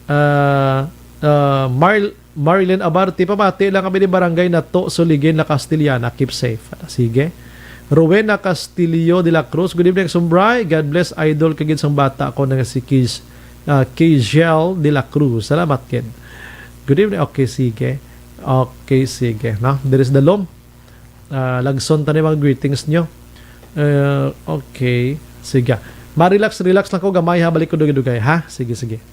Ah, ah, Marl-, Marilyn Abarte, pamati lang kami ni Barangay Nato, Suligin, La Castellana. Keep safe. Sige. Rowena Castillo de la Cruz, good evening, Sumbray. God bless, idol, kagid sang bata ko na nga si Kiz, ah, Kizel de la Cruz. Salamat, kid. Good evening. Okay, sige. Okay, sige. No? There is the loom. Ah, lagson ta ni mga greetings nyo. Eh, okay. Sige. Ma-relax, relax lang ko gamay ha. Balik ko dugay-dugay ha. Sige, sige.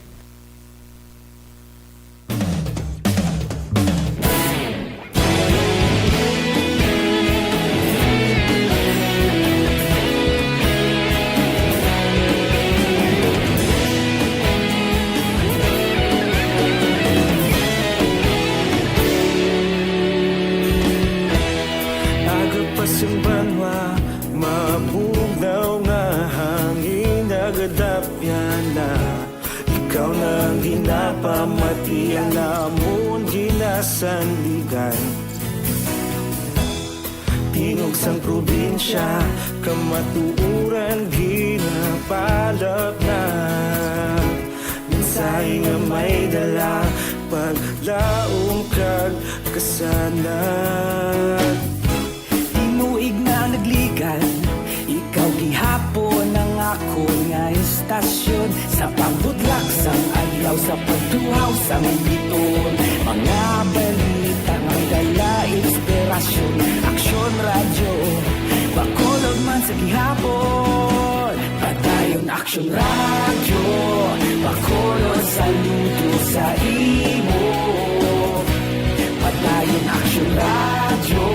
Aga pa sing banwa, mabugnaw nga hangin nagadapyan na. Ikaw na ang ginapamatian namon ginasandigan. Tingog sang probinsya, kamatuoran ginapalapnat. Mensahe nga may dala, paglaom kag kasanag. Tinuig na nagligad, ikaw gihapon ang akon nga istasyon. Sa pagbudlak sang adlaw, sa pagtuhaw sang biton, mga balita nga dala inspirasyon. Aksyon Radyo, Bacolod man sa gihapon. Padayon Aksyon Radyo, Bacolod, saludo sa imo. Padayon Aksyon Radyo,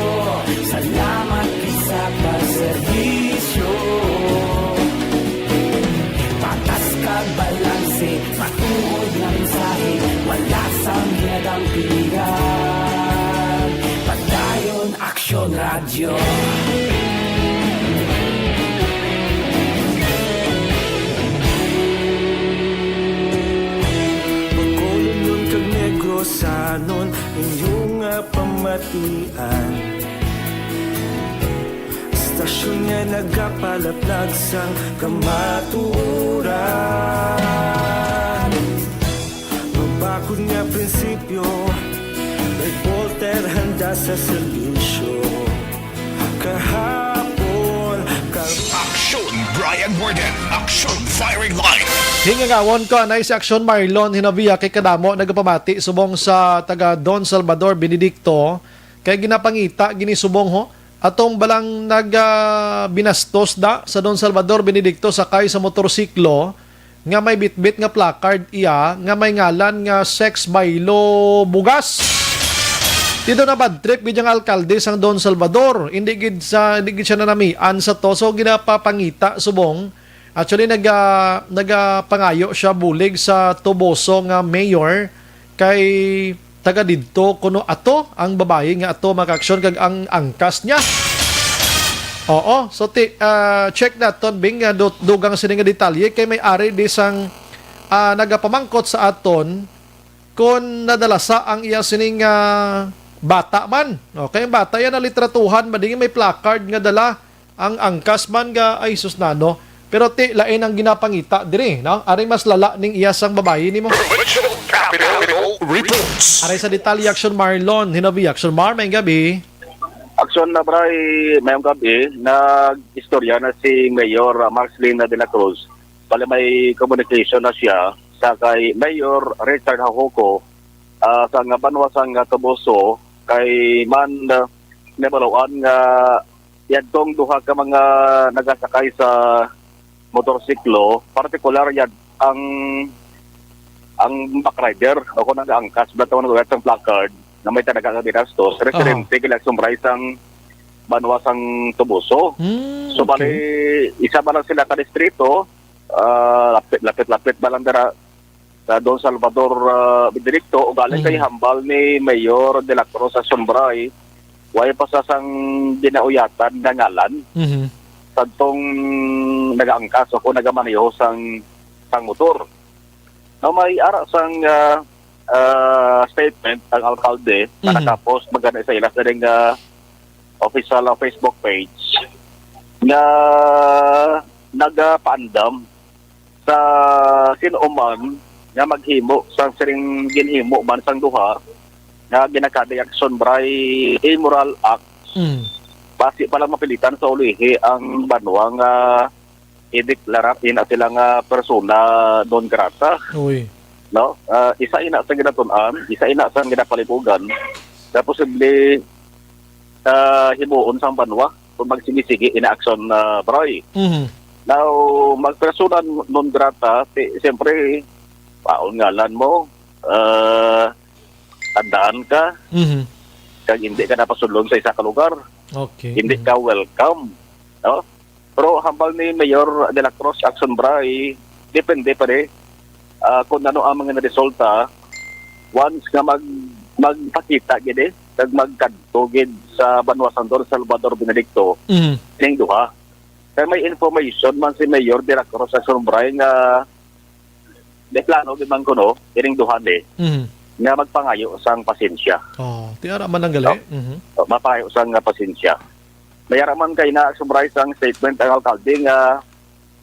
salamat gid sa pagserbisyo. Patas kag balanse, matuod nga mensahe, wala sang ginadampigan. Padayon Aksyon Radyo. Bacolodnon kag Negrosanon, inyo nga pamatian. Istasyon nga nagapalaplag sang kamatuoran. Mabakod nga prinsipyo, reporter handa sa serbisyo. Kahapon, ka- Aksyon Brian Warden, Aksyon Firing Line. Hingangawon ko anay si Aksyon Marlon Hinavia kay kadamo nagapamati subong sa taga Don Salvador Benedicto kay ginapangita gini subong ho atong balang nag, ah, binastos da sa Don Salvador Benedicto sakay sa motorsiklo nga may bitbit nga placard iya nga may ngalan nga Sex Bailo Bugas. Dito na bad trip gid ang alkalde sang Don Salvador. Hindi gid sa, hindi gid siya nanamian sa to. So, ginapapangita subong. Actually, naga-, nagapangayo siya bulig sa Toboso nga mayor kay taga didto kuno ato ang babayi nga ato makaaksyon kag ang angkas niya. Oo, so ti, ah, check naton, Bing, nga du-, dugang sini nga detalye kay may ari di sang, ah, nagapamangkot sa aton kon nadala sa ang iya sining, ah, bata man. Okay, ang bata yan nalitratuhan, madingi may placard nga dala ang angkas man nga, ay, sus, nano. Pero ti, lain ang ginapangita diri, no? Ari mas lala ning iya sang babayi nimo. Provincial Capital Reports. Aray sa detalye, Action Marlon. Hinabi, Action Mar, may gabi. Action na, Bray, mayong gabi. Nag-istorya na si Mayor, ah, Marcelina de la Cruz. Bali, may communication na siya sa kay Mayor Richard Jacoco, ah, sa nga banwa sang Toboso, kay man, ah, nabaluan nga yadtong duha ka mga nagasakay sa motorsiklo, partikular yad ang, ang backrider o kung nag-aangkas, ba tawag nag sang placard na may talaga nga binastos, residente gid sang Bray sang banwa sang Toboso. Hmm, So, bali, okay. isa ba lang sila ka distrito, ah, lapit, lapit-lapit ba lang dira sa Don Salvador, ah, Benedicto, ugaling kay Mhm. hambal ni Mayor de la Cruz sa Sunbray, way pa sa sang ginauyatan nga ngalan Mhm. sadtong nagaangkas o kung nagamaneho sang, sang motor. Now, may ara sang, ah, ah, statement ang alkalde nga Mhm. nakapost magani sa ila sa ding, ah, official, ah, Facebook page nga nagapaandam sa sino man nga maghimo sang siring ginhimo man sang duha nga ginakadi action by immoral acts. Mm. Basi pa lang mapilitan sa ulihi ang banwa nga ideklara ina sila nga persona non grata. Uy. No? Ah, isa ina sa ginatun-an, isa ina sa ginapalibugan na posible, ah, himuon sang banwa kung magsigi-sigi ina action na, Bray. Mhm. Now, magpersona non grata, ti-, siyempre, paon ngalan mo, ah, tandaan ka, Mhm. kag hindi ka napasudlon sa isa ka lugar. Okay. Hindi Mhm. ka welcome, no? Pero hambal ni Mayor de la Cruz, Action Bray, depende pa rin, ah, kung ano ang mga resulta once nga mag-, magpakita gid eh, kag magkadto gid sa banwa sang Don Salvador Benedicto Mhm. ning duha. Kay may information man si Mayor de la Cruz, Action Bray, nga may plano gid man kuno ining duha ni Mhm. nga magpangayo sang pasensya. Oh, tiara man ang gali. No? Mhm. O, mapangayo sang, ah, pasensya. May ara man kay na summarize ang statement ang alkalde nga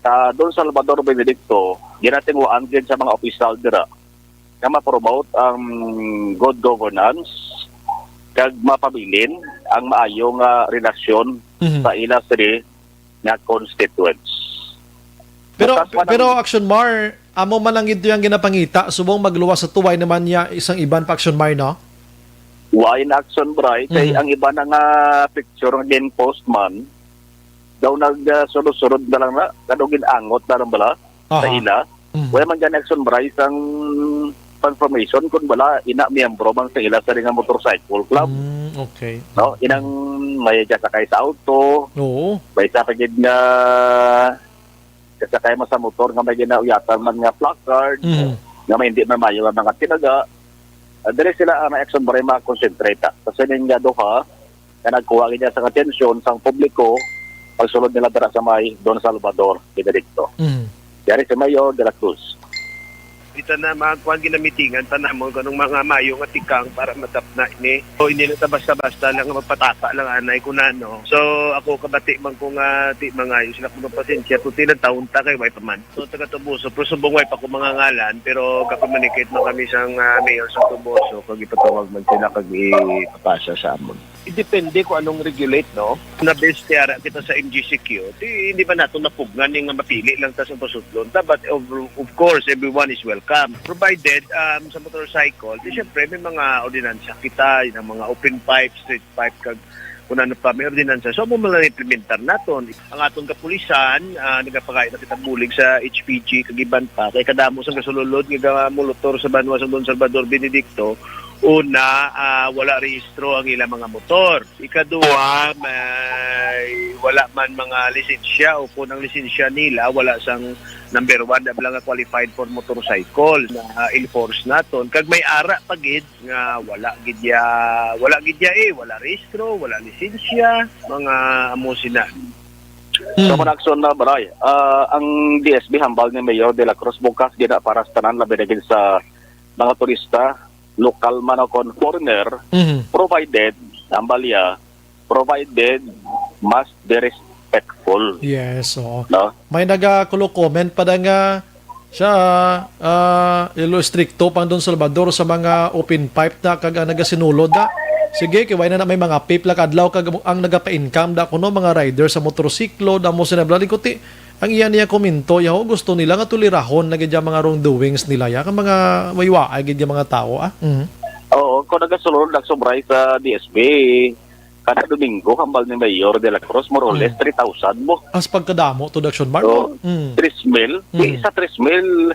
sa Don Salvador Benedicto, ginatinguhaan gid sa mga opisyal dira nga ma-promote ang good governance kag mapabilin ang maayo nga relasyon Mhm. sa ila sini nga constituents. Pero, Bukas pa pero ng Action Mar, amo man lang ito yung ginapangita, subong magluwas sa tuway naman niya isang iban pa Action Mar, no? Why na Action Bray? Kay Mhm. ang iba na nga picture nga gin-post man, daw nag, ah, sunod-sunod na lang na, kado gin-angot na lang bala sa Aha. ila. Mhm. Wala man gani Action Bray sang confirmation kung wala ina miyembro man sa ila sa nga motorcycle club. Mm, okay. No, inang may sakay sa auto, Oo. may isa pa gid nga kasakay mo sa motor nga may ginauyatan man nga placard, Mhm. nga may hindi man maayo nga mga tinaga. Ah, diri sila ang Action Bray ma-concentrate, ah. Sa sining nga duha, nga nagkuha gid niya sa atensyon sang publiko pagsulod nila dira sa may Don Salvador Benedicto. Mm. Yari si Mayor de la Cruz. Kita na mga kuwan, ginamitingan pa namon kung anong mga mayo nga tikang para matapna ini. So, hindi na ta basta-basta lang nga magpataka lang anay kung ano. So, ako kabati man ko nga ti mangayo sila kung pasensya kung tinatawon ta kay way pa man. So, taga Toboso, pero subong way pa ko mga ngalan, pero ka-communicate man kami sang, ah, mayor sa Toboso, kag ipatawag man sila kag ipapasa sa amon. Depende kung anong regulate, no? Na best tiara kita sa M G C Q, di, hindi ba nato napugngan ni nga mapili lang ta sa pasudlon ta? But of, of course, everyone is welcome. Provided, um, sa motorcycle, di syempre may mga ordinansa kita, yun ang mga open pipe, street pipe, kag Kung ano pa, may ordinansa. So, amo man lang implementar naton. Ang aton kapulisan, ah, nagapakain na kita bulig sa H P G, kag iban pa. Kay kadamo sang gasululod nga gamolotor sa banwa sa Don Salvador Benedicto, una, ah, wala rehistro ang ilang mga motor. Ikaduha, may wala man mga lisensya o kung ang lisensya nila, wala sang number one, da lang nga qualified for motorcycle na enforce naton. Kag may ara pa gid nga wala gid ya, wala gid ya eh, wala rehistro, wala lisensya, mga amo sina. Hmm. Sa mga aksyon na, Bray, ah, ang D S B hambal ni Mayor de la Cruz bukas gid na para sa tanan, labi na gid sa mga turista, lokal man o kon foreigner, Mhm. provided, hambal ya, provided must be respectful. Yes, oo. No? May nagakulo comment pa da nga siya, ah, ilo estrikto pang Don Salvador sa mga open pipe na kag ang nagasinulod na. Sige, kay wala na may mga pipe la kadlaw kag ang nagapa-income da kuno mga rider sa motorsiklo, damo sila bali kuti. Ang iya niya komento, yaho gusto nila nga tulirahon na gid ang mga wrongdoings nila ya, kag mga waywaay gid yung mga tao, ah. Mhm. Oo, kung nagasulod lang sobray sa D S B, kada Domingo, hambal ni Mayor de la Cruz, more or less Mm. three thousand mo. As pagkadamo to, Daction Mar, Oo. no? Mm. Three mil, Mm. di sa three mil,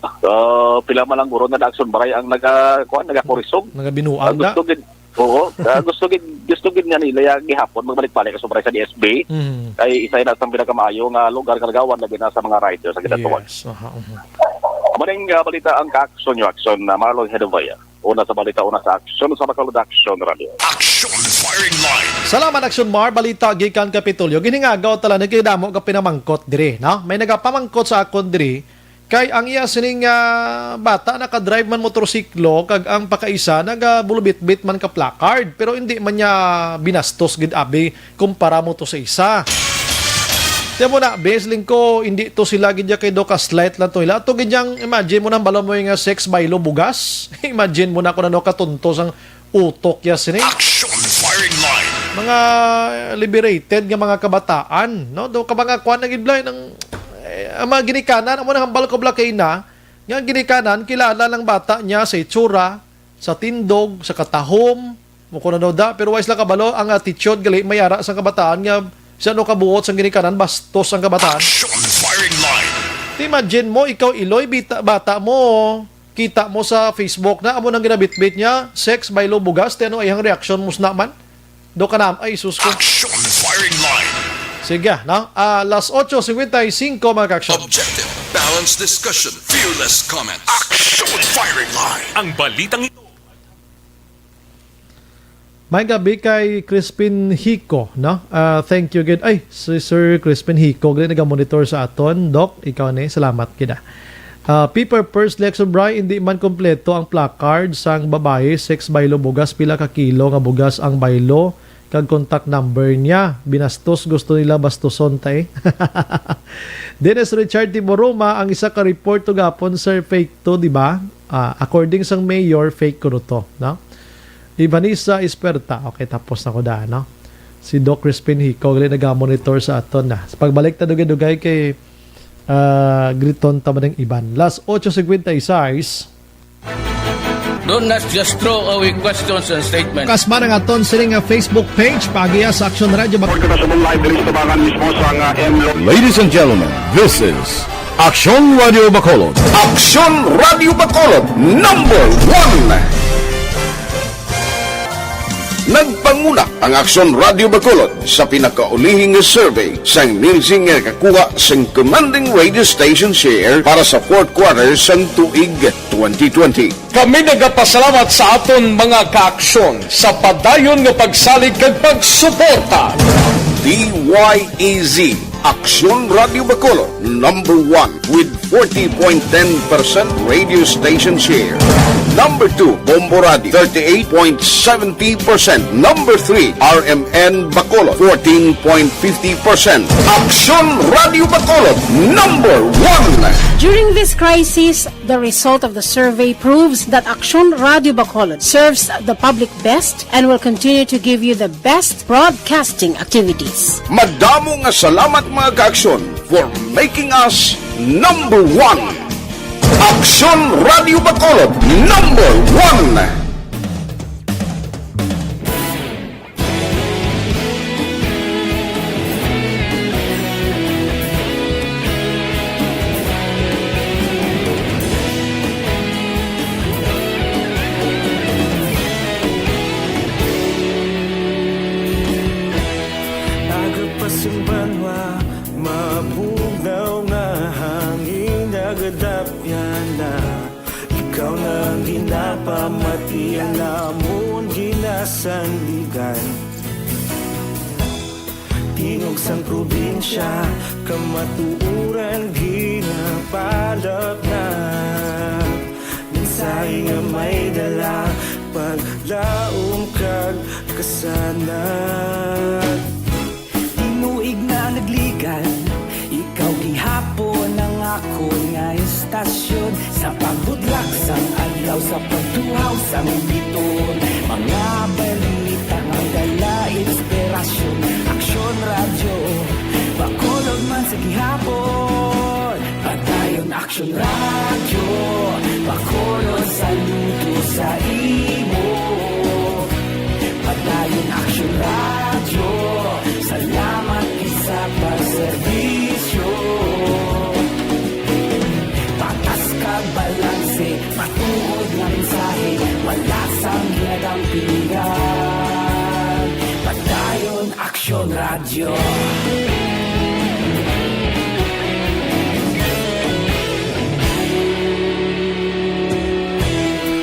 ah, pila man lang guro na Daction Maray ang naga-, kuwan, nagakurisog. Nagabinuang Ah, na. gusto gid, oo, ah, gusto gid, gusto gid nga nila yung gihapon, magbalik-balik ang sobray sa D S B. Mm. Kay isa na sa pinakamaayo nga lugar nga nagawan, labi na sa mga riders sa Ginatuan. Yes, aha, mhm. Maning, ah, balita ang kaaksyon nyo, aksyon na Marlon Hedovaya. Una sa balita, una sa aksyon sa Bacolod Action Radio. Action Firing Line. Salamat, Action Mar. Balita gikan Kapitolyo. Ginhingagaw tala ni kay damo ka pinamangkot diri, no? May nagapamangkot sa akon diri kay ang iya sining, ah, bata nakadrive man motorsiklo kag ang pakaisa nagabulubitbit man ka placard pero hindi man niya binastos gid abi kumpara mo to sa isa. Tiyan mo na, bes, lingko, hindi to sila gid ya kay do ka slight lang to ila. Ato gid yang, imagine mo nang balo mo yung, ah, sex by law bugas. Imagine mo na kung ano katunto sang utok ya sini. Action Firing Line. Mga liberated nga mga kabataan, no? Do ka mga kwan na gid, Blay, nang, eh, ang mga ginikanan, amo nang hambal ko, Blay, kay na, nga ginikanan, kilala lang bata niya sa itsura, sa tindog, sa katahom, mo ko na daw da, pero wala sila kabalo, ang attitude gali may ara sa kabataan nga siya no kabuot sa ginikanan, bastos ang kabataan. Action Firing Line. Imagine mo, ikaw, Iloy, bita, bata mo, kita mo sa Facebook na, amo nang ginabitbit niya, sex by law bugas, ti ano ay ang reaction mo sa naman? Do ka na, ay, sus ko. Action Firing Line. Sige, no? Ah, las ocho cincuenta y cinco, mga ka-action. Objective, balanced discussion, fearless comments. Action Firing Line. Ang balitang ito. May gabi kay Crispin Hico, no? Ah, thank you gid. Ay, si Sir Crispin Hico, gid naga-monitor sa aton. Doc, ikaw ni, salamat gid, ah. Ah, Piper First Lexo Bry, hindi man kompleto ang placard sang babayi, sex baylo bugas, pila ka kilo nga bugas ang baylo, kag contact number niya. Binastos, gusto nila bastuson ta eh. Dennis Richard Tiboroma, ang isa ka report to gapon, sir, fake to, di ba? Ah, according sang mayor, fake kuno to, no? Ni Vanessa Esperta. Okay, tapos na ko da, no? Si Doc Crispin Hico, gali naga-monitor sa aton na. Sa pagbalik ta dugay-dugay kay, ah, griton ta man ang iban. Las ocho cincuenta y seis. Don't not just throw away questions and statements. Kasma ang aton sini nga Facebook page, paagiha sa Action Radio Bac- Report kita sa live diri sa Tabangan mismo sa nga M Lo- Ladies and gentlemen, this is Action Radio Bacolod. Action Radio Bacolod, number one. Nagpanguna ang Action Radio Bacolod sa pinakaulihi nga survey sang Nielsen nga nakakuha sang commanding radio station share para sa fourth quarter sang tuig twenty twenty. Kami nagapasalamat sa aton mga kaaksyon sa padayon nga pagsalig kag pagsuporta. D Y E Z, Aksyon Radio Bacolod, number one with forty point ten percent radio station share. Number two, Bombo Radio, thirty-eight point seventy percent. Number three, R M N Bacolod, fourteen point fifty percent. Aksyon Radio Bacolod, number one. During this crisis, the result of the survey proves that Aksyon Radio Bacolod serves the public best and will continue to give you the best broadcasting activities. Madamo nga salamat, mga kaaksyon, for making us number one. Aksyon Radio Bacolod, number one. Banwa, mabugnaw nga hangin nagadapyan na. Ikaw na ang ginapamati, ang amon ginasandigan. Tingog sang probinsya, kamatuoran ginapalapnag. Mensahe nga may dala, paglaom kag kasanag. Tinuig na nagligan, ikaw gihapon ang akon nga istasyon. Sa pagbudlak sang adlaw, sa pagtuhaw sang biton, mga balita nga dala inspirasyon. Aksyon Radyo, Bacolod man sa gihapon. Padayon Aksyon Radyo, Bacolod, saludo sa imo. Padayon Aksyon Radyo, salamat gid sa pagserbisyo. Patas kag balanse, matuod nga mensahe, wala sang ginadampingan. Padayon Aksyon Radyo.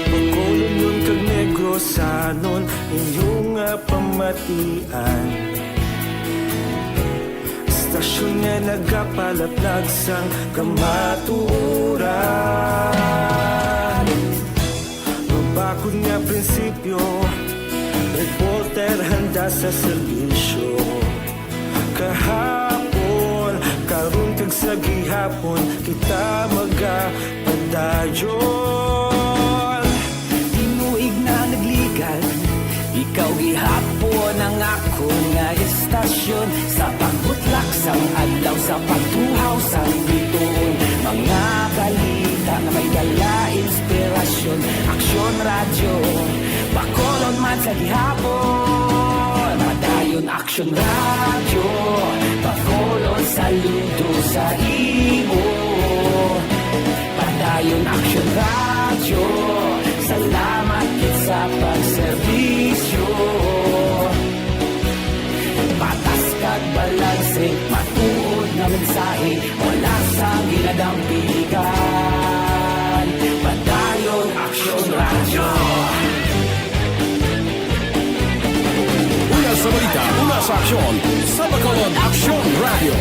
Bacolodnon kag Negrosanon, inyo nga pamatian. Istasyon nga nagapalaplag sang kamatuoran. Mabakod nga prinsipyo, reporter handa sa serbisyo. Kahapon, karon kag sa gihapon, kita magapadayon. Tinuig na nagligan, ikaw gihapon ang akon nga istasyon. Sa pagbutlak sang adlaw, sa pagtuhaw sang bituon, mga balita nga may dala inspirasyon. Aksyon Radyo, Bacolod man sa gihapon. Padayon Aksyon Radyo, Bacolod, saludo sa imo. Padayon Aksyon Radyo, salamat gid sa pagserbisyo. Patas kag balanse, matuod nga mensahe, wala sang ginadampigan. Padayon Aksyon Radyo. Una sa balita, una sa aksyon, sa Bacolod Aksyon Radyo.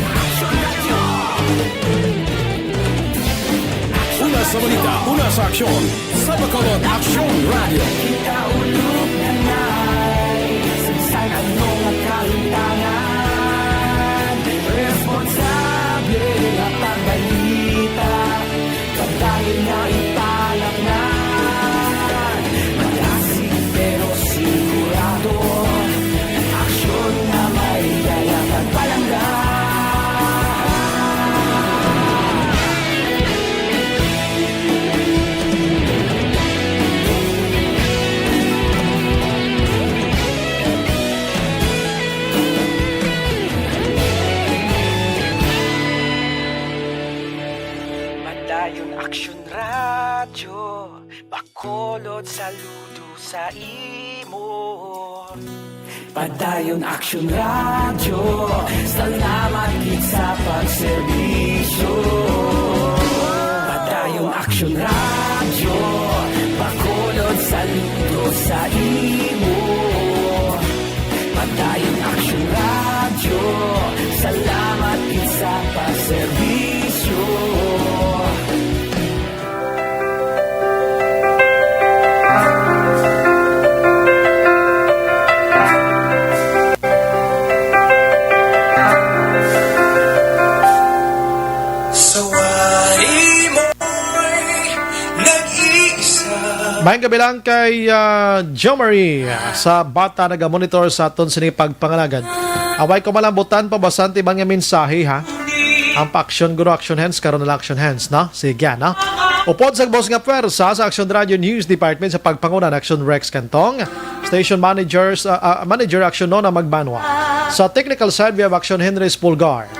Una sa balita, una sa aksyon, sa Bacolod Aksyon Radyo. Kita ulog na nay, sa bisan ano nga kalimtangan, responsable nga pagbalita, pagdayon nga ipalatnan. Magasig pero sigurado, aksyon nga may dala kag palangga. Padayon Aksyon Radyo, Bacolod, saludo sa imo. Padayon Aksyon Radyo, salamat gid sa pagserbisyo. Padayon Aksyon Radyo, Bacolod, saludo sa imo. Padayon Aksyon Radyo, salamat gid sa pagserbisyo. Sa wari mo'y nag-iisa. Maayong gabi lang kay, ah, Jo Marie, ah, sa bata nagamonitor sa aton sini pagpangalagad. Away ko malambutan, pabasante ba nga mensahe, ha? Ang pa-action, guro, action hands, karon na lang action hands, no? Sige, no? Upod sa boss nga pwersa sa Action Radio News Department sa pagpanguna ni Action Rex Cantong, station managers, ah, ah, manager Action Nona Magbanwa. Sa technical side, we have Action Henry Spulgar.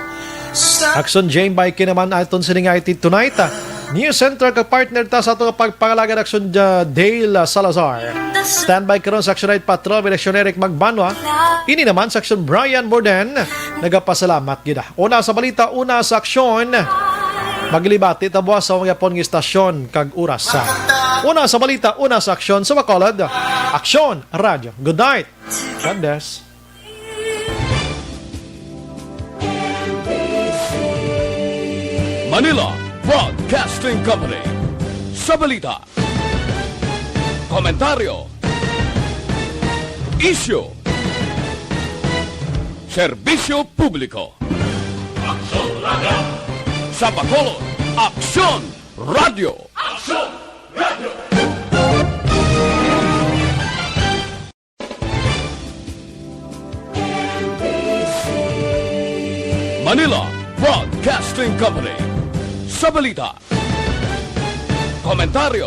Action Jane Baiki naman aton sining I T tonight, ah. News Center, kag partner ta sa ato nga pagpangalagad, Aksyon, uh, Dale, uh, Salazar. Standby karon sa Aksyon Night Patrol, may Aksyon Eric Magbanwa. Ini naman sa Aksyon Brian Borden, nagapasalamat gid. Una sa balita, una sa aksyon. Maglibati ta buwas sa mga pon nga istasyon kag oras. Una sa balita, una sa aksyon sa Bacolod. Aksyon Radio. Good night. God bless. Manila Broadcasting Company. Sa balita, komentaryo, isyu, serbisyo publiko. Aksyon Radio. Sa Bacolod, Aksyon Radio. Aksyon Radio. Manila Broadcasting Company. Sa balita, komentaryo,